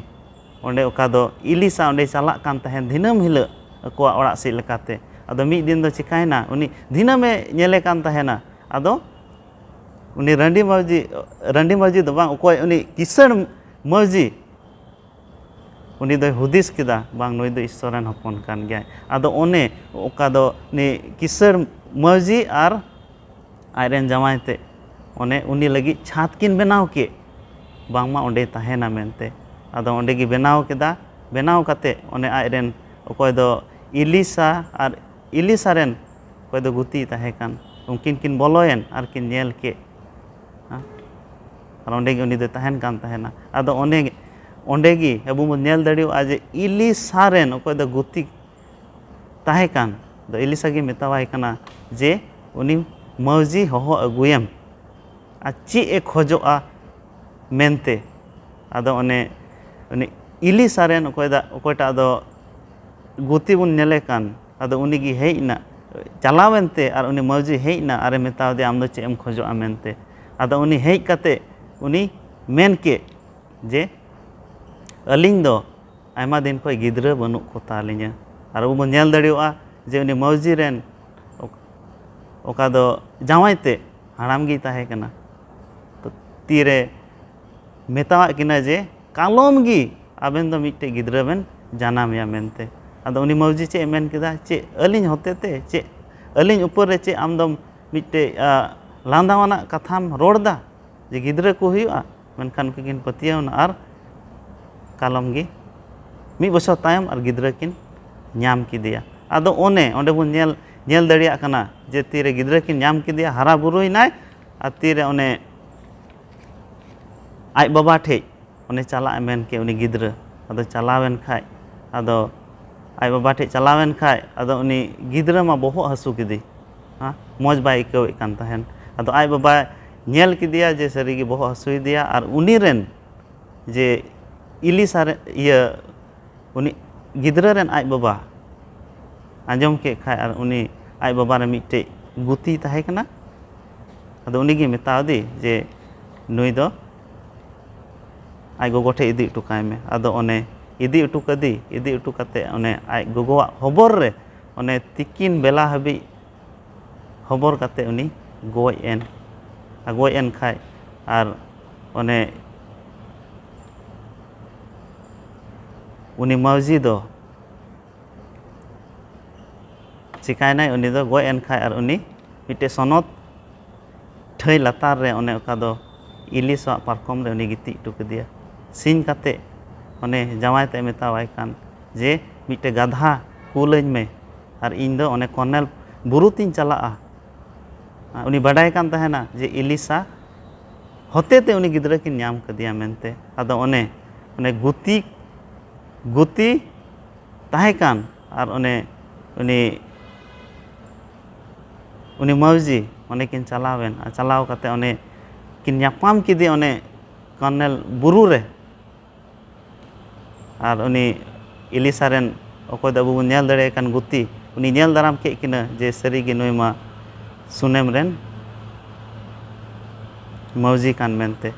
ᱚᱸᱰᱮ ᱚᱠᱟ ᱫᱚ ᱮᱞᱤᱥᱟ ᱚᱸᱰᱮᱭ ᱪᱟᱞᱟᱜ ᱠᱟᱱ ᱛᱟᱦᱮᱸᱱ ᱫᱤᱱᱟᱹᱢ ᱦᱤᱞᱳᱜ ᱟᱠᱚᱣᱟᱜ ᱚᱲᱟᱜ ᱥᱮᱫ ᱞᱮᱠᱟᱛᱮ᱾ ᱟᱫᱚ ᱢᱤᱫ ᱫᱤᱱ ᱫᱚ ᱪᱤᱠᱟᱭᱮᱱᱟ, ᱩᱱᱤ ᱫᱤᱱᱟᱹᱢᱮ ᱧᱮᱞᱮ ᱠᱟᱱ ᱛᱟᱦᱮᱸᱱᱟ᱾ ᱟᱫᱚ ᱩᱱᱤ ᱨᱟᱺᱰᱤ ᱢᱟᱹᱣᱡᱤ, ᱨᱟᱺᱰᱤ ᱢᱟᱹᱣᱡᱤ ᱫᱚ ᱵᱟᱝ, ᱚᱠᱚᱭ ᱩᱱᱤ ᱠᱤᱥᱟᱹᱬ ᱢᱟᱹᱣᱡᱤ, ᱩᱱᱤ ᱫᱚᱭ ᱦᱩᱫᱤᱥ ᱠᱮᱫᱟ, ᱵᱟᱝ, ᱱᱩᱭ ᱫᱚ ᱤᱥᱥᱚᱨ ᱨᱮᱱ ᱦᱚᱯᱚᱱ ᱠᱟᱱ ᱜᱮᱭᱟᱭ᱾ ᱟᱫᱚ ᱚᱱᱮ ᱚᱠᱟ ᱫᱚ ᱩᱱᱤ ᱠᱤᱥᱟᱹᱬ ᱢᱟᱹᱡᱷᱤ ᱟᱨ ᱟᱡ ᱨᱮᱱ ᱡᱟᱶᱟᱭ ᱛᱮ ᱚᱱᱮ ᱩᱱᱤ ᱞᱟᱹᱜᱤᱫ ᱪᱷᱟᱫᱽ ᱠᱤᱱ ᱵᱮᱱᱟᱣ ᱠᱮᱫ, ᱵᱟᱝᱢᱟ ᱚᱸᱰᱮᱭ ᱛᱟᱦᱮᱱᱟ ᱢᱮᱱᱛᱮ᱾ ᱟᱫᱚ ᱚᱸᱰᱮ ᱜᱮ ᱵᱮᱱᱟᱣ ᱠᱮᱫᱟ᱾ ᱵᱮᱱᱟᱣ ᱠᱟᱛᱮ ᱚᱱᱮ ᱟᱡ ᱨᱮᱱ ᱚᱠᱚᱭ ᱫᱚ ᱤᱞᱤᱥᱟ ᱟᱨ ᱤᱞᱤᱥᱟ ᱨᱮᱱ ᱚᱠᱚᱭ ᱫᱚ ᱜᱩᱛᱤᱭ ᱛᱟᱦᱮᱸ ᱠᱟᱱ, ᱩᱱᱠᱤᱱ ᱠᱤᱱ ᱵᱚᱞᱚᱭᱮᱱ ᱟᱨ ᱠᱤᱱ ᱧᱮᱞ ᱠᱮᱫ᱾ ᱦᱮᱸ? ᱟᱨ ᱚᱸᱰᱮ ᱜᱮ ᱩᱱᱤ ᱫᱚᱭ ᱛᱟᱦᱮᱱ ᱠᱟᱱ ᱛᱟᱦᱮᱱᱟ᱾ ᱟᱫᱚ ᱚᱸᱰᱮ ᱚᱸᱰᱮ ᱜᱮ ᱟᱵᱚ ᱵᱚᱱ ᱧᱮᱞ ᱫᱟᱲᱮᱭᱟᱜᱼᱟ ᱡᱮ ᱤᱞᱤᱥᱟ ᱨᱮᱱ ᱚᱠᱚᱭ ᱫᱚ ᱜᱩᱛᱤ ᱛᱟᱦᱮᱸ ᱠᱟᱱ ᱫᱚ ᱤᱞᱤᱥᱟ ᱜᱮ ᱢᱮᱛᱟᱣᱟᱭ ᱠᱟᱱᱟ ᱡᱮ ᱩᱱᱤ ᱢᱟᱹᱣᱡᱤ ᱦᱚᱦᱚ ᱟᱹᱜᱩᱭᱮᱢ ᱟᱨ ᱪᱮᱫ ᱮ ᱠᱷᱚᱡᱚᱜᱼᱟ ᱢᱮᱱᱛᱮ᱾ ᱟᱫᱚ ᱚᱱᱮ ᱩᱱᱤ ᱤᱞᱤᱥᱟ ᱨᱮᱱ ᱚᱠᱚᱭ ᱫᱟ-, ᱚᱠᱚᱭᱴᱟᱜ ᱫᱚ ᱜᱩᱛᱤ ᱵᱚᱱ ᱧᱮᱞᱮ ᱠᱟᱱ, ᱟᱫᱚ ᱩᱱᱤ ᱜᱮ ᱦᱮᱡ ᱮᱱᱟ, ᱪᱟᱞᱟᱣ ᱮᱱᱛᱮ, ᱟᱨ ᱩᱱᱤ ᱢᱟᱹᱣᱡᱤ ᱦᱮᱡ ᱮᱱᱟ ᱟᱨᱮ ᱢᱮᱛᱟᱣ ᱫᱮᱭᱟ, "ᱟᱢ ᱫᱚ ᱪᱮᱫ ᱮᱢ ᱠᱷᱚᱡᱚᱜᱼᱟ?" ᱢᱮᱱᱛᱮ᱾ ᱟᱫᱚ ᱩᱱᱤ ᱦᱮᱡ ᱠᱟᱛᱮ ᱩᱱᱤ ᱢᱮᱱ ᱠᱮᱫ ᱡᱮ, "ᱟᱹᱞᱤᱧ ᱫᱚ ᱟᱭᱢᱟ ᱫᱤᱱ ᱠᱷᱚᱱ ᱜᱤᱫᱽᱨᱟᱹ ᱵᱟᱹᱱᱩᱜ ᱠᱚ ᱛᱟᱞᱤᱧᱟ᱾" ᱟᱨ ᱟᱵᱚ ᱵᱚᱱ ᱧᱮᱞ ᱫᱟᱲᱮᱭᱟᱜᱼᱟ ᱡᱮ ᱩᱱᱤ ᱢᱟᱹᱣᱡᱤ ᱨᱮᱱ ᱚᱠ-, ᱚᱠᱟ ᱫᱚ ᱡᱟᱶᱟᱭ ᱛᱮ ᱦᱟᱲᱟᱢ ᱜᱮᱭ ᱛᱟᱦᱮᱸ ᱠᱟᱱᱟ, ᱛᱚ ᱛᱤᱨᱮ ᱢᱮᱛᱟᱣᱟᱜ ᱠᱤᱱᱟ ᱡᱮ, "ᱠᱟᱞᱚᱢ ᱜᱮ ᱟᱵᱮᱱ ᱫᱚ ᱢᱤᱫᱴᱮᱡ ᱜᱤᱫᱽᱨᱟᱹ ᱵᱮᱱ ᱡᱟᱱᱟᱢᱮᱭᱟ" ᱢᱮᱱᱛᱮ᱾ ᱟᱫᱚ ᱩᱱᱤ ᱢᱟᱹᱣᱡᱤ ᱪᱮᱫ ᱮ ᱢᱮᱱ ᱠᱮᱫᱟ? "ᱪᱮᱫ ᱟᱹᱞᱤᱧ ᱦᱚᱛᱮ ᱛᱮ? ᱪᱮᱫ ᱟᱹᱞᱤᱧ ᱩᱯᱚᱨ ᱨᱮ ᱪᱮᱫ ᱟᱢ ᱫᱚᱢ ᱢᱤᱫᱴᱮᱡ, ᱟ, ᱞᱟᱸᱫᱟᱣᱟᱱᱟᱜ ᱠᱟᱛᱷᱟᱢ ᱨᱚᱲ ᱫᱟ ᱡᱮ ᱜᱤᱫᱽᱨᱟᱹ ᱠᱚ ᱦᱩᱭᱩᱜᱼᱟ?" ᱢᱮᱱᱠᱷᱟᱱ ᱩᱱᱠᱤᱱ ᱠᱤᱱ ᱯᱟᱹᱛᱭᱟᱹᱣ ᱮᱱᱟ ᱟᱨ ᱠᱟᱞᱚᱢ ᱜᱮ ᱢᱤᱫ ᱵᱚᱪᱷᱚᱨ ᱛᱟᱭᱚᱢ ᱟᱨ ᱜᱤᱫᱽᱨᱟᱹ ᱠᱤᱱ ᱧᱟᱢ ᱠᱮᱫᱮᱭᱟ᱾ ᱟᱫᱚ ᱚᱱᱮ ᱚᱸᱰᱮ ᱵᱚᱱ ᱧᱮᱞ, ᱧᱮᱞ ᱫᱟᱲᱮᱭᱟᱜ ᱠᱟᱱᱟ ᱡᱮ ᱛᱤᱨᱮ ᱜᱤᱫᱽᱨᱟᱹ ᱠᱤᱱ ᱧᱟᱢ ᱠᱮᱫᱮᱭᱟ, ᱦᱟᱨᱟ ᱵᱩᱨᱩᱭᱮᱱᱟᱭ, ᱟᱨ ᱛᱤᱨᱮ ᱚᱱᱮ ᱟᱡ ᱵᱟᱵᱟ ᱴᱷᱮᱡ ᱚᱱᱮ ᱪᱟᱞᱟᱜ ᱮ ᱢᱮᱱ ᱠᱮᱫ ᱩᱱᱤ ᱜᱤᱫᱽᱨᱟᱹ, ᱟᱫᱚ ᱪᱟᱞᱟᱣᱮᱱ ᱠᱷᱟᱡ, ᱟᱫᱚ ᱟᱡ ᱵᱟᱵᱟ ᱴᱷᱮᱡ ᱪᱟᱞᱟᱣᱮᱱ ᱠᱷᱟᱡ, ᱟᱫᱚ ᱩᱱᱤ ᱜᱤᱫᱽᱨᱟᱹ ᱢᱟ ᱵᱚᱦᱚᱜ ᱦᱟᱹᱥᱩ ᱠᱮᱫᱮ, ᱦᱮᱸ, ᱢᱚᱡᱽ ᱵᱟᱭ ᱟᱹᱭᱠᱟᱹᱣᱮᱫ ᱠᱟᱱ ᱛᱟᱦᱮᱱ᱾ ᱟᱫᱚ ᱟᱡ ᱵᱟᱵᱟᱭ ᱧᱮᱞ ᱠᱮᱫᱮᱭᱟ ᱡᱮ ᱥᱟᱹᱨᱤᱜᱮ ᱵᱚᱦᱚᱜ ᱦᱟᱹᱥᱩᱭᱮᱫᱮᱭᱟ, ᱟᱨ ᱩᱱᱤ ᱨᱮᱱ ᱡᱮ ᱤᱞᱤᱥᱟ ᱨᱮ, ᱤᱭᱟᱹ, ᱩᱱᱤ ᱜᱤᱫᱽᱨᱟᱹ ᱨᱮᱱ ᱟᱡ ᱵᱟᱵᱟ ᱟᱸᱡᱚᱢ ᱠᱮᱫ ᱠᱷᱟᱡ, ᱟᱨ ᱩᱱᱤ ᱟᱡ ᱵᱟᱵᱟ ᱨᱮ ᱢᱤᱫᱴᱮᱡ ᱜᱩᱛᱤ ᱛᱟᱦᱮᱸ ᱠᱟᱱᱟ᱾ ᱟᱫᱚ ᱩᱱᱤ ᱜᱮ ᱢᱮᱛᱟᱣ ᱫᱮ ᱡᱮ, "ᱱᱩᱭ ᱫᱚ ᱟᱡ ᱜᱚᱜᱚ ᱴᱷᱮᱡ ᱤᱫᱤ ᱦᱚᱴᱚ ᱠᱟᱭ ᱢᱮ᱾" ᱟᱫᱚ ᱚᱱᱮ ᱤᱫᱤ ᱦᱚᱴᱚ ᱠᱟᱫᱮ, ᱤᱫᱤ ᱦᱚᱴᱚ ᱠᱟᱛᱮ ᱚᱱᱮ ᱟᱡ ᱜᱚᱜᱚᱣᱟᱜ ᱦᱚᱵᱚᱨ ᱨᱮ ᱚᱱᱮ ᱛᱤᱠᱤᱱ ᱵᱮᱞᱟ ᱦᱟᱹᱵᱤᱡ ᱦᱚᱵᱚᱨ ᱠᱟᱛᱮ ᱩᱱᱤ ᱜᱚᱡ ᱮᱱ, ᱟᱨ ᱜᱚᱡ ᱮᱱ ᱠᱷᱟᱡ, ᱟᱨ ᱚᱱᱮ ᱩᱱᱤ ᱢᱟᱹᱣᱡᱤ ᱫᱚ ᱪᱤᱠᱟᱭᱱᱟᱭ? ᱩᱱᱤ ᱫᱚ ᱜᱚᱡ ᱮᱱ ᱠᱷᱟᱡ ᱟᱨ ᱩᱱᱤ ᱢᱤᱫᱴᱮᱡ ᱥᱚᱱᱚᱛ ᱴᱷᱟᱹᱭ ᱞᱟᱛᱟᱨ ᱨᱮ ᱚᱱᱮ ᱚᱠᱟ ᱫᱚ ᱤᱞᱤᱥᱟᱜ ᱯᱟᱨᱠᱚᱢ ᱨᱮ ᱩᱱᱤ ᱜᱤᱛᱤᱡ ᱦᱚᱴᱚ ᱠᱮᱫᱮᱭᱟ᱾ ᱥᱤᱧ ᱠᱟᱛᱮ ᱚᱱᱮ ᱡᱟᱶᱟᱭ ᱛᱮ ᱢᱮᱛᱟᱣᱟᱭ ᱠᱟᱱ ᱡᱮ, "ᱢᱤᱫᱴᱮᱡ ᱜᱟᱫᱷᱟ ᱠᱩᱞᱟᱹᱧ ᱢᱮ ᱟᱨ ᱤᱧ ᱫᱚ ᱚᱱᱮ ᱠᱚᱨᱱᱮᱞ ᱵᱩᱨᱩ ᱛᱤᱧ ᱪᱟᱞᱟᱜᱼᱟ᱾" ᱩᱱᱤ ᱵᱟᱰᱟᱭ ᱠᱟᱱ ᱛᱟᱦᱮᱱᱟ ᱡᱮ ᱤᱞᱤᱥᱟ ᱦᱚᱛᱮ ᱛᱮ ᱩᱱᱤ ᱜᱤᱫᱽᱨᱟᱹ ᱠᱤᱱ ᱧᱟᱢ ᱠᱮᱫᱮᱭᱟ ᱢᱮᱱᱛᱮ᱾ ᱟᱫᱚ ᱚᱱᱮ, ᱚᱱᱮ ᱜᱩᱛᱤ, ᱜᱩᱛᱤ ᱛᱟᱦᱮᱸ ᱠᱟᱱ ᱟᱨ ᱚᱱᱮ ᱩᱱᱤ, ᱩᱱᱤ ᱢᱟᱹᱣᱡᱤ ᱚᱸᱰᱮ ᱠᱤᱱ ᱪᱟᱞᱟᱣᱮᱱ᱾ ᱟᱨ ᱪᱟᱞᱟᱣ ᱠᱟᱛᱮ ᱚᱱᱮ ᱠᱤᱱ ᱧᱟᱯᱟᱢ ᱠᱮᱫᱮ ᱚᱱᱮ ᱠᱚᱨᱱᱮᱞ ᱵᱩᱨᱩ ᱨᱮ᱾ ᱟᱨ ᱩᱱᱤ ᱤᱞᱤᱥᱟ ᱨᱮᱱ ᱚᱠᱚᱭ ᱫᱚ ᱟᱵᱚ ᱵᱚᱱ ᱧᱮᱞ ᱫᱟᱲᱮᱭᱟᱭ ᱠᱟᱱ ᱜᱩᱛᱤ, ᱩᱱᱤ ᱧᱮᱞ ᱫᱟᱨᱟᱢ ᱠᱮᱫ ᱠᱤᱱᱟᱹ ᱡᱮ ᱥᱟᱹᱨᱤᱜᱮ ᱱᱩᱭ ᱢᱟ ᱥᱩᱱᱮᱢ ᱨᱮᱱ ᱢᱟᱹᱣᱡᱤ ᱠᱟᱱ ᱢᱮᱱᱛᱮ᱾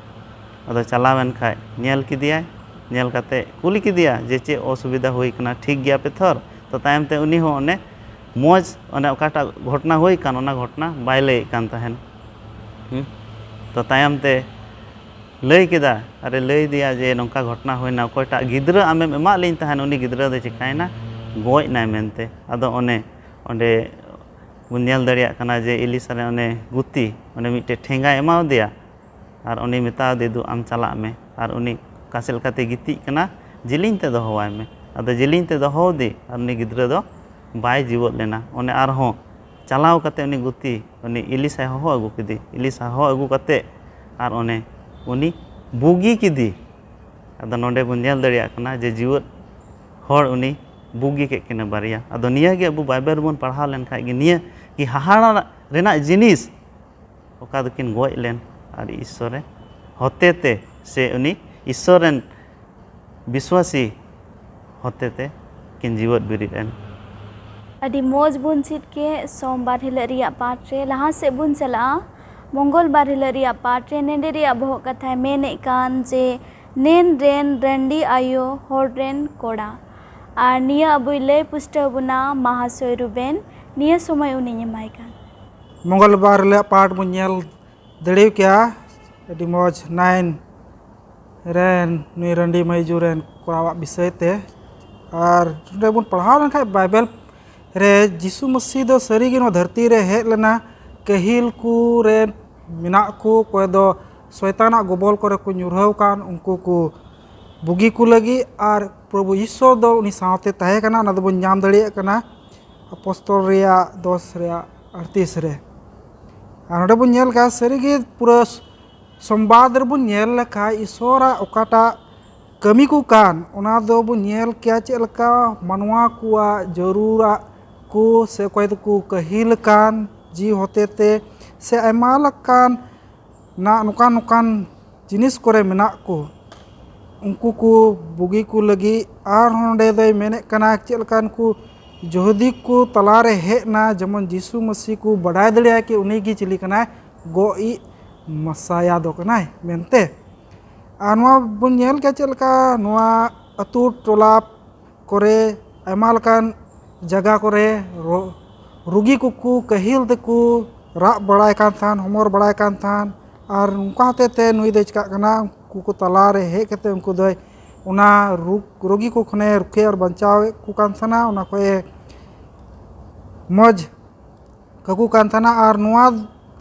ᱟᱫᱚ ᱪᱟᱞᱟᱣᱮᱱ ᱠᱷᱟᱡ ᱧᱮᱞ ᱠᱮᱫᱮᱭᱟᱭ, ᱧᱮᱞ ᱠᱟᱛᱮ ᱠᱩᱞᱤ ᱠᱮᱫᱮᱭᱟ ᱡᱮ, "ᱪᱮᱫ ᱚᱥᱩᱵᱤᱫᱷᱟ ᱦᱩᱭ ᱠᱟᱱᱟ, ᱴᱷᱤᱠ ᱜᱮᱭᱟ ᱯᱮ ᱛᱷᱚᱨ?" ᱛᱚ ᱛᱟᱭᱚᱢ ᱛᱮ ᱩᱱᱤ ᱦᱚᱸ ᱚᱱᱮ ᱢᱚᱡᱽ, ᱚᱱᱮ ᱚᱠᱟᱴᱟᱜ ᱜᱷᱚᱴᱚᱱᱟ ᱦᱩᱭ ᱠᱟᱱ, ᱚᱱᱟ ᱜᱷᱚᱴᱚᱱᱟ ᱵᱟᱭ ᱞᱟᱹᱭᱮᱫ ᱠᱟᱱ ᱛᱟᱦᱮᱱ᱾ ᱦᱩᱸ? ᱛᱚ ᱛᱟᱭᱚᱢ ᱛᱮ ᱞᱟᱹᱭ ᱠᱮᱫᱟ, ᱟᱨᱮ ᱞᱟᱹᱭ ᱟᱫᱮᱭᱟ ᱡᱮ, "ᱱᱚᱝᱠᱟ ᱜᱷᱚᱴᱚᱱᱟ ᱦᱩᱭᱱᱟ, ᱚᱠᱚᱭᱴᱟᱜ ᱜᱤᱫᱽᱨᱟᱹ ᱟᱢᱮᱢ ᱮᱢᱟᱜ ᱞᱤᱧ ᱛᱟᱦᱮᱱ, ᱩᱱᱤ ᱜᱤᱫᱽᱨᱟᱹ ᱫᱚ ᱪᱤᱠᱟᱭᱱᱟ? ᱜᱚᱡ ᱱᱟᱭ" ᱢᱮᱱᱛᱮ᱾ ᱟᱫᱚ ᱚᱱᱮ ᱚᱸᱰᱮ ᱵᱚᱱ ᱧᱮᱞ ᱫᱟᱲᱮᱭᱟᱜ ᱠᱟᱱᱟ ᱡᱮ ᱤᱞᱤᱥᱟ ᱨᱮᱱ ᱚᱱᱮ ᱜᱩᱛᱤ ᱚᱸᱰᱮ ᱢᱤᱫᱴᱮᱡ ᱴᱷᱮᱸᱜᱟᱭ ᱮᱢᱟᱣᱟᱫᱮᱭᱟ ᱟᱨ ᱩᱱᱤ ᱢᱮᱛᱟᱣᱟᱫᱮ, "ᱫᱩ, ᱟᱢ ᱪᱟᱞᱟᱜ ᱢᱮ ᱟᱨ ᱩᱱᱤ ᱚᱠᱟ ᱥᱮᱫ ᱞᱮᱠᱟᱛᱮ ᱜᱤᱛᱤᱡ ᱠᱟᱱᱟ, ᱡᱤᱞᱤᱧ ᱛᱮ ᱫᱚᱦᱚᱣᱟᱭ ᱢᱮ᱾" ᱟᱫᱚ ᱡᱤᱞᱤᱧ ᱛᱮ ᱫᱚᱦᱚᱣᱟᱫᱮ ᱟᱨ ᱩᱱᱤ ᱜᱤᱫᱽᱨᱟᱹ ᱫᱚ ᱵᱟᱭ ᱡᱤᱣᱮᱫ ᱞᱮᱱᱟ᱾ ᱚᱱᱮ ᱟᱨᱦᱚᱸ ᱪᱟᱞᱟᱣ ᱠᱟᱛᱮ ᱩᱱᱤ ᱜᱩᱛᱤ ᱩᱱᱤ ᱤᱞᱤᱥᱟᱭ ᱦᱚᱦᱚ ᱟᱹᱜᱩ ᱠᱮᱫᱮ᱾ ᱤᱞᱤᱥᱟ ᱦᱚᱦᱚ ᱟᱹᱜᱩ ᱠᱟᱛᱮ ᱟᱨ ᱚᱱᱮ ᱩᱱᱤ ᱵᱩᱜᱤ ᱠᱮᱫᱮ᱾ ᱟᱫᱚ ᱱᱚᱰᱮ ᱵᱚᱱ ᱧᱮᱞ ᱫᱟᱲᱮᱭᱟᱜ ᱠᱟᱱᱟ ᱡᱮ ᱡᱤᱣᱮᱫ ᱦᱚᱲ ᱩᱱᱤ ᱵᱩᱜᱤ ᱠᱮᱫ ᱠᱤᱱᱟ ᱵᱟᱨᱭᱟ᱾ ᱟᱫᱚ ᱱᱤᱭᱟᱹ ᱜᱮ ᱟᱵᱚ ᱵᱟᱭᱵᱮᱞ ᱵᱚᱱ ᱯᱟᱲᱦᱟᱣ ᱞᱮᱱᱠᱷᱟᱡ ᱜᱮ ᱱᱤᱭᱟᱹ ᱜᱮ ᱦᱟᱦᱟᱲᱟ ᱨᱮᱱᱟᱜ ᱡᱤᱱᱤᱥ, ᱚᱠᱟ ᱫᱚᱠᱤᱱ ᱜᱚᱡ ᱞᱮᱱ ᱟᱨ ᱤᱥᱥᱚᱨ ᱨᱮ ᱦᱚᱛᱮᱛᱮ ᱥᱮ ᱩᱱᱤ ᱤᱥᱥᱚᱨ ᱨᱮᱱ ᱵᱤᱥᱣᱟᱥᱤ ᱦᱚᱛᱮᱛᱮ ᱠᱤᱱ ᱡᱤᱣᱮᱫ ᱵᱮᱨᱮᱫ ᱮᱱ᱾ ᱟᱹᱰᱤ ᱢᱚᱡᱽ ᱵᱚᱱ ᱪᱮᱫ ᱠᱮᱫ ᱥᱳᱢᱵᱟᱨ ᱦᱤᱞᱳᱜ ᱨᱮᱭᱟᱜ ᱯᱟᱴ ᱨᱮ᱾ ᱞᱟᱦᱟ ᱥᱮᱫ ᱵᱚᱱ ᱪᱟᱞᱟᱜᱼᱟ ᱢᱚᱝᱜᱚᱞᱵᱟᱨ ᱦᱤᱞᱳᱜ ᱨᱮᱭᱟᱜ ᱯᱟᱴ ᱨᱮ᱾ ᱱᱮᱰᱮ ᱨᱮᱭᱟᱜ ᱵᱚᱦᱚᱜ ᱠᱟᱛᱷᱟᱭ ᱢᱮᱱᱮᱫ ᱠᱟᱱ ᱡᱮ ᱱᱮᱱ ᱨᱮᱱ ᱨᱟᱺᱰᱤ ᱟᱭᱳ ᱦᱚᱲ ᱨᱮᱱ ᱠᱚᱲᱟ᱾ ᱟᱨ ᱱᱤᱭᱟᱹ ᱟᱵᱚᱭ ᱞᱟᱹᱭ ᱯᱩᱥᱴᱟᱹᱣ ᱵᱚᱱᱟ ᱢᱟᱦᱟᱥᱚᱭ ᱨᱩᱵᱮᱱ᱾ ᱱᱤᱭᱟᱹ ᱥᱚᱢᱚᱭ ᱩᱱᱤᱧ ᱮᱢᱟᱭ ᱠᱟᱱ᱾ ᱢᱚᱝᱜᱚᱞᱵᱟᱨ ᱦᱤᱞᱳᱜ ᱯᱟᱴ ᱵᱚᱱ ᱧᱮᱞ ᱫᱟᱲᱮ ᱠᱮᱜᱼᱟ᱾ ᱟᱹᱰᱤ ᱢᱚᱡᱽ ᱱᱟᱭᱤᱱ ᱨᱮᱱ ᱱᱩᱭ ᱨᱟᱺᱰᱤ ᱢᱟᱹᱭᱡᱩ ᱨᱮᱱ ᱠᱚᱲᱟᱣᱟᱜ ᱵᱤᱥᱚᱭ ᱛᱮ᱾ ᱟᱨ ᱱᱚᱰᱮ ᱵᱚᱱ ᱯᱟᱲᱦᱟᱣ ᱞᱮᱱᱠᱷᱟᱱ ᱵᱟᱭᱵᱮᱞ ᱨᱮ ᱡᱤᱥᱩ ᱢᱟᱹᱥᱤ ᱫᱚ ᱥᱟᱹᱨᱤᱜᱮ ᱱᱚᱣᱟ ᱫᱷᱟᱹᱨᱛᱤ ᱨᱮ ᱦᱮᱡ ᱞᱮᱱᱟ᱾ ᱠᱟᱹᱦᱤᱞ ᱠᱚ ᱨᱮ ᱢᱮᱱᱟᱜ ᱠᱚ, ᱚᱠᱚᱭ ᱫᱚ ᱥᱚᱭᱛᱟᱱᱟᱜ ᱜᱚᱵᱚᱞ ᱠᱚᱨᱮ ᱠᱚ ᱧᱩᱨᱦᱟᱹᱣ ᱠᱟᱱ, ᱩᱱᱠᱩ ᱠᱚ ᱵᱩᱜᱤ ᱠᱚ ᱞᱟᱹᱜᱤᱫ᱾ ᱟᱨ ᱯᱨᱚᱵᱷᱩ ᱤᱥᱥᱚᱨ ᱫᱚ ᱩᱱᱤ ᱥᱟᱶᱛᱮ ᱛᱟᱦᱮᱸ ᱠᱟᱱᱟ, ᱚᱱᱟ ᱫᱚᱵᱚᱱ ᱧᱟᱢ ᱫᱟᱲᱮᱭᱟᱜ ᱠᱟᱱᱟ ᱟᱯᱚᱥᱛᱚᱞ ᱨᱮᱭᱟᱜ ᱫᱚᱥ ᱨᱮᱭᱟᱜ ᱟᱴᱛᱤᱥ ᱨᱮ᱾ ᱟᱨ ᱱᱚᱰᱮ ᱵᱚᱱ ᱧᱮᱞ ᱠᱟᱜᱼᱟ, ᱥᱟᱹᱨᱤᱜᱮ ᱯᱩᱨᱟᱹ ᱥᱚᱢᱵᱟᱫ ᱨᱮᱵᱚᱱ ᱧᱮᱞ ᱞᱮᱠᱷᱟᱱ ᱤᱥᱥᱚᱨᱟᱜ ᱚᱠᱟᱴᱟᱜ ᱠᱟᱹᱢᱤ ᱠᱚ ᱠᱟᱱ, ᱚᱱᱟ ᱫᱚᱵᱚᱱ ᱧᱮᱞ ᱠᱮᱭᱟ ᱪᱮᱫ ᱞᱮᱠᱟ ᱢᱟᱱᱣᱟ ᱠᱚᱣᱟᱜ ᱡᱟᱹᱨᱩᱲᱟᱜ ᱠᱚ ᱥᱮ ᱚᱠᱚᱭ ᱫᱚᱠᱚ ᱠᱟᱹᱦᱤᱞ ᱟᱠᱟᱱ ᱡᱤᱣᱤ ᱦᱚᱛᱮ ᱛᱮ ᱥᱮ ᱟᱭᱢᱟ ᱞᱮᱠᱟᱱ ᱱᱟ-, ᱱᱚᱝᱠᱟᱱ ᱱᱚᱝᱠᱟᱱ ᱡᱤᱱᱤᱥ ᱠᱚᱨᱮ ᱢᱮᱱᱟᱜ ᱠᱚ, ᱩᱱᱠᱩ ᱠᱚ ᱵᱩᱜᱤ ᱠᱚ ᱞᱟᱹᱜᱤᱫ᱾ ᱟᱨᱦᱚᱸ ᱱᱚᱰᱮ ᱫᱚᱭ ᱢᱮᱱᱮᱫ ᱠᱟᱱᱟ ᱪᱮᱫ ᱞᱮᱠᱟ ᱱᱩᱠᱩ ᱡᱚᱦᱩᱫᱤ ᱠᱚ ᱛᱟᱞᱟᱨᱮ ᱦᱮᱡ ᱮᱱᱟ, ᱡᱮᱢᱚᱱ ᱡᱤᱥᱩ ᱢᱟᱹᱥᱤ ᱠᱚ ᱵᱟᱰᱟᱭ ᱫᱟᱲᱮᱭᱟᱜᱼᱟ ᱠᱤ ᱩᱱᱤ ᱜᱮ ᱪᱤᱞᱤ ᱠᱟᱱᱟᱭ, ᱜᱚᱜ ᱤᱡ ᱢᱟᱥᱟᱭᱟ ᱫᱚ ᱠᱟᱱᱟᱭ ᱢᱮᱱᱛᱮ᱾ ᱟᱨ ᱱᱚᱣᱟ ᱵᱚᱱ ᱧᱮᱞ ᱠᱮᱫ ᱪᱮᱫ ᱞᱮᱠᱟ ᱱᱚᱣᱟ ᱟᱹᱛᱩ ᱴᱚᱞᱟ ᱠᱚᱨᱮ, ᱟᱭᱢᱟ ᱞᱮᱠᱟᱱ ᱡᱟᱭᱜᱟ ᱠᱚᱨᱮ ᱨᱚ-, ᱨᱩᱜᱤ ᱠᱚᱠᱚ ᱠᱟᱹᱦᱤᱞ ᱛᱮᱠᱚ ᱨᱟᱜ ᱵᱟᱲᱟᱭ ᱠᱟᱱ ᱛᱟᱦᱮᱱ, ᱦᱚᱢᱚᱨ ᱵᱟᱲᱟᱭ ᱠᱟᱱ ᱛᱟᱦᱮᱱ᱾ ᱟᱨ ᱱᱚᱝᱠᱟ ᱦᱚᱛᱮ ᱛᱮ ᱱᱩᱭ ᱫᱚᱭ ᱪᱤᱠᱟᱹᱜ ᱠᱟᱱᱟ, ᱩᱱᱠᱩ ᱠᱚ ᱛᱟᱞᱟᱨᱮ ᱦᱮᱡ ᱠᱟᱛᱮ ᱩᱱᱠᱩ ᱫᱚᱭ ᱚᱱᱟ ᱨᱳᱜᱽ, ᱨᱳᱜᱤ ᱠᱚ ᱠᱷᱚᱱᱮ ᱨᱩᱠᱷᱤᱭᱟᱹ ᱟᱨ ᱵᱟᱧᱪᱟᱣᱮᱫ ᱠᱚ ᱠᱟᱱ ᱛᱟᱦᱮᱱᱟ, ᱚᱱᱟ ᱠᱷᱚᱱᱮ ᱢᱚᱡᱽ ᱠᱟᱠᱚ ᱠᱟᱱ ᱛᱟᱦᱮᱱᱟ᱾ ᱟᱨ ᱱᱚᱣᱟ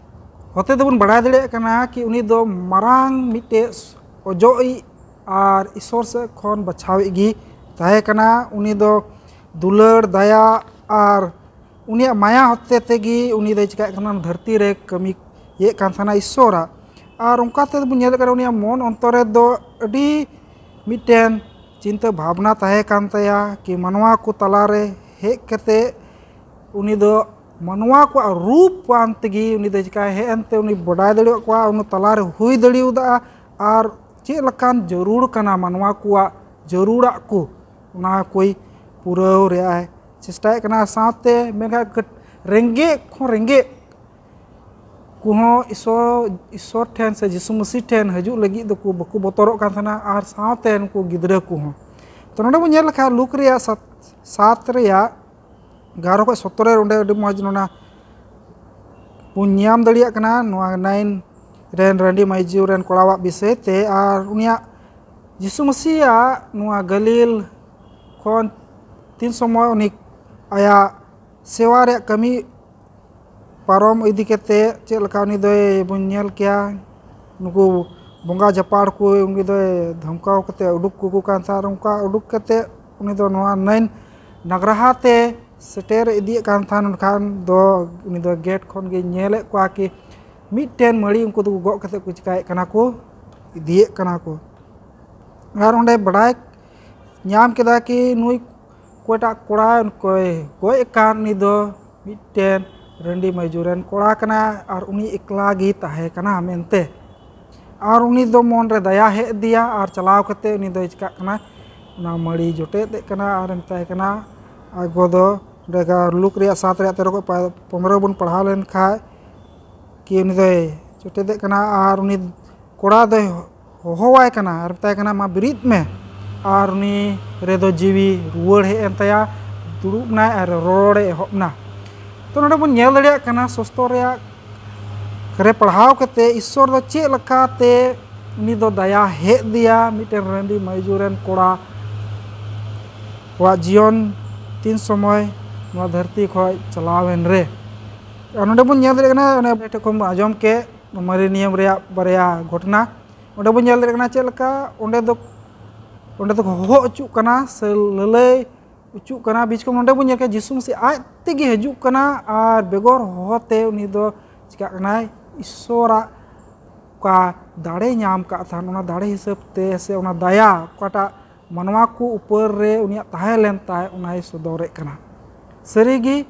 ᱦᱚᱛᱮ ᱛᱮᱵᱚᱱ ᱵᱟᱲᱟᱭ ᱫᱟᱲᱮᱭᱟᱜ ᱠᱟᱱᱟ ᱠᱤ ᱩᱱᱤ ᱫᱚ ᱢᱟᱨᱟᱝ ᱢᱤᱫᱴᱮᱡ ᱚᱡᱚᱜᱤᱡ ᱟᱨ ᱤᱥᱥᱚᱨ ᱥᱮᱫ ᱠᱷᱚᱱ ᱵᱟᱪᱷᱟᱣᱤᱡ ᱜᱮ ᱛᱟᱦᱮᱸ ᱠᱟᱱᱟ᱾ ᱩᱱᱤ ᱫᱚ ᱫᱩᱞᱟᱹᱲ, ᱫᱟᱭᱟ ᱟᱨ ᱩᱱᱤᱭᱟᱜ ᱢᱟᱭᱟ ᱦᱚᱛᱮ ᱛᱮᱜᱮ ᱩᱱᱤ ᱫᱚᱭ ᱪᱤᱠᱟᱹᱜ ᱠᱟᱱᱟ, ᱫᱷᱟᱹᱨᱛᱤ ᱨᱮ ᱠᱟᱹᱢᱤ ᱤᱭᱟᱹᱜ ᱠᱟᱱ ᱛᱟᱦᱮᱱᱟ ᱤᱥᱥᱚᱨᱟᱜ᱾ ᱟᱨ ᱚᱱᱠᱟ ᱛᱮᱵᱚᱱ ᱧᱮᱞᱮᱫ ᱠᱟᱱᱟ ᱩᱱᱤᱭᱟᱜ ᱢᱚᱱ ᱚᱱᱛᱚᱨ ᱨᱮᱫᱚ ᱟᱹᱰᱤ ᱢᱤᱫᱴᱮᱱ ᱪᱤᱱᱛᱟᱹ ᱵᱷᱟᱵᱽᱱᱟ ᱛᱟᱦᱮᱸ ᱠᱟᱱ ᱛᱟᱭᱟ ᱠᱤ ᱢᱟᱱᱣᱟ ᱠᱚ ᱛᱟᱞᱟᱨᱮ ᱦᱮᱡ ᱠᱟᱛᱮ ᱩᱱᱤ ᱫᱚ ᱢᱟᱱᱣᱟ ᱠᱚᱣᱟᱜ ᱨᱩᱯ ᱟᱱ ᱛᱮᱜᱮ ᱩᱱᱤ ᱫᱚ ᱪᱤᱠᱟᱹᱭ ᱦᱮᱡ ᱮᱱᱛᱮ ᱩᱱᱤ ᱵᱟᱰᱟᱭ ᱫᱟᱲᱮᱭᱟᱜ ᱠᱚᱣᱟ, ᱩᱱᱤ ᱛᱟᱞᱟᱨᱮ ᱦᱩᱭ ᱫᱟᱲᱮᱭᱟᱫᱟ᱾ ᱟᱨ ᱪᱮᱫ ᱞᱮᱠᱟᱱ ᱡᱟᱹᱨᱩᱲ ᱠᱟᱱᱟ ᱢᱟᱱᱣᱟ ᱠᱚᱣᱟᱜ ᱡᱟᱹᱨᱩᱲᱟᱜ ᱠᱚ, ᱚᱱᱟ ᱠᱚᱭ ᱯᱩᱨᱟᱹᱣ ᱨᱮᱭᱟᱜ ᱮ ᱪᱮᱥᱴᱟᱭᱮᱫ ᱠᱟᱱᱟ᱾ ᱥᱟᱶᱛᱮ ᱢᱮᱱᱠᱷᱟᱱ ᱠᱟᱹᱴ-, ᱨᱮᱸᱜᱮᱡ ᱠᱷᱚᱱ ᱨᱮᱸᱜᱮᱡ ᱠᱚᱦᱚᱸ ᱤᱥᱥᱚᱨ, ᱤᱥᱥᱚᱨ ᱴᱷᱮᱱ ᱥᱮ ᱡᱤᱥᱩ ᱢᱟᱹᱥᱤ ᱴᱷᱮᱱ ᱦᱤᱡᱩᱜ ᱞᱟᱹᱜᱤᱫ ᱫᱚᱠᱚ ᱵᱟᱠᱚ ᱵᱚᱛᱚᱨᱚᱜ ᱠᱟᱱ ᱛᱟᱦᱮᱱᱟ, ᱟᱨ ᱥᱟᱶᱛᱮ ᱱᱩᱠᱩ ᱜᱤᱫᱽᱨᱟᱹ ᱠᱚᱦᱚᱸ᱾ ᱛᱚ ᱱᱚᱰᱮ ᱵᱚᱱ ᱧᱮᱞ ᱞᱮᱠᱷᱟᱱ ᱞᱩᱠ ᱨᱮᱭᱟᱜ ᱥᱟᱛ, ᱥᱟᱛ ᱨᱮᱭᱟᱜ ᱮᱜᱟᱨᱚ ᱠᱷᱚᱱ ᱥᱚᱛᱨᱚ ᱨᱮ ᱚᱸᱰᱮ ᱟᱹᱰᱤ ᱢᱚᱡᱽ ᱱᱚᱰᱮ ᱵᱚᱱ ᱧᱟᱢ ᱫᱟᱲᱮᱭᱟᱜ ᱠᱟᱱᱟ ᱱᱚᱣᱟ ᱱᱟᱭᱤᱱ ᱨᱮᱱ ᱨᱟᱺᱰᱤ ᱢᱟᱹᱭᱡᱩ ᱨᱮᱱ ᱠᱚᱲᱟᱣᱟᱜ ᱵᱤᱥᱚᱭ ᱛᱮ᱾ ᱟᱨ ᱩᱱᱤᱭᱟᱜ ᱡᱤᱥᱩ ᱢᱟᱹᱥᱤᱭᱟᱜ ᱱᱚᱣᱟ ᱜᱟᱹᱞᱤᱞ ᱠᱷᱚᱱ ᱛᱤᱱ ᱥᱚᱢᱚᱭ ᱩᱱᱤ ᱟᱭᱟᱜ ᱥᱮᱣᱟ ᱨᱮᱭᱟᱜ ᱠᱟᱹᱢᱤ ᱯᱟᱨᱚᱢ ᱤᱫᱤ ᱠᱟᱛᱮ ᱪᱮᱫ ᱞᱮᱠᱟ ᱩᱱᱤ ᱫᱚᱭ ᱵᱚᱱ ᱧᱮᱞ ᱠᱮᱭᱟ, ᱱᱩᱠᱩ ᱵᱚᱸᱜᱟ ᱡᱟᱯᱟᱲ ᱠᱚ ᱩᱱᱤ ᱫᱚᱭ ᱫᱷᱚᱢᱠᱟᱣ ᱠᱟᱛᱮ ᱩᱰᱩᱠ ᱠᱟᱠᱚ ᱠᱟᱱ ᱛᱟᱦᱮᱸᱫ᱾ ᱟᱨ ᱚᱱᱠᱟ ᱩᱰᱩᱠ ᱠᱟᱛᱮ ᱩᱱᱤ ᱫᱚ ᱱᱚᱣᱟ ᱱᱟᱹᱭ ᱱᱟᱜᱽᱨᱟᱦᱟ ᱛᱮ ᱥᱮᱴᱮᱨ ᱤᱫᱤᱭᱮᱫ ᱠᱟᱱ ᱛᱟᱦᱮᱸᱫ᱾ ᱩᱱᱠᱷᱟᱱ ᱫᱚ ᱩᱱᱤ ᱫᱚ ᱜᱮᱴ ᱠᱷᱚᱱ ᱜᱮ ᱧᱮᱞᱮᱫ ᱠᱚᱣᱟ ᱠᱤ ᱢᱤᱫᱴᱮᱱ ᱢᱟᱹᱲᱤ ᱩᱱᱠᱩ ᱫᱚᱠᱚ ᱜᱚᱜ ᱠᱟᱛᱮ ᱠᱚ ᱪᱤᱠᱟᱹᱭᱮᱫ ᱠᱟᱱᱟ ᱠᱚ, ᱤᱫᱤᱭᱮᱫ ᱠᱟᱱᱟ ᱠᱚ᱾ ᱟᱨ ᱚᱸᱰᱮ ᱵᱟᱰᱟᱭ ᱧᱟᱢ ᱠᱮᱫᱟ ᱠᱤ ᱱᱩᱭ ᱚᱠᱚᱭᱴᱟᱜ ᱠᱚᱲᱟ ᱠᱚᱭ ᱜᱚᱡ ᱟᱠᱟᱱ ᱩᱱᱤ ᱫᱚ ᱢᱤᱫᱴᱮᱱ ᱨᱟᱺᱰᱤ ᱢᱟᱹᱭᱡᱩ ᱨᱮᱱ ᱠᱚᱲᱟ ᱠᱟᱱᱟᱭ ᱟᱨ ᱩᱱᱤ ᱮᱠᱞᱟ ᱜᱮ ᱛᱟᱦᱮᱸ ᱠᱟᱱᱟ ᱢᱮᱱᱛᱮ᱾ ᱟᱨ ᱩᱱᱤ ᱫᱚ ᱢᱚᱱ ᱨᱮ ᱫᱟᱭᱟ ᱦᱮᱡ ᱟᱫᱮᱭᱟ ᱟᱨ ᱪᱟᱞᱟᱣ ᱠᱟᱛᱮ ᱩᱱᱤ ᱫᱚᱭ ᱪᱤᱠᱟᱹᱜ ᱠᱟᱱᱟ, ᱚᱱᱟ ᱢᱟᱹᱲᱤ ᱡᱚᱴᱮᱫ ᱮᱫ ᱠᱟᱱᱟ ᱟᱨ ᱢᱮᱛᱟᱭ ᱠᱟᱱᱟ, ᱟᱜᱚ ᱫᱚ ᱚᱸᱰᱮ ᱞᱩᱠ ᱨᱮᱭᱟᱜ ᱥᱟᱛ ᱨᱮᱭᱟᱜ ᱛᱮᱨᱚ ᱠᱷᱚᱱ ᱯᱚᱱᱨᱚ ᱵᱚᱱ ᱯᱟᱲᱦᱟᱣ ᱞᱮᱱᱠᱷᱟᱱ ᱠᱤ ᱩᱱᱤ ᱫᱚᱭ ᱡᱚᱴᱮᱫ ᱮᱫ ᱠᱟᱱᱟ ᱟᱨ ᱩᱱᱤ ᱠᱚᱲᱟ ᱫᱚᱭ ᱦᱚᱦᱚᱣᱟᱭ ᱠᱟᱱᱟ ᱟᱨ ᱢᱮᱛᱟᱭ ᱠᱟᱱᱟ, "ᱢᱟ ᱵᱮᱨᱮᱫ ᱢᱮ ᱟᱨ ᱩᱱᱤ ᱨᱮᱫᱚ ᱡᱤᱣᱤ ᱨᱩᱣᱟᱹᱲ ᱦᱮᱡ ᱮᱱ ᱛᱟᱭᱟ, ᱫᱩᱲᱩᱵ ᱱᱟᱭ ᱟᱨ ᱨᱚᱲᱮ ᱮᱦᱚᱵ ᱱᱟ᱾" ᱛᱚ ᱱᱚᱰᱮ ᱵᱚᱱ ᱧᱮᱞ ᱫᱟᱲᱮᱭᱟᱜ ᱠᱟᱱᱟ ᱥᱚᱥᱛᱚ ᱨᱮᱭᱟᱜ ᱨᱮ ᱯᱟᱲᱦᱟᱣ ᱠᱟᱛᱮ ᱤᱥᱥᱚᱨ ᱫᱚ ᱪᱮᱫ ᱞᱮᱠᱟᱛᱮ ᱩᱱᱤ ᱫᱚ ᱫᱟᱭᱟ ᱦᱮᱡ ᱫᱮᱭᱟ ᱢᱤᱫᱴᱮᱱ ᱨᱟᱺᱰᱤ ᱢᱟᱹᱭᱡᱩ ᱨᱮᱱ ᱠᱚᱲᱟ ᱠᱚᱣᱟᱜ ᱡᱤᱭᱚᱱ ᱛᱤᱱ ᱥᱚᱢᱚᱭ ᱱᱚᱣᱟ ᱫᱷᱟᱹᱨᱛᱤ ᱠᱷᱚᱱ ᱪᱟᱞᱟᱣᱮᱱ ᱨᱮ᱾ ᱟᱨ ᱱᱚᱰᱮ ᱵᱚᱱ ᱧᱮᱞ ᱫᱟᱲᱮᱭᱟᱜ ᱠᱟᱱᱟ, ᱚᱱᱮ ᱴᱷᱮᱱ ᱠᱷᱚᱱ ᱵᱚᱱ ᱟᱸᱡᱚᱢ ᱠᱮᱫ ᱢᱟᱨᱮ ᱱᱤᱭᱚᱢ ᱨᱮᱭᱟᱜ ᱵᱟᱨᱭᱟ ᱜᱷᱚᱴᱚᱱᱟ᱾ ᱚᱸᱰᱮ ᱵᱚᱱ ᱧᱮᱞ ᱫᱟᱲᱮᱭᱟᱜ ᱠᱟᱱᱟ ᱪᱮᱫ ᱞᱮᱠᱟ ᱚᱸᱰᱮ ᱫᱚ, ᱚᱸᱰᱮ ᱫᱚᱠᱚ ᱦᱚᱦᱚ ᱚᱪᱚᱜ ᱠᱟᱱᱟ ᱥᱮ ᱞᱟᱹᱞᱟᱹᱭ ᱚᱪᱚᱜ ᱠᱟᱱᱟ᱾ ᱵᱤᱪ ᱠᱚ ᱱᱚᱰᱮ ᱵᱚᱱ ᱧᱮᱞ ᱠᱮᱫᱟ ᱡᱤᱥᱩ ᱢᱟᱹᱥᱤ ᱟᱡ ᱛᱮᱜᱮ ᱦᱤᱡᱩᱜ ᱠᱟᱱᱟ ᱟᱨ ᱵᱮᱜᱚᱨ ᱦᱚᱦᱚ ᱛᱮ ᱩᱱᱤ ᱫᱚ ᱪᱤᱠᱟᱹᱜ ᱠᱟᱱᱟᱭ, ᱤᱥᱥᱚᱨᱟᱜ ᱚᱠᱟ ᱫᱟᱲᱮ ᱧᱟᱢ ᱠᱟᱜ ᱛᱟᱦᱮᱱ, ᱚᱱᱟ ᱫᱟᱲᱮ ᱦᱤᱥᱟᱹᱵ ᱛᱮ ᱥᱮ ᱚᱱᱟ ᱫᱟᱭᱟ ᱚᱠᱟᱴᱟᱜ ᱢᱟᱱᱣᱟ ᱠᱚ ᱩᱯᱚᱨ ᱨᱮ ᱩᱱᱤᱭᱟᱜ ᱛᱟᱦᱮᱸ ᱞᱮᱱ ᱛᱟᱭ, ᱚᱱᱟᱭ ᱥᱚᱫᱚᱨᱮᱫ ᱠᱟᱱᱟ᱾ ᱥᱟᱹᱨᱤᱜᱮ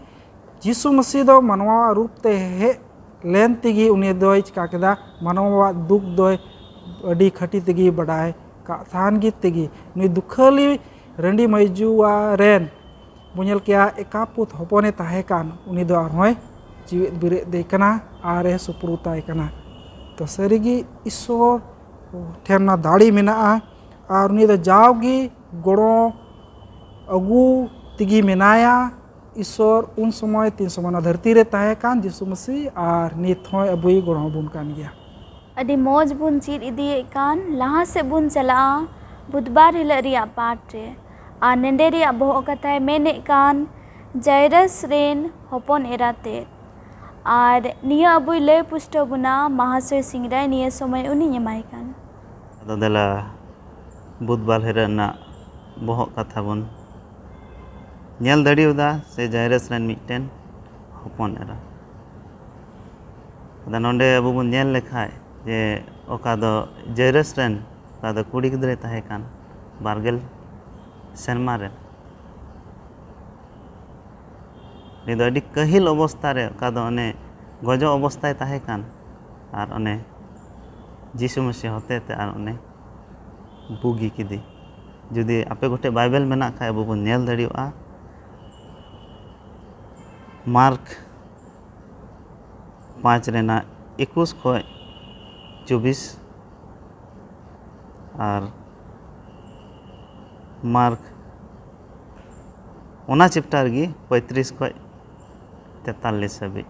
ᱡᱤᱥᱩ ᱢᱟᱹᱥᱤ ᱫᱚ ᱢᱟᱱᱣᱟ ᱨᱩᱯ ᱛᱮ ᱦᱮᱡ ᱞᱮᱱ ᱛᱮᱜᱮ ᱩᱱᱤ ᱫᱚᱭ ᱪᱤᱠᱟ ᱠᱮᱫᱟ, ᱢᱟᱱᱣᱟᱣᱟᱜ ᱫᱩᱠ ᱫᱚᱭ ᱟᱹᱰᱤ ᱠᱷᱟᱹᱴᱤ ᱛᱮᱜᱮ ᱵᱟᱰᱟᱭ ᱠᱟᱜ ᱛᱟᱦᱮᱱ ᱜᱮ ᱛᱮᱜᱮ ᱱᱩᱭ ᱫᱩᱠᱷᱟᱹᱞᱤ ᱨᱟᱺᱰᱤ ᱢᱟᱹᱭᱡᱩᱣᱟ ᱨᱮᱱ ᱵᱚᱱ ᱧᱮᱞ ᱠᱮᱭᱟ ᱮᱠᱟᱯᱩᱛ ᱦᱚᱯᱚᱱᱮ ᱛᱟᱦᱮᱸ ᱠᱟᱱ, ᱩᱱᱤ ᱫᱚ ᱟᱨᱦᱚᱸᱭ ᱡᱤᱣᱮᱫ ᱵᱮᱨᱮᱫ ᱫᱮ ᱠᱟᱱᱟ ᱟᱨ ᱮ ᱥᱩᱯᱨᱩᱛᱟᱭ ᱠᱟᱱᱟ᱾ ᱛᱚ ᱥᱟᱹᱨᱤᱜᱮ ᱤᱥᱥᱚᱨ ᱴᱷᱮᱱ ᱚᱱᱟ ᱫᱟᱲᱮ ᱢᱮᱱᱟᱜᱼᱟ ᱟᱨ ᱩᱱᱤ ᱫᱚ ᱡᱟᱣᱜᱮ ᱜᱚᱲᱚ ᱟᱹᱜᱩ ᱛᱮᱜᱮ ᱢᱮᱱᱟᱭᱟ᱾ ᱤᱥᱥᱚᱨ ᱩᱱ ᱥᱚᱢᱚᱭ ᱛᱤᱱ ᱥᱚᱢᱚᱭ ᱚᱱᱟ ᱫᱷᱟᱹᱨᱛᱤ ᱨᱮ ᱛᱟᱦᱮᱸ ᱠᱟᱱ ᱡᱤᱥᱩ ᱢᱟᱹᱥᱤ ᱟᱨ ᱱᱤᱛ ᱦᱚᱸᱭ ᱟᱵᱚᱭ ᱜᱚᱲᱚ ᱟᱵᱚᱱ ᱠᱟᱱ ᱜᱮᱭᱟ᱾ ᱟᱹᱰᱤ ᱢᱚᱡᱽ ᱵᱚᱱ ᱪᱮᱫ ᱤᱫᱤᱭᱮᱫ ᱠᱟᱱ, ᱞᱟᱦᱟ ᱥᱮᱫ ᱵᱚᱱ ᱪᱟᱞᱟᱜᱼᱟ ᱵᱩᱫᱷᱵᱟᱨ ᱦᱤᱞᱳᱜ ᱨᱮᱭᱟᱜ ᱯᱟᱴ ᱨᱮ᱾ ᱟᱨ ᱱᱮᱰᱮ ᱨᱮᱭᱟᱜ ᱵᱚᱦᱚᱜ ᱠᱟᱛᱷᱟᱭ ᱢᱮᱱᱮᱫ ᱠᱟᱱ ᱡᱟᱭᱨᱟᱥ ᱨᱮᱱ ᱦᱚᱯᱚᱱ ᱮᱨᱟ ᱛᱮᱫ᱾ ᱟᱨ ᱱᱤᱭᱟᱹ ᱟᱵᱚᱭ ᱞᱟᱹᱭ ᱯᱩᱥᱴᱟᱹᱣ ᱵᱚᱱᱟ ᱢᱟᱦᱟᱥᱚᱭ ᱥᱤᱝᱨᱟᱭ, ᱱᱤᱭᱟᱹ ᱥᱚᱢᱚᱭ ᱩᱱᱤᱧ ᱮᱢᱟᱭ ᱠᱟᱱ᱾ ᱟᱫᱚ ᱫᱮᱞᱟ ᱵᱩᱫᱷ ᱵᱟᱨ ᱦᱤᱨᱟᱹ ᱨᱮᱱᱟᱜ ᱵᱚᱦᱚᱜ ᱠᱟᱛᱷᱟ ᱵᱚᱱ ᱧᱮᱞ ᱫᱟᱲᱮᱭᱟᱫᱟ, ᱥᱮ ᱡᱟᱭᱨᱟᱥ ᱨᱮᱱ ᱢᱤᱫᱴᱮᱱ ᱦᱚᱯᱚᱱ ᱮᱨᱟ᱾ ᱟᱫᱚ ᱱᱚᱰᱮ ᱟᱵᱚ ᱵᱚᱱ ᱧᱮᱞ ᱞᱮᱠᱷᱟᱡ ᱡᱮ ᱚᱠᱟ ᱫᱚ ᱡᱟᱭᱨᱟᱥ ᱨᱮᱱ ᱚᱠᱟ ᱫᱚ ᱠᱩᱲᱤ ᱜᱤᱫᱽᱨᱟᱹᱭ ᱛᱟᱦᱮᱸ ᱠᱟᱱ ᱵᱟᱨᱜᱮᱞ ᱥᱮᱨᱢᱟ ᱨᱮ, ᱩᱱᱤ ᱫᱚ ᱟᱹᱰᱤ ᱠᱟᱹᱦᱤᱞ ᱚᱵᱚᱥᱛᱷᱟ ᱨᱮ, ᱚᱠᱟ ᱫᱚ ᱚᱱᱮ ᱜᱚᱡᱚᱜ ᱚᱵᱚᱥᱛᱷᱟᱭ ᱛᱟᱦᱮᱸ ᱠᱟᱱ, ᱟᱨ ᱚᱱᱮ ᱡᱤᱥᱩ ᱢᱟᱹᱥᱤ ᱦᱚᱛᱮ ᱛᱮ ᱟᱨ ᱚᱱᱮ ᱵᱩᱜᱤ ᱠᱮᱫᱮ᱾ ᱡᱩᱫᱤ ᱟᱯᱮ ᱠᱚᱴᱷᱮᱱ ᱵᱟᱭᱵᱮᱞ ᱢᱮᱱᱟᱜ ᱠᱷᱟᱡ, ᱟᱵᱚ ᱵᱚᱱ ᱧᱮᱞ ᱫᱟᱲᱮᱭᱟᱜᱼᱟ ᱢᱟᱨᱠ ᱯᱟᱸᱪ ᱨᱮᱱᱟᱜ ᱮᱠᱩᱥ ᱠᱷᱚᱡ ᱪᱚᱵᱵᱤᱥ, ᱟᱨ ᱢᱟᱨᱠ ᱚᱱᱟ ᱪᱮᱯᱴᱟᱨ ᱜᱮ ᱯᱚᱸᱭᱛᱨᱤᱥ ᱠᱷᱚᱡ ᱛᱮᱛᱟᱞᱤᱥ ᱦᱟᱹᱵᱤᱡ᱾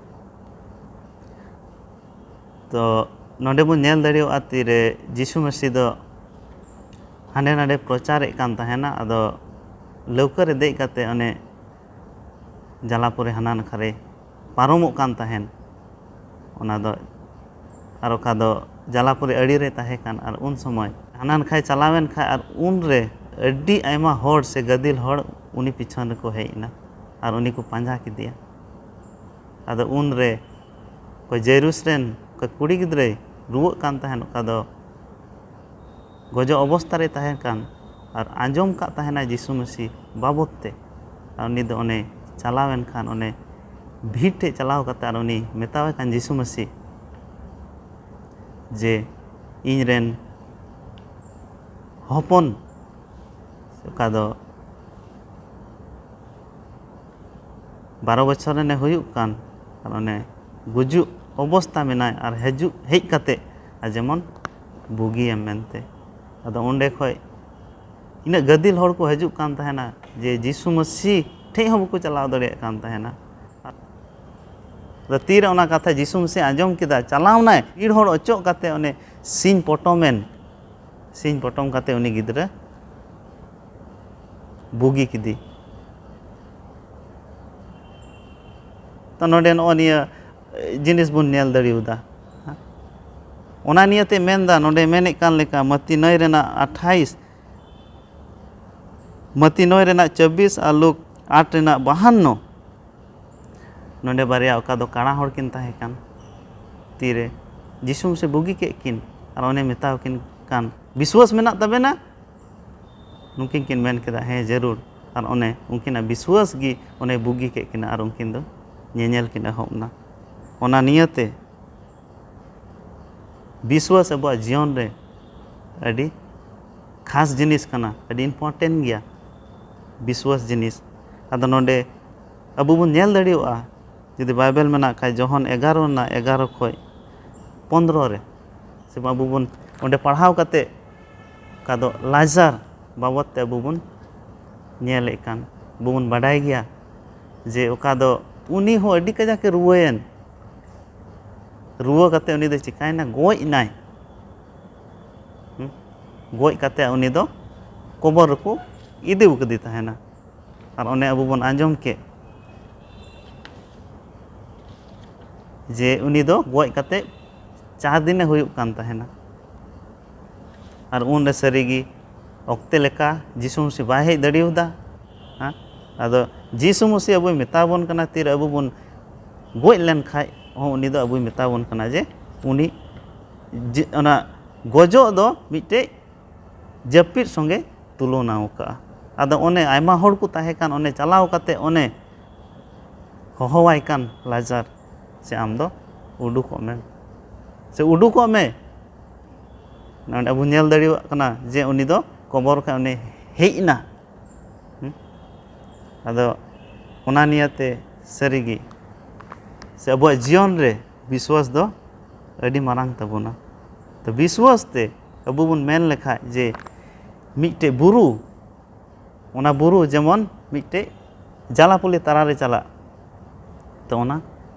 ᱛᱚ ᱱᱚᱰᱮ ᱵᱚᱱ ᱧᱮᱞ ᱫᱟᱲᱮᱭᱟᱜᱼᱟ ᱛᱤᱨᱮ ᱡᱤᱥᱩ ᱢᱟᱹᱥᱤ ᱫᱚ ᱦᱟᱸᱰᱮ ᱱᱟᱰᱮ ᱯᱨᱚᱪᱟᱨᱮᱫ ᱠᱟᱱ ᱛᱟᱦᱮᱱᱟ᱾ ᱟᱫᱚ ᱞᱟᱹᱣᱠᱟᱹ ᱨᱮ ᱫᱮᱡ ᱠᱟᱛᱮ ᱚᱱᱮ ᱡᱟᱞᱟᱯᱩᱨᱤ ᱦᱟᱱᱟ ᱱᱟᱠᱷᱟ ᱨᱮ ᱯᱟᱨᱚᱢᱚᱜ ᱠᱟᱱ ᱛᱟᱦᱮᱱ᱾ ᱚᱱᱟ ᱫᱚ ᱟᱨ ᱚᱠᱟ ᱫᱚ ᱡᱟᱞᱟᱯᱩᱨᱤ ᱟᱲᱮ ᱨᱮ ᱛᱟᱦᱮᱸ ᱠᱟᱱ, ᱟᱨ ᱩᱱ ᱥᱚᱢᱚᱭ ᱦᱟᱱᱟ ᱱᱟᱠᱷᱟᱭ ᱪᱟᱞᱟᱣᱮᱱ ᱠᱷᱟᱡ, ᱟᱨ ᱩᱱ ᱨᱮ ᱟᱹᱰᱤ ᱟᱭᱢᱟ ᱦᱚᱲ ᱥᱮ ᱜᱟᱫᱮᱞ ᱦᱚᱲ ᱩᱱᱤ ᱯᱤᱪᱷᱚᱱ ᱨᱮᱠᱚ ᱦᱮᱡ ᱮᱱᱟ ᱟᱨ ᱩᱱᱤ ᱠᱚ ᱯᱟᱸᱡᱟ ᱠᱮᱫᱮᱭᱟ᱾ ᱟᱫᱚ ᱩᱱ ᱨᱮ ᱚᱠᱚᱭ ᱡᱟᱭᱨᱩᱥ ᱨᱮᱱ ᱚᱠᱚᱭ ᱠᱩᱲᱤ ᱜᱤᱫᱽᱨᱟᱹᱭ ᱨᱩᱣᱟᱹᱜ ᱠᱟᱱ ᱛᱟᱦᱮᱸᱱ, ᱚᱠᱟ ᱫᱚ ᱜᱚᱡᱚᱜ ᱚᱵᱚᱥᱛᱟ ᱨᱮ ᱛᱟᱦᱮᱸ ᱠᱟᱱ ᱟᱨ ᱟᱸᱡᱚᱢ ᱠᱟᱜ ᱛᱟᱦᱮᱱᱟᱭ ᱡᱤᱥᱩ ᱢᱟᱹᱥᱤ ᱵᱟᱵᱚᱫ ᱛᱮ᱾ ᱟᱨ ᱩᱱᱤ ᱫᱚ ᱚᱱᱮ ᱪᱟᱞᱟᱣᱮᱱ ᱠᱷᱟᱱ ᱚᱱᱮ ᱵᱷᱤᱲ ᱴᱷᱮᱡ ᱪᱟᱞᱟᱣ ᱠᱟᱛᱮ ᱟᱨ ᱩᱱᱤ ᱢᱮᱛᱟᱣᱟᱭ ᱠᱟᱱ ᱡᱤᱥᱩ ᱢᱟᱹᱥᱤ ᱡᱮ ᱤᱧ ᱨᱮᱱ ᱦᱚᱯᱚᱱ ᱚᱠᱟ ᱫᱚ ᱵᱟᱨᱚ ᱵᱚᱪᱷᱚᱨ ᱨᱮᱱᱮ ᱦᱩᱭᱩᱜ ᱠᱟᱱ ᱟᱨ ᱚᱱᱮ ᱜᱩᱡᱩᱜ ᱚᱵᱚᱥᱛᱟ ᱢᱮᱱᱟᱭ ᱟᱨ ᱦᱤᱡᱩᱜ ᱦᱮᱡ ᱠᱟᱛᱮ ᱟᱨ ᱡᱮᱢᱚᱱ ᱵᱩᱜᱤᱭᱮᱢ ᱢᱮᱱᱛᱮ᱾ ᱟᱫᱚ ᱚᱸᱰᱮ ᱠᱷᱚᱡ ᱤᱱᱟᱹᱜ ᱜᱟᱫᱮᱞ ᱦᱚᱲ ᱠᱚ ᱦᱤᱡᱩᱜ ᱠᱟᱱ ᱛᱟᱦᱮᱱᱟ ᱡᱮ ᱡᱤᱥᱩ ᱢᱟᱹᱥᱤ ᱴᱷᱮᱡ ᱦᱚᱸ ᱵᱟᱠᱚ ᱪᱟᱞᱟᱣ ᱫᱟᱲᱮᱭᱟᱜ ᱠᱟᱱ ᱛᱟᱦᱮᱱᱟ᱾ ᱟᱫᱚ ᱛᱤᱨᱮ ᱚᱱᱟ ᱠᱟᱛᱷᱟ ᱡᱤᱥᱩ ᱢᱟᱹᱥᱤ ᱟᱸᱡᱚᱢ ᱠᱮᱫᱟ, ᱪᱟᱞᱟᱣ ᱱᱟᱭ ᱵᱷᱤᱲ ᱦᱚᱲ ᱚᱪᱚᱜ ᱠᱟᱛᱮ ᱚᱱᱮ ᱥᱤᱧ ᱯᱚᱴᱚᱢᱮᱱ, ᱥᱤᱧ ᱯᱚᱴᱚᱢ ᱠᱟᱛᱮ ᱩᱱᱤ ᱜᱤᱫᱽᱨᱟᱹ ᱵᱩᱜᱤ ᱠᱮᱫᱮ᱾ ᱛᱚ ᱱᱚᱰᱮ ᱱᱚᱜᱼᱚ ᱱᱤᱭᱟᱹ ᱡᱤᱱᱤᱥ ᱵᱚᱱ ᱧᱮᱞ ᱫᱟᱲᱮᱭᱟᱫᱟ᱾ ᱚᱱᱟ ᱱᱤᱭᱟᱹᱛᱮ ᱢᱮᱱᱫᱟ, ᱱᱚᱰᱮ ᱢᱮᱱᱮᱫ ᱠᱟᱱ ᱞᱮᱠᱟ ᱢᱟᱛᱤ ᱱᱚᱭ ᱨᱮᱱᱟᱜ ᱟᱴᱷᱟᱭᱤᱥ, ᱢᱟᱛᱤ ᱱᱚᱭ ᱨᱮᱱᱟᱜ ᱪᱚᱵᱵᱤᱥ ᱟᱨ ᱞᱩᱠ ᱟᱴ ᱨᱮᱱᱟᱜ ᱵᱟᱦᱟᱱᱱᱚ, ᱱᱚᱰᱮ ᱵᱟᱨᱭᱟ ᱚᱠᱟ ᱫᱚ ᱠᱟᱬᱟ ᱦᱚᱲ ᱠᱤᱱ ᱛᱟᱦᱮᱸ ᱠᱟᱱ, ᱛᱤᱨᱮ ᱡᱤᱥᱩ ᱢᱟᱥᱮ ᱵᱩᱜᱤ ᱠᱮᱫ ᱠᱤᱱ ᱟᱨ ᱚᱱᱮ ᱢᱮᱛᱟᱣ ᱠᱤᱱ ᱠᱟᱱ, "ᱵᱤᱥᱣᱟᱥ ᱢᱮᱱᱟᱜ ᱛᱟᱵᱮᱱᱟ?" ᱱᱩᱠᱤᱱ ᱠᱤᱱ ᱢᱮᱱ ᱠᱮᱫᱟ, "ᱦᱮᱸ, ᱡᱟᱹᱨᱩᱲ᱾" ᱟᱨ ᱚᱱᱮ ᱩᱱᱠᱤᱱᱟᱜ ᱵᱤᱥᱣᱟᱥ ᱜᱮ ᱚᱱᱮ ᱵᱩᱜᱤ ᱠᱮᱫ ᱠᱤᱱᱟ ᱟᱨ ᱩᱱᱠᱤᱱ ᱫᱚ ᱧᱮᱧᱮᱞ ᱠᱤᱱ ᱮᱦᱚᱵ ᱮᱱᱟ᱾ ᱚᱱᱟ ᱱᱤᱭᱟᱹᱛᱮ ᱵᱤᱥᱣᱟᱥ ᱟᱵᱚᱣᱟᱜ ᱡᱤᱭᱚᱱ ᱨᱮ ᱟᱹᱰᱤ ᱠᱷᱟᱥ ᱡᱤᱱᱤᱥ ᱠᱟᱱᱟ, ᱟᱹᱰᱤ important ᱜᱮᱭᱟ ᱵᱤᱥᱣᱟᱥ ᱡᱤᱱᱤᱥ᱾ ᱟᱫᱚ ᱱᱚᱰᱮ ᱟᱵᱚ ᱵᱚᱱ ᱧᱮᱞ ᱫᱟᱲᱮᱭᱟᱜᱼᱟ, ᱡᱩᱫᱤ ᱵᱟᱭᱵᱮᱞ ᱢᱮᱱᱟᱜ ᱠᱷᱟᱡ, ᱡᱚᱦᱚᱱ ᱮᱜᱟᱨᱚ ᱨᱮᱱᱟᱜ ᱮᱜᱟᱨᱚ ᱠᱷᱚᱡ ᱯᱚᱱᱫᱽᱨᱚ ᱨᱮ, ᱥᱮ ᱟᱵᱚ ᱵᱚᱱ ᱚᱸᱰᱮ ᱯᱟᱲᱦᱟᱣ ᱠᱟᱛᱮ, ᱚᱠᱟ ᱫᱚ ᱞᱟᱡᱟᱨ ᱵᱟᱵᱚᱫ ᱛᱮ ᱟᱵᱚ ᱵᱚᱱ ᱧᱮᱞᱮᱫ ᱠᱟᱱ, ᱟᱵᱚ ᱵᱚᱱ ᱵᱟᱰᱟᱭ ᱜᱮᱭᱟ ᱡᱮ ᱚᱠᱟ ᱫᱚ ᱩᱱᱤ ᱦᱚᱸ ᱟᱹᱰᱤ ᱠᱟᱡᱟᱠ ᱮ ᱨᱩᱣᱟᱹᱭᱮᱱ, ᱨᱩᱣᱟᱹ ᱠᱟᱛᱮ ᱩᱱᱤ ᱫᱚ ᱪᱤᱠᱟᱭᱮᱱᱟ? ᱜᱚᱡ ᱮᱱᱟᱭ᱾ ᱦᱩᱸ? ᱜᱚᱡ ᱠᱟᱛᱮ ᱩᱱᱤ ᱫᱚ ᱠᱚᱵᱚᱨ ᱨᱮᱠᱚ ᱤᱫᱤ ᱠᱟᱫᱮ ᱛᱟᱦᱮᱱᱟ᱾ ᱟᱨ ᱚᱱᱮ ᱟᱵᱚ ᱵᱚᱱ ᱟᱸᱡᱚᱢ ᱠᱮᱫ ᱡᱮ ᱩᱱᱤ ᱫᱚ ᱜᱚᱡ ᱠᱟᱛᱮ ᱪᱟᱨ ᱫᱤᱱᱮ ᱦᱩᱭᱩᱜ ᱠᱟᱱ ᱛᱟᱦᱮᱱᱟ᱾ ᱟᱨ ᱩᱱᱨᱮ ᱥᱟᱹᱨᱤᱜᱮ ᱚᱠᱛᱮ ᱞᱮᱠᱟ ᱡᱤᱥᱩ ᱢᱟᱹᱥᱤ ᱵᱟᱭ ᱦᱮᱡ ᱫᱟᱲᱮᱭᱟᱫᱟ᱾ ᱦᱮᱸ? ᱟᱫᱚ ᱡᱤᱥᱩ ᱢᱟᱹᱥᱤ ᱟᱵᱚᱭ ᱢᱮᱛᱟ ᱵᱚᱱ ᱠᱟᱱᱟ, ᱛᱤᱨᱮ ᱟᱵᱚ ᱵᱚᱱ ᱜᱚᱡ ᱞᱮᱱ ᱠᱷᱟᱡ ᱦᱚᱸ ᱩᱱᱤ ᱫᱚ ᱟᱵᱚᱭ ᱢᱮᱛᱟ ᱵᱚᱱ ᱠᱟᱱᱟ ᱡᱮ ᱩᱱᱤ ᱡᱮ ᱚᱱᱟ ᱜᱚᱡᱚᱜ ᱫᱚ ᱢᱤᱫᱴᱮᱡ ᱡᱟᱹᱯᱤᱫ ᱥᱚᱸᱜᱮ ᱛᱩᱞᱚᱱᱟ ᱟᱠᱟᱫᱼᱟ᱾ ᱟᱫᱚ ᱚᱱᱮ ᱟᱭᱢᱟ ᱦᱚᱲ ᱠᱚ ᱛᱟᱦᱮᱸ ᱠᱟᱱ, ᱚᱱᱮ ᱪᱟᱞᱟᱣ ᱠᱟᱛᱮ ᱚᱱᱮ ᱦᱚᱦᱚᱣᱟᱭ ᱠᱟᱱ ᱞᱟᱡᱟᱨ, ᱥᱮ ᱟᱢ ᱫᱚ ᱩᱰᱩᱠᱚᱜ ᱢᱮ, ᱥᱮ ᱩᱰᱩᱠᱚᱜ ᱢᱮ᱾ ᱱᱚᱰᱮ ᱟᱵᱚ ᱧᱮᱞ ᱫᱟᱲᱮᱭᱟᱜ ᱠᱟᱱᱟ ᱡᱮ ᱩᱱᱤ ᱫᱚ ᱠᱚᱵᱚᱨ ᱠᱷᱚᱱ ᱩᱱᱤ ᱦᱮᱡ ᱮᱱᱟ᱾ ᱦᱩᱸ? ᱟᱫᱚ ᱚᱱᱟ ᱱᱤᱭᱟᱹᱛᱮ ᱥᱟᱹᱨᱤᱜᱮ ᱥᱮ ᱟᱵᱚᱣᱟᱜ ᱡᱤᱭᱚᱱ ᱨᱮ ᱵᱤᱥᱣᱟᱥ ᱫᱚ ᱟᱹᱰᱤ ᱢᱟᱨᱟᱝ ᱛᱟᱵᱚᱱᱟ᱾ ᱛᱚ ᱵᱤᱥᱣᱟᱥ ᱛᱮ ᱟᱵᱚ ᱵᱚᱱ ᱢᱮᱱ ᱞᱮᱠᱷᱟᱡ ᱡᱮ ᱢᱤᱫᱴᱮᱡ ᱵᱩᱨᱩ, ᱚᱱᱟ ᱵᱩᱨᱩ ᱡᱮᱢᱚᱱ ᱢᱤᱫᱴᱮᱡ ᱡᱟᱞᱟᱯᱩᱞᱤ ᱛᱟᱞᱟᱨᱮ ᱪᱟᱞᱟᱜ, ᱛᱚ ᱚᱱᱟ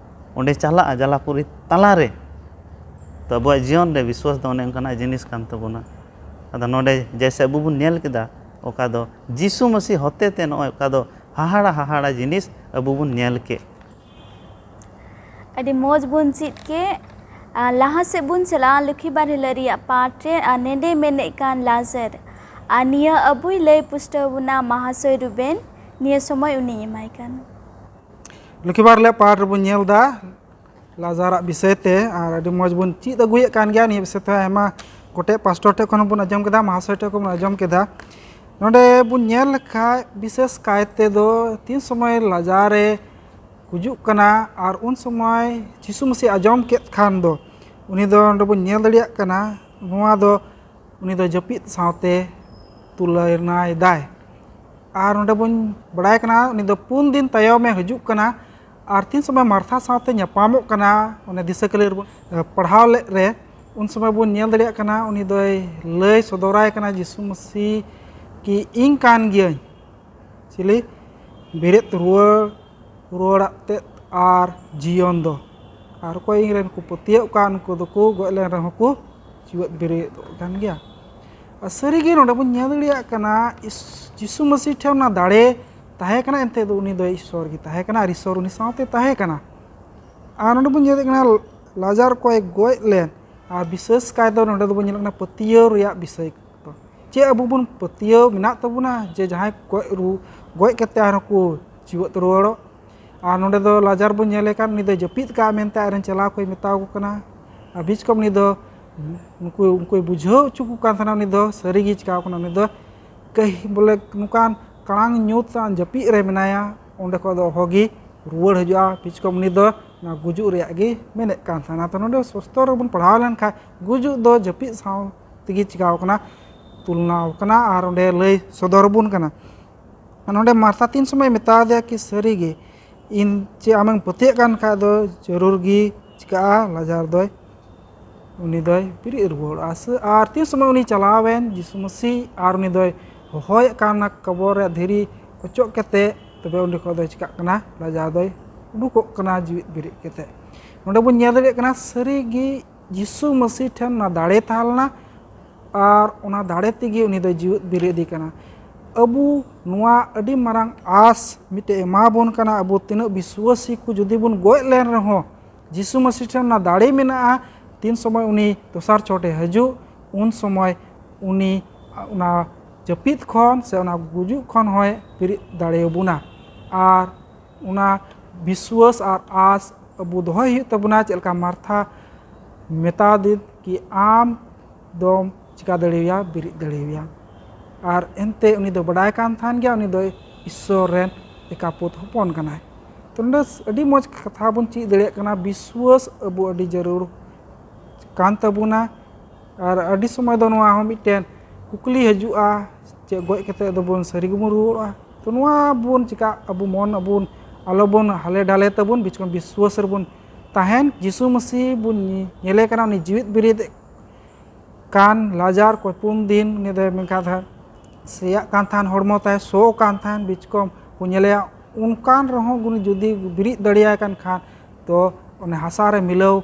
ᱚᱸᱰᱮ ᱪᱟᱞᱟᱜᱼᱟ ᱡᱟᱞᱟᱯᱩᱨᱤ ᱛᱟᱞᱟᱨᱮ᱾ ᱛᱚ ᱟᱵᱚᱣᱟᱜ ᱡᱤᱭᱚᱱ ᱨᱮ ᱵᱤᱥᱣᱟᱥ ᱫᱚ ᱚᱱᱮ ᱚᱱᱠᱟᱱᱟᱜ ᱡᱤᱱᱤᱥ ᱠᱟᱱ ᱛᱟᱵᱚᱱᱟ᱾ ᱟᱫᱚ ᱱᱚᱰᱮ ᱡᱮᱭᱥᱮ ᱟᱵᱚ ᱵᱚᱱ ᱧᱮᱞ ᱠᱮᱫᱟ, ᱚᱠᱟ ᱫᱚ ᱡᱤᱥᱩ ᱢᱟᱹᱥᱤ ᱦᱚᱛᱮ ᱛᱮ ᱱᱚᱜᱼᱚᱭ ᱚᱠᱟ ᱫᱚ ᱦᱟᱦᱟᱲᱟ ᱦᱟᱦᱟᱲᱟ ᱡᱤᱱᱤᱥ ᱟᱵᱚ ᱵᱚᱱ ᱧᱮᱞ ᱠᱮᱫ᱾ ᱟᱹᱰᱤ ᱢᱚᱡᱽ ᱵᱚᱱ ᱪᱮᱫ ᱠᱮᱫ᱾ ᱟᱨ ᱞᱟᱦᱟ ᱥᱮᱫ ᱵᱚᱱ ᱪᱟᱞᱟᱜᱼᱟ ᱞᱚᱠᱠᱷᱤᱵᱟᱨ ᱦᱤᱞᱳᱜ ᱨᱮᱭᱟᱜ ᱯᱟᱴ ᱨᱮ, ᱟᱨ ᱱᱮᱰᱮ ᱢᱮᱱᱮᱫ ᱠᱟᱱ ᱞᱟᱡᱟᱨ᱾ ᱟᱨ ᱱᱤᱭᱟᱹ ᱟᱵᱚᱭ ᱞᱟᱹᱭ ᱯᱩᱥᱴᱟᱹᱣ ᱵᱚᱱᱟ ᱢᱟᱦᱟᱥᱚᱭ ᱨᱩᱵᱮᱱ, ᱱᱤᱭᱟᱹ ᱥᱚᱢᱚᱭ ᱩᱱᱤᱧ ᱮᱢᱟᱭ ᱠᱟᱱ᱾ ᱞᱚᱠᱠᱷᱤᱵᱟᱨ ᱦᱤᱞᱳᱜ ᱯᱟᱴ ᱨᱮᱵᱚᱱ ᱧᱮᱞ ᱮᱫᱟ ᱞᱟᱡᱟᱨᱟᱜ ᱵᱤᱥᱚᱭ ᱛᱮ, ᱟᱨ ᱟᱹᱰᱤ ᱢᱚᱡᱽ ᱵᱚᱱ ᱪᱮᱫ ᱟᱹᱜᱩᱭᱮᱫ ᱠᱟᱱ ᱜᱮᱭᱟ᱾ ᱱᱤᱭᱟᱹ ᱵᱤᱥᱚᱭ ᱛᱮ ᱟᱭᱢᱟ ᱜᱚᱴᱮᱡ ᱯᱟᱥᱴᱚᱨ ᱴᱷᱮᱱ ᱠᱷᱚᱱ ᱵᱚᱱ ᱟᱸᱡᱚᱢ ᱠᱮᱫᱟ, ᱢᱟᱦᱟᱥᱚᱭ ᱴᱷᱮᱱ ᱠᱷᱚᱱ ᱵᱚᱱ ᱟᱸᱡᱚᱢ ᱠᱮᱫᱟ᱾ ᱱᱚᱰᱮ ᱵᱚᱱ ᱧᱮᱞ ᱞᱮᱠᱷᱟᱡ ᱵᱤᱥᱮᱥ ᱠᱟᱭ ᱛᱮᱫᱚ ᱛᱤᱱ ᱥᱚᱢᱚᱭ ᱞᱟᱡᱟᱨᱮ ᱜᱩᱡᱩᱜ ᱠᱟᱱᱟ ᱟᱨ ᱩᱱ ᱥᱚᱢᱚᱭ ᱡᱤᱥᱩ ᱢᱟᱹᱥᱤ ᱟᱸᱡᱚᱢ ᱠᱮᱫ ᱠᱷᱟᱱ ᱫᱚ ᱩᱱᱤ ᱫᱚ ᱱᱚᱰᱮ ᱵᱚᱱ ᱧᱮᱞ ᱫᱟᱲᱮᱭᱟᱜ ᱠᱟᱱᱟ, ᱱᱚᱣᱟ ᱫᱚ ᱩᱱᱤ ᱫᱚ ᱡᱟᱹᱯᱤᱫ ᱥᱟᱶᱛᱮ ᱛᱩᱞᱚᱱᱟᱭᱮᱫᱟᱭ᱾ ᱟᱨ ᱱᱚᱰᱮ ᱵᱚᱱ ᱵᱟᱲᱟᱭ ᱠᱟᱱᱟ ᱩᱱᱤ ᱫᱚ ᱯᱩᱱ ᱫᱤᱱ ᱛᱟᱭᱚᱢᱮ ᱦᱤᱡᱩᱜ ᱠᱟᱱᱟ᱾ ᱟᱨ ᱛᱤᱱ ᱥᱚᱢᱚᱭ ᱢᱟᱨᱛᱷᱟ ᱥᱟᱶᱛᱮ ᱧᱟᱯᱟᱢᱚᱜ ᱠᱟᱱᱟ, ᱚᱱᱮ ᱫᱤᱥᱟᱹ ᱠᱟᱹᱞᱤ ᱨᱮᱵᱚᱱ ᱯᱟᱲᱦᱟᱣ ᱞᱮᱫ ᱨᱮ, ᱩᱱ ᱥᱚᱢᱚᱭ ᱵᱚᱱ ᱧᱮᱞ ᱫᱟᱲᱮᱭᱟᱜ ᱠᱟᱱᱟ ᱩᱱᱤ ᱫᱚᱭ ᱞᱟᱹᱭ ᱥᱚᱫᱚᱨᱟᱭ ᱠᱟᱱᱟ ᱡᱤᱥᱩ ᱢᱟᱹᱥᱤ ᱠᱤ ᱤᱧ ᱠᱟᱱ ᱜᱤᱭᱟᱹᱧ ᱪᱤᱞᱤ ᱵᱮᱨᱮᱫ ᱨᱩᱣᱟᱹᱲ ᱨᱩᱣᱟᱹᱲᱟᱜ ᱛᱮᱫ ᱟᱨ ᱡᱤᱭᱚᱱ ᱫᱚ᱾ ᱟᱨ ᱚᱠᱚᱭ ᱤᱧ ᱨᱮᱱ ᱠᱚ ᱯᱟᱹᱛᱭᱟᱹᱜ ᱠᱟᱱ ᱩᱱᱠᱩ ᱫᱚᱠᱚ ᱜᱚᱡ ᱞᱮᱱ ᱨᱮᱦᱚᱸ ᱠᱚ ᱡᱤᱣᱮᱫ ᱵᱮᱨᱮᱫᱚᱜ ᱠᱟᱱ ᱜᱮᱭᱟ᱾ ᱟᱨ ᱥᱟᱹᱨᱤᱜᱮ ᱱᱚᱰᱮ ᱵᱚᱱ ᱧᱮᱞ ᱫᱟᱲᱮᱭᱟᱜ ᱠᱟᱱᱟ ᱤᱥ- ᱡᱤᱥᱩ ᱢᱟᱹᱥᱤ ᱴᱷᱮᱱ ᱚᱱᱟ ᱫᱟᱲᱮ ᱛᱟᱦᱮᱸ ᱠᱟᱱᱟ, ᱮᱱᱛᱮ ᱫᱚ ᱩᱱᱤ ᱫᱚ ᱤᱥᱥᱚᱨ ᱜᱮ ᱛᱟᱦᱮᱸ ᱠᱟᱱᱟ ᱟᱨ ᱤᱥᱥᱚᱨ ᱩᱱᱤ ᱥᱟᱶᱛᱮ ᱛᱟᱦᱮᱸ ᱠᱟᱱᱟ᱾ ᱟᱨ ᱱᱚᱰᱮ ᱵᱚᱱ ᱧᱮᱞᱮᱫ ᱠᱟᱱᱟ ᱞᱟᱡᱟᱨ ᱠᱚᱭ ᱜᱚᱡ ᱞᱮᱱ, ᱟᱨ ᱵᱤᱥᱮᱥ ᱠᱟᱭ ᱫᱚ ᱱᱚᱰᱮ ᱫᱚᱵᱚᱱ ᱧᱮᱞᱮᱫ ᱠᱟᱱᱟ ᱯᱟᱹᱛᱭᱟᱹᱣ ᱨᱮᱭᱟᱜ ᱵᱤᱥᱚᱭ ᱠᱚ᱾ ᱪᱮᱫ ᱟᱵᱚ ᱵᱚᱱ ᱯᱟᱹᱛᱭᱟᱹᱣ ᱢᱮᱱᱟᱜ ᱛᱟᱵᱚᱱᱟ ᱡᱮ ᱡᱟᱦᱟᱸᱭ ᱜᱚᱡ ᱨᱩ ᱜᱚᱡ ᱠᱟᱛᱮ ᱟᱨᱦᱚᱸ ᱠᱚ ᱡᱤᱣᱮᱫ ᱨᱩᱣᱟᱹᱲᱚᱜ? ᱟᱨ ᱱᱚᱰᱮ ᱫᱚ ᱞᱟᱡᱟᱨ ᱵᱚᱱ ᱧᱮᱞᱮ ᱠᱟᱱ ᱩᱱᱤ ᱫᱚᱭ ᱡᱟᱹᱯᱤᱫ ᱠᱟᱜᱼᱟ ᱢᱮᱱᱛᱮ ᱟᱡᱨᱮᱱ ᱪᱮᱞᱟ ᱠᱚᱭ ᱢᱮᱛᱟ ᱠᱚ ᱠᱟᱱᱟ᱾ ᱟᱨ ᱵᱤᱪ ᱠᱚᱢ ᱩᱱᱤ ᱫᱚ ᱩᱱᱠᱩ ᱩᱱᱠᱩᱭ ᱵᱩᱡᱷᱟᱹᱣ ᱦᱚᱪᱚ ᱠᱚ ᱠᱟᱱ ᱛᱟᱦᱮᱱᱟ ᱩᱱᱤ ᱫᱚ ᱥᱟᱹᱨᱤ ᱜᱮ ᱪᱤᱠᱟᱣ ᱠᱟᱱᱟ᱾ ᱩᱱᱤ ᱫᱚ ᱠᱟᱹᱦᱤ ᱵᱚᱞᱮ ᱱᱚᱝᱠᱟᱱ ᱠᱟᱲᱟᱝ ᱧᱩᱛ ᱟᱱ ᱡᱟᱹᱯᱤᱫ ᱨᱮ ᱢᱮᱱᱟᱭᱟ, ᱚᱸᱰᱮ ᱠᱷᱚᱱ ᱫᱚ ᱚᱦᱚ ᱜᱮ ᱨᱩᱣᱟᱹᱲ ᱦᱤᱡᱩᱜᱼᱟ᱾ ᱵᱤᱪ ᱠᱚᱢ ᱩᱱᱤ ᱫᱚ ᱚᱱᱟ ᱜᱩᱡᱩᱜ ᱨᱮᱭᱟᱜ ᱜᱮ ᱢᱮᱱᱮᱫ ᱠᱟᱱ ᱛᱟᱦᱮᱱᱟ᱾ ᱛᱚ ᱱᱚᱰᱮ ᱥᱚᱥᱛᱚᱨ ᱨᱮᱵᱚᱱ ᱯᱟᱲᱦᱟᱣ ᱞᱮᱱᱠᱷᱟᱱ ᱜᱩᱡᱩᱜ ᱫᱚ ᱡᱟᱹᱯᱤᱫ ᱥᱟᱶ ᱛᱮᱜᱮ ᱪᱤᱠᱟᱣ ᱠᱟᱱᱟ, ᱛᱩᱞᱱᱟᱣ ᱠᱟᱱᱟ ᱟᱨ ᱚᱸᱰᱮ ᱞᱟᱹᱭ ᱥᱚᱫᱚᱨ ᱟᱵᱚᱱ ᱠᱟᱱᱟ᱾ ᱟᱨ ᱱᱚᱰᱮ ᱢᱟᱨᱛᱷᱟ ᱛᱤᱱ ᱥᱚᱢᱚᱭ ᱢᱮᱛᱟ ᱫᱮᱭᱟ ᱠᱤ ᱥᱟᱹᱨᱤ ᱜᱮ ᱤᱧ ᱪᱮ ᱟᱢᱮᱢ ᱯᱟᱹᱛᱭᱟᱹᱜ ᱠᱟᱱ ᱠᱷᱟᱡ ᱫᱚ ᱡᱟᱹᱨᱩᱲ ᱜᱮ ᱪᱤᱠᱟᱜᱼᱟ, ᱞᱟᱡᱟᱨ ᱫᱚᱭ ᱩᱱᱤ ᱫᱚᱭ ᱵᱮᱨᱮᱫ ᱨᱩᱣᱟᱹᱲᱚᱜᱼᱟ᱾ ᱥᱮ ᱟᱨ ᱛᱤᱱ ᱥᱚᱢᱚᱭ ᱩᱱᱤ ᱪᱟᱞᱟᱣᱮᱱ ᱡᱤᱥᱩ ᱢᱟᱹᱥᱤ ᱟᱨ ᱩᱱᱤ ᱫᱚᱭ ᱦᱚᱦᱚᱭᱮᱫ ᱠᱟᱱ ᱚᱱᱟ ᱠᱚᱵᱚᱨ ᱨᱮᱭᱟᱜ ᱫᱷᱤᱨᱤ ᱚᱪᱚᱜ ᱠᱟᱛᱮ, ᱛᱚᱵᱮ ᱚᱸᱰᱮ ᱠᱷᱚᱱ ᱫᱚᱭ ᱪᱤᱠᱟᱜ ᱠᱟᱱᱟ, ᱞᱟᱡᱟᱨ ᱫᱚᱭ ᱩᱰᱩᱠᱚᱜ ᱠᱟᱱᱟ ᱡᱤᱣᱮᱫ ᱵᱮᱨᱮᱫ ᱠᱟᱛᱮ᱾ ᱱᱚᱰᱮ ᱵᱚᱱ ᱧᱮᱞ ᱫᱟᱲᱮᱭᱟᱜ ᱠᱟᱱᱟ ᱥᱟᱹᱨᱤ ᱜᱮ ᱡᱤᱥᱩ ᱢᱟᱹᱥᱤ ᱴᱷᱮᱱ ᱚᱱᱟ ᱫᱟᱲᱮ ᱛᱟᱦᱮᱸ ᱞᱮᱱᱟ ᱟᱨ ᱚᱱᱟ ᱫᱟᱲᱮ ᱛᱮᱜᱮ ᱩᱱᱤ ᱫᱚᱭ ᱡᱤᱣᱮᱫ ᱵᱮᱨᱮᱫ ᱮ ᱠᱟᱱᱟ᱾ ᱟᱵᱚ ᱱᱚᱣᱟ ᱟᱹᱰᱤ ᱢᱟᱨᱟᱝ ᱟᱥ ᱢᱤᱫᱴᱮᱡ ᱮᱢᱟ ᱵᱚᱱ ᱠᱟᱱᱟ᱾ ᱟᱵᱚ ᱛᱤᱱᱟᱹᱜ ᱵᱤᱥᱣᱟᱹᱥᱤ ᱠᱚ ᱡᱩᱫᱤ ᱵᱚᱱ ᱜᱚᱡ ᱞᱮᱱ ᱨᱮᱦᱚᱸ, ᱡᱤᱥᱩ ᱢᱟᱹᱥᱤ ᱴᱷᱮᱱ ᱚᱱᱟ ᱫᱟᱲᱮ ᱢᱮᱱᱟᱜᱼᱟ᱾ ᱛᱤᱱ ᱥᱚᱢᱚᱭ ᱩᱱᱤ ᱫᱚᱥᱟᱨ ᱪᱷᱚᱴᱮ ᱦᱤᱡᱩᱜ, ᱩᱱ ᱥᱚᱢᱚᱭ ᱩᱱᱤ ᱚᱱᱟ ᱡᱟᱹᱯᱤᱫ ᱠᱷᱚᱱ ᱥᱮ ᱚᱱᱟ ᱜᱩᱡᱩᱜ ᱠᱷᱚᱱ ᱦᱚᱸᱭ ᱵᱮᱨᱮᱫ ᱫᱟᱲᱮᱭᱟᱵᱚᱱᱟ᱾ ᱟᱨ ᱚᱱᱟ ᱵᱤᱥᱣᱟᱹᱥ ᱟᱨ ᱟᱥ ᱟᱵᱚ ᱫᱚᱦᱚᱭ ᱦᱩᱭᱩᱜ ᱛᱟᱵᱚᱱᱟ᱾ ᱪᱮᱫ ᱞᱮᱠᱟ ᱢᱟᱨᱛᱷᱟ ᱢᱮᱛᱟ ᱫᱮ ᱠᱤ ᱟᱢ ᱫᱚᱢ ᱪᱤᱠᱟ ᱫᱟᱲᱮᱭᱟᱜᱼᱟ, ᱵᱮᱨᱮᱫ ᱫᱟᱲᱮᱭᱟᱜᱼᱟ᱾ ᱟᱨ ᱮᱱᱛᱮ ᱩᱱᱤ ᱫᱚ ᱵᱟᱰᱟᱭ ᱠᱟᱱ ᱛᱟᱦᱮᱱ ᱜᱮᱭᱟ, ᱩᱱᱤ ᱫᱚ ᱤᱥᱥᱚᱨ ᱨᱮᱱ ᱮᱠᱟᱯᱩᱛ ᱦᱚᱯᱚᱱ ᱠᱟᱱᱟᱭ᱾ ᱛᱚ ᱱᱚᱰᱮ ᱟᱹᱰᱤ ᱢᱚᱡᱽ ᱠᱟᱛᱷᱟ ᱵᱚᱱ ᱪᱮᱫ ᱫᱟᱲᱮᱭᱟᱜ ᱠᱟᱱᱟ, ᱵᱤᱥᱣᱟᱹᱥ ᱟᱵᱚ ᱟᱹᱰᱤ ᱡᱟᱹᱨᱩᱲ ᱠᱟᱱ ᱛᱟᱵᱚᱱᱟ᱾ ᱟᱨ ᱟᱹᱰᱤ ᱥᱚᱢᱚᱭ ᱫᱚ ᱱᱚᱣᱟ ᱦᱚᱸ ᱢᱤᱫᱴᱮᱱ ᱠᱩᱠᱞᱤ ᱦᱤᱡᱩᱜᱼᱟ, ᱪᱮᱫ ᱜᱚᱡ ᱠᱟᱛᱮ ᱫᱚᱵᱚᱱ ᱥᱟᱹᱨᱤ ᱜᱮᱵᱚᱱ ᱨᱩᱣᱟᱹᱲᱚᱜᱼᱟ? ᱛᱚ ᱱᱚᱣᱟ ᱵᱚᱱ ᱪᱮᱠᱟ, ᱟᱵᱚ ᱢᱚᱱ ᱟᱵᱚᱱ ᱟᱞᱚᱵᱚᱱ ᱦᱟᱞᱮ ᱰᱟᱞᱮ ᱛᱟᱵᱚᱱ, ᱵᱤᱪᱠᱚᱢ ᱵᱤᱥᱣᱟᱥ ᱨᱮᱵᱚᱱ ᱛᱟᱦᱮᱱ᱾ ᱡᱤᱥᱩ ᱢᱟᱹᱥᱤ ᱵᱚᱱ ᱧᱮᱞᱮ ᱠᱟᱱᱟ, ᱩᱱᱤ ᱡᱤᱣᱮᱫ ᱵᱮᱨᱮᱫ ᱠᱟᱱ ᱞᱟᱡᱟᱨ ᱠᱚ ᱯᱩᱱ ᱫᱤᱱ ᱩᱱᱤ ᱫᱚᱭ ᱢᱮᱱᱠᱷᱟᱱ ᱫᱚ ᱥᱮᱭᱟᱜ ᱠᱟᱱ ᱛᱟᱦᱮᱱ, ᱦᱚᱲᱢᱚ ᱛᱟᱭ ᱥᱚ ᱠᱟᱱ ᱛᱟᱦᱮᱱ, ᱵᱤᱪᱠᱚᱢ ᱠᱚ ᱧᱮᱞᱮᱭᱟ᱾ ᱚᱱᱠᱟᱱ ᱨᱮᱦᱚᱸ ᱩᱱᱤ ᱡᱩᱫᱤ ᱵᱮᱨᱮᱫ ᱫᱟᱲᱮᱭᱟᱭ ᱠᱟᱱ ᱠᱷᱟᱱ, ᱛᱚ ᱚᱱᱮ ᱦᱟᱥᱟ ᱨᱮ ᱢᱤᱞᱟᱹᱣ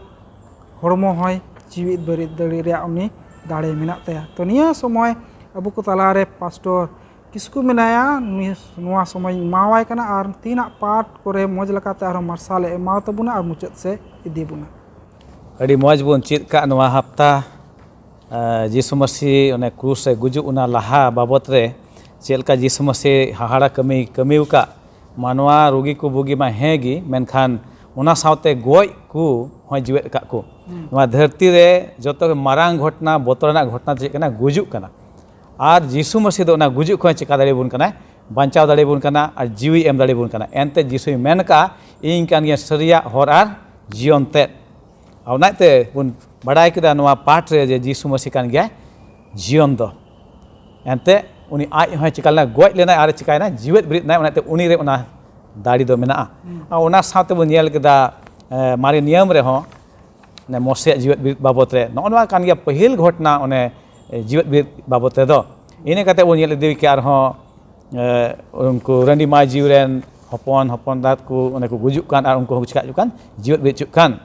ᱦᱚᱲᱢᱚ ᱦᱚᱸᱭ ᱡᱤᱣᱮᱫ ᱵᱮᱨᱮᱫ ᱫᱟᱲᱮ ᱨᱮᱭᱟᱜ ᱩᱱᱤ ᱫᱟᱲᱮ ᱢᱮᱱᱟᱜ ᱛᱟᱭᱟ᱾ ᱛᱚ ᱱᱤᱭᱟᱹ ᱥᱚᱢᱚᱭ ᱟᱵᱚ ᱠᱚ ᱛᱟᱞᱟᱨᱮ ᱯᱟᱥᱴᱚᱨ ᱠᱤᱥᱠᱩ ᱢᱮᱱᱟᱭᱟ, ᱱᱩᱭ ᱱᱚᱣᱟ ᱥᱚᱢᱚᱭ ᱤᱧ ᱮᱢᱟᱣᱟᱭ ᱠᱟᱱᱟ ᱟᱨ ᱛᱤᱱᱟᱜ ᱯᱟᱴ ᱠᱚᱨᱮ ᱢᱚᱡᱽ ᱞᱮᱠᱟᱛᱮ ᱟᱨᱦᱚᱸ ᱢᱟᱨᱥᱟᱞᱮ ᱮᱢᱟᱣ ᱛᱟᱵᱚᱱᱟ ᱟᱨ ᱢᱩᱪᱟᱹᱫ ᱥᱮᱫ ᱤᱫᱤ ᱵᱚᱱᱟ᱾ ᱟᱹᱰᱤ ᱢᱚᱡᱽ ᱵᱚᱱ ᱪᱮᱫ ᱠᱟᱜ ᱱᱚᱣᱟ ᱦᱟᱯᱛᱟ᱾ ᱟᱸ, ᱡᱤᱥᱩ ᱢᱟᱹᱥᱤ ᱚᱱᱮ ᱠᱨᱩᱥ ᱨᱮ ᱜᱩᱡᱩᱜ ᱚᱱᱟ ᱞᱟᱦᱟ ᱵᱟᱵᱚᱛ ᱨᱮ ᱪᱮᱫ ᱞᱮᱠᱟ ᱡᱤᱥᱩ ᱢᱟᱹᱥᱤ ᱦᱟᱦᱟᱲᱟ ᱠᱟᱹᱢᱤ ᱠᱟᱹᱢᱤ ᱟᱠᱟᱫ, ᱢᱟᱱᱣᱟ ᱨᱩᱜᱤ ᱠᱚ ᱵᱩᱜᱤ ᱢᱟ ᱦᱮᱸ ᱜᱮ, ᱢᱮᱱᱠᱷᱟᱱ ᱚᱱᱟ ᱥᱟᱶᱛᱮ ᱜᱚᱡ ᱠᱚ ᱦᱚᱸᱭ ᱡᱤᱣᱮᱫ ᱟᱠᱟᱫ ᱠᱚ᱾ ᱱᱚᱣᱟ ᱫᱷᱟᱹᱨᱛᱤ ᱨᱮ ᱡᱚᱛᱚ ᱠᱷᱚᱱ ᱢᱟᱨᱟᱝ ᱜᱷᱚᱴᱚᱱᱟ, ᱵᱚᱛᱚᱨᱟᱱᱟᱜ ᱜᱷᱚᱴᱚᱱᱟ ᱫᱚ ᱪᱮᱫ ᱠᱟᱱᱟ? ᱜᱩᱡᱩᱜ ᱠᱟᱱᱟ᱾ ᱟᱨ ᱡᱤᱥᱩ ᱢᱟᱹᱥᱤ ᱫᱚ ᱚᱱᱟ ᱜᱩᱡᱩᱜ ᱠᱷᱚᱱ ᱪᱮᱠᱟ ᱫᱟᱲᱮᱭᱟᱵᱚᱱ ᱠᱟᱱᱟᱭ? ᱵᱟᱧᱪᱟᱣ ᱫᱟᱲᱮᱭᱟᱵᱚᱱ ᱠᱟᱱᱟ ᱟᱨ ᱡᱤᱣᱤ ᱮᱢ ᱫᱟᱲᱮᱭᱟᱵᱚᱱ ᱠᱟᱱᱟ᱾ ᱮᱱᱛᱮ ᱡᱤᱥᱩᱭ ᱢᱮᱱ ᱠᱟᱜᱼᱟ, "ᱤᱧ ᱠᱟᱱ ᱜᱤᱭᱟᱹᱧ ᱥᱟᱹᱨᱤᱭᱟᱜ ᱦᱚᱨ ᱟᱨ ᱡᱤᱭᱚᱱ ᱛᱮᱫ᱾" ᱟᱨ ᱚᱱᱟᱛᱮ ᱵᱚᱱ ᱵᱟᱲᱟᱭ ᱠᱮᱫᱟ ᱱᱚᱣᱟ ᱯᱟᱴ ᱨᱮ ᱡᱮ ᱡᱤᱥᱩ ᱢᱟᱹᱥᱤ ᱠᱟᱱ ᱜᱮᱭᱟᱭ ᱡᱤᱭᱚᱱ ᱫᱚ᱾ ᱮᱱᱛᱮ ᱩᱱᱤ ᱟᱡ ᱦᱚᱸᱭ ᱪᱤᱠᱟ ᱞᱮᱱᱟ, ᱜᱚᱡ ᱞᱮᱱᱟᱭ ᱟᱨ ᱪᱤᱠᱟᱭᱮᱱᱟ, ᱡᱤᱣᱮᱫ ᱵᱮᱨᱮᱫ ᱮᱱᱟᱭ᱾ ᱚᱱᱟᱛᱮ ᱩᱱᱤ ᱨᱮ ᱚᱱᱟ ᱫᱟᱲᱮ ᱫᱚ ᱢᱮᱱᱟᱜᱼᱟ᱾ ᱟᱨ ᱚᱱᱟ ᱥᱟᱶᱛᱮ ᱵᱚᱱ ᱧᱮᱞ ᱠᱮᱫᱟ, ᱮ, ᱢᱟᱨᱮ ᱱᱤᱭᱚᱢ ᱨᱮᱦᱚᱸ ᱢᱟᱱᱮ ᱢᱚᱥᱮᱭᱟᱜ ᱡᱤᱣᱮᱫ ᱵᱮᱨᱮᱫ ᱵᱟᱵᱚᱛ ᱨᱮ ᱱᱚᱜᱼᱚ ᱱᱚᱣᱟ ᱠᱟᱱ ᱜᱮᱭᱟ ᱯᱟᱹᱦᱤᱞ ᱜᱷᱚᱴᱚᱱᱟ, ᱚᱱᱮ ᱡᱤᱣᱮᱫ ᱵᱮᱨᱮᱫ ᱵᱟᱵᱚᱛ ᱨᱮᱫᱚ᱾ ᱤᱱᱟᱹ ᱠᱟᱛᱮ ᱵᱚᱱ ᱧᱮᱞ ᱤᱫᱤ ᱠᱮᱜᱼᱟ ᱟᱨᱦᱚᱸ, ᱮ, ᱩᱱᱠᱩ ᱨᱟᱺᱰᱤ ᱢᱟᱹᱭ ᱡᱤᱣᱤ ᱨᱮᱱ ᱦᱚᱯᱚᱱ ᱦᱚᱯᱚᱱ ᱮᱨᱟᱛ ᱠᱚ ᱚᱱᱮ ᱠᱚ ᱜᱩᱡᱩᱜ ᱠᱟᱱ ᱟᱨ ᱩᱱᱠᱩ ᱦᱚᱸᱠᱚ ᱪᱤᱠᱟ ᱦᱚᱪᱚᱜ ᱠᱟᱱ, ᱡᱤᱣᱮᱫ ᱵᱮᱨᱮᱫ ᱦᱚᱪᱚᱜ ᱠᱟᱱ᱾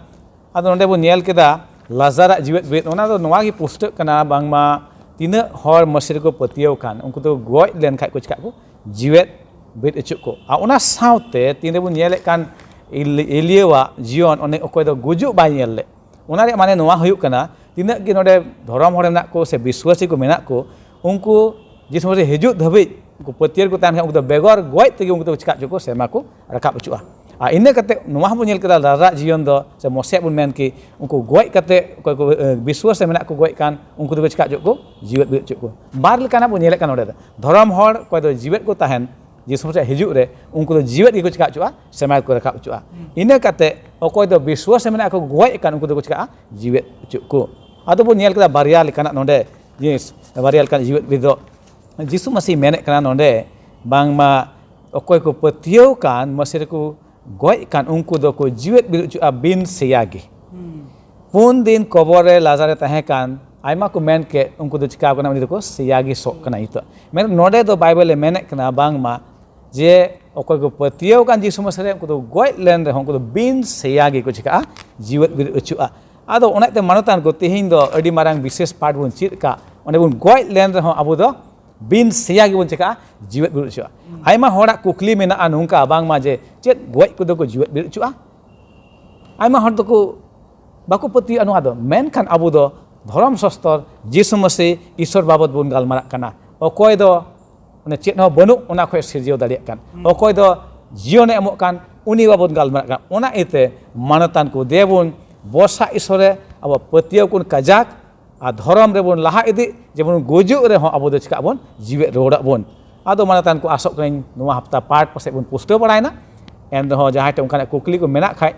ᱟᱫᱚ ᱱᱚᱰᱮ ᱵᱚᱱ ᱧᱮᱞ ᱠᱮᱫᱟ ᱞᱟᱡᱟᱨᱟᱜ ᱡᱤᱣᱮᱫ ᱵᱮᱨᱮᱫ, ᱚᱱᱟ ᱫᱚ ᱱᱚᱣᱟ ᱜᱮ ᱯᱩᱥᱴᱟᱹᱜ ᱠᱟᱱᱟ ᱵᱟᱝᱢᱟ ᱛᱤᱱᱟᱹᱜ ᱦᱚᱲ ᱢᱟᱹᱥᱤ ᱨᱮᱠᱚ ᱯᱟᱹᱛᱭᱟᱹᱣ ᱠᱟᱱ, ᱩᱱᱠᱩ ᱫᱚ ᱜᱚᱡ ᱞᱮᱱᱠᱷᱟᱡ ᱠᱚ ᱪᱤᱠᱟᱜ ᱠᱚ? ᱡᱤᱣᱮᱫ ᱵᱤᱨ ᱦᱚᱪᱚᱜ ᱠᱚ᱾ ᱟᱨ ᱚᱱᱟ ᱥᱟᱶᱛᱮ ᱛᱤᱱ ᱨᱮᱵᱚᱱ ᱧᱮᱞᱮᱫ ᱠᱟᱱ ᱮᱞᱤ- ᱮᱞᱤᱭᱟᱹᱣᱟᱜ ᱡᱤᱭᱚᱱ, ᱚᱱᱮ ᱚᱠᱚᱭ ᱫᱚ ᱜᱩᱡᱩᱜ ᱵᱟᱭ ᱧᱮᱞ ᱞᱮᱫ, ᱚᱱᱟ ᱨᱮᱭᱟᱜ ᱢᱟᱱᱮ ᱱᱚᱣᱟ ᱦᱩᱭᱩᱜ ᱠᱟᱱᱟ, ᱛᱤᱱᱟᱹᱜ ᱜᱮ ᱱᱚᱰᱮ ᱫᱷᱚᱨᱚᱢ ᱦᱚᱲ ᱢᱮᱱᱟᱜ ᱠᱚ ᱥᱮ ᱵᱤᱥᱣᱟᱥᱤ ᱠᱚ ᱢᱮᱱᱟᱜ ᱠᱚ, ᱩᱱᱠᱩ ᱡᱤᱥᱩ ᱢᱟᱹᱥᱤ ᱦᱤᱡᱩᱜ ᱫᱷᱟᱹᱵᱤᱡ ᱩᱱᱠᱩ ᱯᱟᱹᱛᱭᱟᱹᱣ ᱨᱮᱠᱚ ᱛᱟᱦᱮᱱ ᱠᱷᱟᱱ, ᱩᱱᱠᱩ ᱫᱚ ᱵᱮᱜᱚᱨ ᱜᱚᱡ ᱛᱮᱜᱮ ᱩᱱᱠᱩ ᱫᱚ ᱪᱤᱠᱟ ᱦᱚᱪᱚ ᱠᱚ? ᱥᱮᱨᱢᱟ ᱠᱚ ᱨᱟᱠᱟᱵ ᱦᱚᱪᱚᱜᱼᱟ᱾ ᱟᱨ ᱤᱱᱟᱹ ᱠᱟᱛᱮ ᱱᱚᱣᱟ ᱦᱚᱸᱵᱚᱱ ᱧᱮᱞ ᱠᱮᱫᱟ, ᱞᱟᱡᱟᱨᱟᱜ ᱡᱤᱭᱚᱱ ᱫᱚ ᱥᱮ ᱢᱚᱥᱮᱭᱟᱜ ᱵᱚᱱ ᱢᱮᱱ ᱠᱤ, ᱩᱱᱠᱩ ᱜᱚᱡ ᱠᱟᱛᱮ ᱚᱠᱚᱭ ᱠᱚ, ᱮ, ᱵᱤᱥᱣᱟᱥ ᱨᱮ ᱢᱮᱱᱟᱜ ᱠᱚ ᱜᱚᱡ ᱠᱟᱱ, ᱩᱱᱠᱩ ᱫᱚᱠᱚ ᱪᱤᱠᱟ ᱦᱚᱪᱚ ᱠᱚ? ᱡᱤᱣᱮᱫ ᱵᱤᱨ ᱦᱚᱪᱚ ᱠᱚ᱾ ᱵᱟᱨ ᱞᱮᱠᱟᱱᱟᱜ ᱵᱚᱱ ᱧᱮᱞᱮᱫ ᱠᱟᱱᱟ ᱱᱚᱰᱮ ᱫᱚ᱾ ᱫᱷᱚᱨᱚᱢ ᱦᱚᱲ ᱚᱠᱚᱭ ᱫᱚ ᱡᱤᱣᱮᱫ ᱠᱚ ᱛᱟᱦᱮᱱ, ᱡᱤᱥᱩ ᱢᱟᱹᱥᱤᱭᱟᱜ ᱦᱤᱡᱩᱜ ᱨᱮ ᱩᱱᱠᱩ ᱫᱚ ᱡᱤᱣᱮᱫ ᱜᱮᱠᱚ ᱪᱤᱠᱟ ᱦᱚᱪᱚᱜᱼᱟ? ᱥᱮᱨᱢᱟ ᱠᱚ ᱨᱟᱠᱟᱵ ᱦᱚᱪᱚᱜᱼᱟ᱾ ᱤᱱᱟᱹ ᱠᱟᱛᱮ ᱚᱠᱚᱭ ᱫᱚ ᱵᱤᱥᱣᱟᱥ ᱨᱮ ᱢᱮᱱᱟᱜ ᱠᱚ ᱜᱚᱡ ᱠᱟᱱ, ᱩᱱᱠᱩ ᱫᱚᱠᱚ ᱪᱤᱠᱟᱜᱼᱟ? ᱡᱤᱣᱮᱫ ᱦᱚᱪᱚᱜ ᱠᱚ᱾ ᱟᱫᱚ ᱵᱚᱱ ᱧᱮᱞ ᱠᱮᱫᱟ ᱵᱟᱨᱭᱟ ᱞᱮᱠᱟᱱᱟᱜ ᱱᱚᱰᱮ ᱡᱤᱱᱤᱥ, ᱵᱟᱨᱭᱟ ᱞᱮᱠᱟᱱ ᱡᱤᱣᱮᱫ ᱵᱤᱨ ᱫᱚ᱾ ᱡᱤᱥᱩ ᱢᱟᱹᱥᱤ ᱢᱮᱱᱮᱫ ᱠᱟᱱᱟ ᱱᱚᱰᱮ, ᱵᱟᱝᱢᱟ ᱚᱠᱚᱭ ᱠᱚ ᱯᱟᱹᱛᱭᱟᱹᱣ ᱠᱟᱱ, ᱢᱟᱹᱥᱤ ᱨᱮᱠᱚ ᱜᱚᱡ ᱠᱟᱱ, ᱩᱱᱠᱩ ᱫᱚᱠᱚ ᱡᱤᱣᱮᱫ ᱵᱤᱨ ᱦᱚᱪᱚᱜᱼᱟ ᱵᱤᱱ ᱥᱮᱭᱟ ᱜᱮ᱾ ᱯᱩᱱ ᱫᱤᱱ ᱠᱚᱵᱚᱨ ᱨᱮ ᱞᱟᱡᱟᱨᱮ ᱛᱟᱦᱮᱸ ᱠᱟᱱ, ᱟᱭᱢᱟ ᱠᱚ ᱢᱮᱱ ᱠᱮᱫ, ᱩᱱᱠᱩ ᱫᱚ ᱪᱤᱠᱟᱣ ᱠᱟᱱᱟ? ᱩᱱᱤ ᱫᱚᱠᱚ ᱥᱮᱭᱟ ᱜᱮ ᱥᱚᱜ ᱠᱟᱱᱟ ᱱᱤᱛᱚᱜ᱾ ᱢᱮᱱ ᱱᱚᱰᱮ ᱫᱚ ᱵᱟᱭᱵᱮᱞᱮ ᱢᱮᱱᱮᱫ ᱠᱟᱱᱟ ᱵᱟᱝᱢᱟ ᱡᱮ ᱚᱠᱚᱭ ᱠᱚ ᱯᱟᱹᱛᱭᱟᱹᱣ ᱠᱟᱱ ᱡᱤᱥᱩ ᱢᱟᱹᱥᱤ ᱨᱮ, ᱩᱱᱠᱩ ᱫᱚ ᱜᱚᱡ ᱞᱮᱱ ᱨᱮᱦᱚᱸ ᱩᱱᱠᱩ ᱫᱚ ᱵᱤᱱ ᱥᱮᱭᱟ ᱜᱮᱠᱚ ᱪᱤᱠᱟᱜᱼᱟ? ᱡᱤᱣᱮᱫ ᱵᱤᱨ ᱦᱚᱪᱚᱜᱼᱟ᱾ ᱟᱫᱚ ᱚᱱᱟᱛᱮ ᱢᱟᱱᱚᱛᱟᱱ ᱠᱚ, ᱛᱮᱦᱮᱧ ᱫᱚ ᱟᱹᱰᱤ ᱢᱟᱨᱟᱝ ᱵᱤᱥᱮᱥ ᱯᱟᱴ ᱵᱚᱱ ᱪᱮᱫ ᱠᱟᱜ᱾ ᱚᱸᱰᱮ ᱵᱚᱱ ᱜᱚᱡ ᱞᱮᱱ ᱨᱮᱦᱚᱸ ᱟᱵᱚ ᱫᱚ ᱵᱤᱱ ᱥᱮᱭᱟ ᱜᱮᱵᱚᱱ ᱪᱤᱠᱟᱜᱼᱟ? ᱡᱤᱣᱮᱫ ᱵᱤᱨ ᱦᱚᱪᱚᱜᱼᱟ᱾ ᱟᱭᱢᱟ ᱦᱚᱲᱟᱜ ᱠᱩᱠᱞᱤ ᱢᱮᱱᱟᱜᱼᱟ ᱱᱚᱝᱠᱟ ᱵᱟᱝᱢᱟ ᱡᱮ ᱪᱮᱫ ᱜᱚᱡ ᱠᱚᱫᱚ ᱠᱚ ᱡᱤᱣᱮᱫ ᱵᱤᱨ ᱦᱚᱪᱚᱜᱼᱟ? ᱟᱭᱢᱟ ᱦᱚᱲ ᱫᱚᱠᱚ ᱵᱟᱠᱚ ᱯᱟᱹᱛᱭᱟᱹᱜᱼᱟ ᱱᱚᱣᱟ ᱫᱚ, ᱢᱮᱱᱠᱷᱟᱱ ᱟᱵᱚ ᱫᱚ ᱫᱷᱚᱨᱚᱢ ᱥᱟᱥᱛᱚᱨ, ᱡᱤᱥᱩ ᱢᱟᱹᱥᱤ, ᱤᱥᱚᱨ ᱵᱟᱵᱚᱫ ᱵᱚᱱ ᱜᱟᱞᱢᱟᱨᱟᱜ ᱠᱟᱱᱟ᱾ ᱚᱠᱚᱭ ᱫᱚ ᱚᱱᱮ ᱪᱮᱫ ᱦᱚᱸ ᱵᱟᱹᱱᱩᱜ ᱚᱱᱟ ᱠᱷᱚᱱ ᱥᱤᱨᱡᱟᱹᱣ ᱫᱟᱲᱮᱭᱟᱜ ᱠᱟᱱ, ᱚᱠᱚᱭ ᱫᱚ ᱡᱤᱭᱚᱱᱮ ᱮᱢᱚᱜ ᱠᱟᱱ, ᱩᱱᱤ ᱵᱟᱵᱚᱱ ᱜᱟᱞᱢᱟᱨᱟᱜ ᱠᱟᱱᱟ᱾ ᱚᱱᱟ ᱤᱭᱟᱹᱛᱮ ᱢᱟᱱᱚᱛᱟᱱ ᱠᱚ, ᱫᱮ ᱵᱚᱱ ᱵᱚᱨᱥᱟ ᱤᱥᱚᱨ ᱨᱮ ᱟᱵᱚ ᱯᱟᱹᱛᱭᱟᱹᱣ ᱠᱚ ᱠᱟᱡᱟᱠ, ᱟᱨ ᱫᱷᱚᱨᱚᱢ ᱨᱮᱵᱚᱱ ᱞᱟᱦᱟ ᱤᱫᱤᱜ, ᱡᱮᱢᱚᱱ ᱜᱩᱡᱩᱜ ᱨᱮᱦᱚᱸ ᱟᱵᱚ ᱫᱚ ᱪᱤᱠᱟᱜ ᱵᱚᱱ? ᱡᱤᱣᱮᱫ ᱨᱩᱣᱟᱹᱲᱚᱜ ᱵᱚᱱ᱾ ᱟᱫᱚ ᱢᱟᱱᱚᱛᱟᱱ ᱠᱚ, ᱟᱥᱚᱜ ᱠᱟᱹᱱᱟᱹᱧ ᱱᱚᱣᱟ ᱦᱟᱯᱛᱟ ᱯᱟᱴ ᱯᱟᱥᱮᱡ ᱵᱚᱱ ᱯᱩᱥᱴᱟᱹᱣ ᱵᱟᱲᱟᱭᱮᱱᱟ᱾ ᱮᱱ ᱨᱮᱦᱚᱸ ᱡᱟᱦᱟᱸᱭ ᱴᱷᱮᱱ ᱚᱱᱠᱟᱱᱟᱜ ᱠᱩᱠᱞᱤ ᱠᱚ ᱢᱮᱱᱟᱜ ᱠᱷᱟᱡ,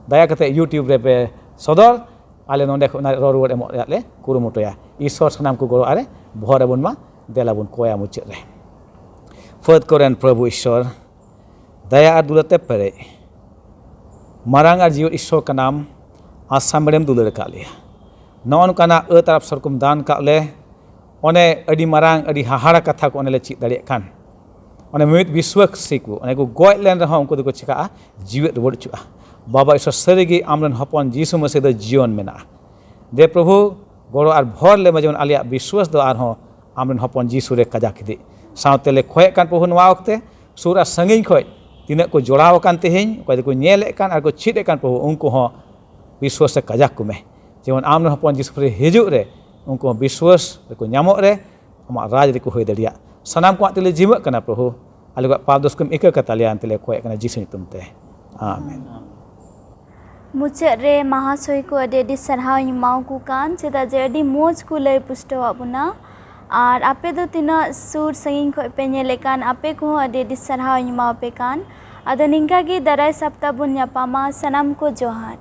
ᱫᱟᱭᱟ ᱠᱟᱛᱮ YouTube ᱨᱮ ᱯᱮ ᱥᱚᱫᱚᱨ᱾ ᱟᱞᱮ ᱱᱚᱸᱰᱮ ᱠᱷᱚᱱ ᱚᱱᱟ ᱨᱚᱲ ᱨᱩᱣᱟᱹᱲ ᱮᱢᱚᱜ ᱨᱮᱭᱟᱜ ᱞᱮ ᱠᱩᱨᱩᱢᱩᱴᱩᱭᱟ᱾ ᱤᱥᱚᱨ ᱥᱟᱱᱟᱢ ᱠᱚ ᱜᱚᱲᱚ ᱟᱨᱮ ᱵᱚᱦᱚᱨ ᱟᱵᱚᱱ ᱢᱟ᱾ ᱫᱮᱞᱟ ᱵᱚᱱ ᱠᱚᱭᱟ ᱢᱩᱪᱟᱹᱫ ᱨᱮ᱾ ᱯᱷᱟᱹᱫ ᱠᱚᱨᱮᱱ ᱯᱨᱚᱵᱷᱩ ᱤᱥᱚᱨ, ᱫᱟᱭᱟ ᱟᱨ ᱫᱩᱞᱟᱹᱲ ᱛᱮ ᱯᱮᱨᱮᱡ, ᱢᱟᱨᱟᱝ ᱟᱨ ᱡᱤᱣᱮᱫ ᱤᱥᱚᱨ ᱠᱟᱱᱟᱢ, ᱟᱥᱟᱢ ᱵᱮᱲᱮᱢ ᱫᱩᱞᱟᱹᱲ ᱟᱠᱟᱫ ᱞᱮᱭᱟ᱾ ᱱᱚᱜᱼᱚ ᱱᱚᱝᱠᱟᱱᱟᱜ ᱟᱹᱛ ᱟᱨ ᱟᱯᱥᱚᱨ ᱠᱚᱢ ᱫᱟᱱ ᱠᱟᱜ ᱞᱮ, ᱚᱱᱮ ᱟᱹᱰᱤ ᱢᱟᱨᱟᱝ, ᱟᱹᱰᱤ ᱦᱟᱦᱟᱲᱟ ᱠᱟᱛᱷᱟ ᱠᱚ ᱚᱱᱮ ᱞᱮ ᱪᱮᱫ ᱫᱟᱲᱮᱭᱟᱜ ᱠᱟᱱ, ᱚᱱᱮ ᱢᱤᱢᱤᱫ ᱵᱤᱥᱣᱟᱹᱥᱤ ᱠᱚ, ᱚᱱᱮ ᱠᱚ ᱜᱚᱡ ᱞᱮᱱ ᱨᱮᱦᱚᱸ ᱩᱱᱠᱩ ᱫᱚᱠᱚ ᱪᱤᱠᱟᱜᱼᱟ? ᱡᱤᱣᱮᱫ ᱨᱩᱣᱟᱹᱲ ᱦᱚᱪᱚᱜᱼᱟ᱾ ᱵᱟᱵᱟ ᱤᱥᱚᱨ, ᱥᱟᱹᱨᱤᱜᱮ ᱟᱢᱨᱮᱱ ᱦᱚᱯᱚᱱ ᱡᱤᱥᱩ ᱢᱟᱹᱥᱤ ᱫᱚ ᱡᱤᱭᱚᱱ ᱢᱮᱱᱟᱜᱼᱟ᱾ ᱫᱮ ᱯᱨᱚᱵᱷᱩ, ᱜᱚᱲᱚ ᱟᱨ ᱵᱷᱚᱨ ᱞᱮᱢᱟ, ᱡᱮᱢᱚᱱ ᱟᱞᱮᱭᱟᱜ ᱵᱤᱥᱣᱟᱥ ᱫᱚ ᱟᱨᱦᱚᱸ ᱟᱢᱨᱮᱱ ᱦᱚᱯᱚᱱ ᱡᱤᱥᱩ ᱨᱮ ᱠᱟᱡᱟᱠ ᱤᱫᱤᱜ᱾ ᱥᱟᱶᱛᱮ ᱞᱮ ᱠᱷᱚᱭᱮᱫ ᱠᱟᱱ ᱯᱨᱚᱵᱷᱩ, ᱱᱚᱣᱟ ᱚᱠᱛᱮ ᱥᱩᱨ ᱟᱨ ᱥᱟᱺᱜᱤᱧ ᱠᱷᱚᱱ ᱛᱤᱱᱟᱹᱜ ᱠᱚ ᱡᱚᱲᱟᱣ ᱟᱠᱟᱱ ᱛᱮᱦᱮᱧ, ᱚᱠᱚᱭ ᱫᱚᱠᱚ ᱧᱮᱞᱮᱫ ᱠᱟᱱ ᱟᱨ ᱠᱚ ᱪᱮᱫ ᱮᱫ ᱠᱟᱱ ᱯᱨᱚᱵᱷᱩ, ᱩᱱᱠᱩ ᱦᱚᱸ ᱵᱤᱥᱣᱟᱥ ᱨᱮ ᱠᱟᱡᱟᱠ ᱠᱚᱢᱮ, ᱡᱮᱢᱚᱱ ᱟᱢᱨᱮᱱ ᱦᱚᱯᱚᱱ ᱡᱤᱥᱩ ᱠᱷᱨᱤᱥᱴ ᱦᱤᱡᱩᱜ ᱨᱮ ᱩᱱᱠᱩ ᱦᱚᱸ ᱵᱤᱥᱣᱟᱥ ᱨᱮᱠᱚ ᱧᱟᱢᱚᱜ ᱨᱮ ᱟᱢᱟᱜ ᱨᱟᱡᱽ ᱨᱮᱠᱚ ᱦᱩᱭ ᱫᱟᱲᱮᱭᱟᱜ᱾ ᱥᱟᱱᱟᱢ ᱠᱚᱣᱟᱜ ᱛᱮᱞᱮ ᱡᱤᱢᱟᱹᱜ ᱠᱟᱱᱟ ᱯᱨᱚᱵᱷᱩ, ᱟᱞᱮ ᱠᱚᱣᱟᱜ ᱯᱟᱯ ᱫᱳᱥ ᱠᱚᱢ ᱤᱠᱟᱹ ᱠᱟᱛᱟᱞᱮᱭᱟ, ᱮᱱᱛᱮ ᱞᱮ ᱠᱷᱚᱭᱮᱫ ᱠᱟᱱᱟ ᱡᱤᱥᱩ ᱧᱩᱛᱩᱢ ᱛᱮ, ᱟᱢᱮᱱ᱾ ᱢᱩᱪᱟᱹᱫ ᱨᱮ ᱢᱟᱦᱟᱥᱚᱭ ᱠᱚ ᱟᱹᱰᱤ ᱟᱹᱰᱤ ᱥᱟᱨᱦᱟᱣ ᱤᱧ ᱮᱢᱟᱣᱟᱠᱚ ᱠᱟᱱ, ᱪᱮᱫᱟᱜ ᱡᱮ ᱟᱹᱰᱤ ᱢᱚᱡᱽ ᱠᱚ ᱞᱟᱹᱭ ᱯᱩᱥᱴᱟᱹᱣᱟᱫ ᱵᱚᱱᱟ᱾ ᱟᱨ ᱟᱯᱮ ᱫᱚ ᱛᱤᱱᱟᱹᱜ ᱥᱩᱨ ᱥᱟᱺᱜᱤᱧ ᱠᱷᱚᱱ ᱯᱮ ᱧᱮᱞᱮᱫ ᱠᱟᱱ, ᱟᱯᱮ ᱠᱚᱦᱚᱸ ᱟᱹᱰᱤ ᱟᱹᱰᱤ ᱥᱟᱨᱦᱟᱣ ᱤᱧ ᱮᱢᱟᱣᱟᱯᱮ ᱠᱟᱱ᱾ ᱟᱫᱚ ᱱᱤᱝᱠᱟ ᱜᱮ ᱫᱟᱨᱟᱭ ᱥᱟᱯᱛᱟ ᱵᱚᱱ ᱧᱟᱯᱟᱢᱟ᱾ ᱥᱟᱱᱟᱢ ᱠᱚ ᱡᱚᱦᱟᱨ᱾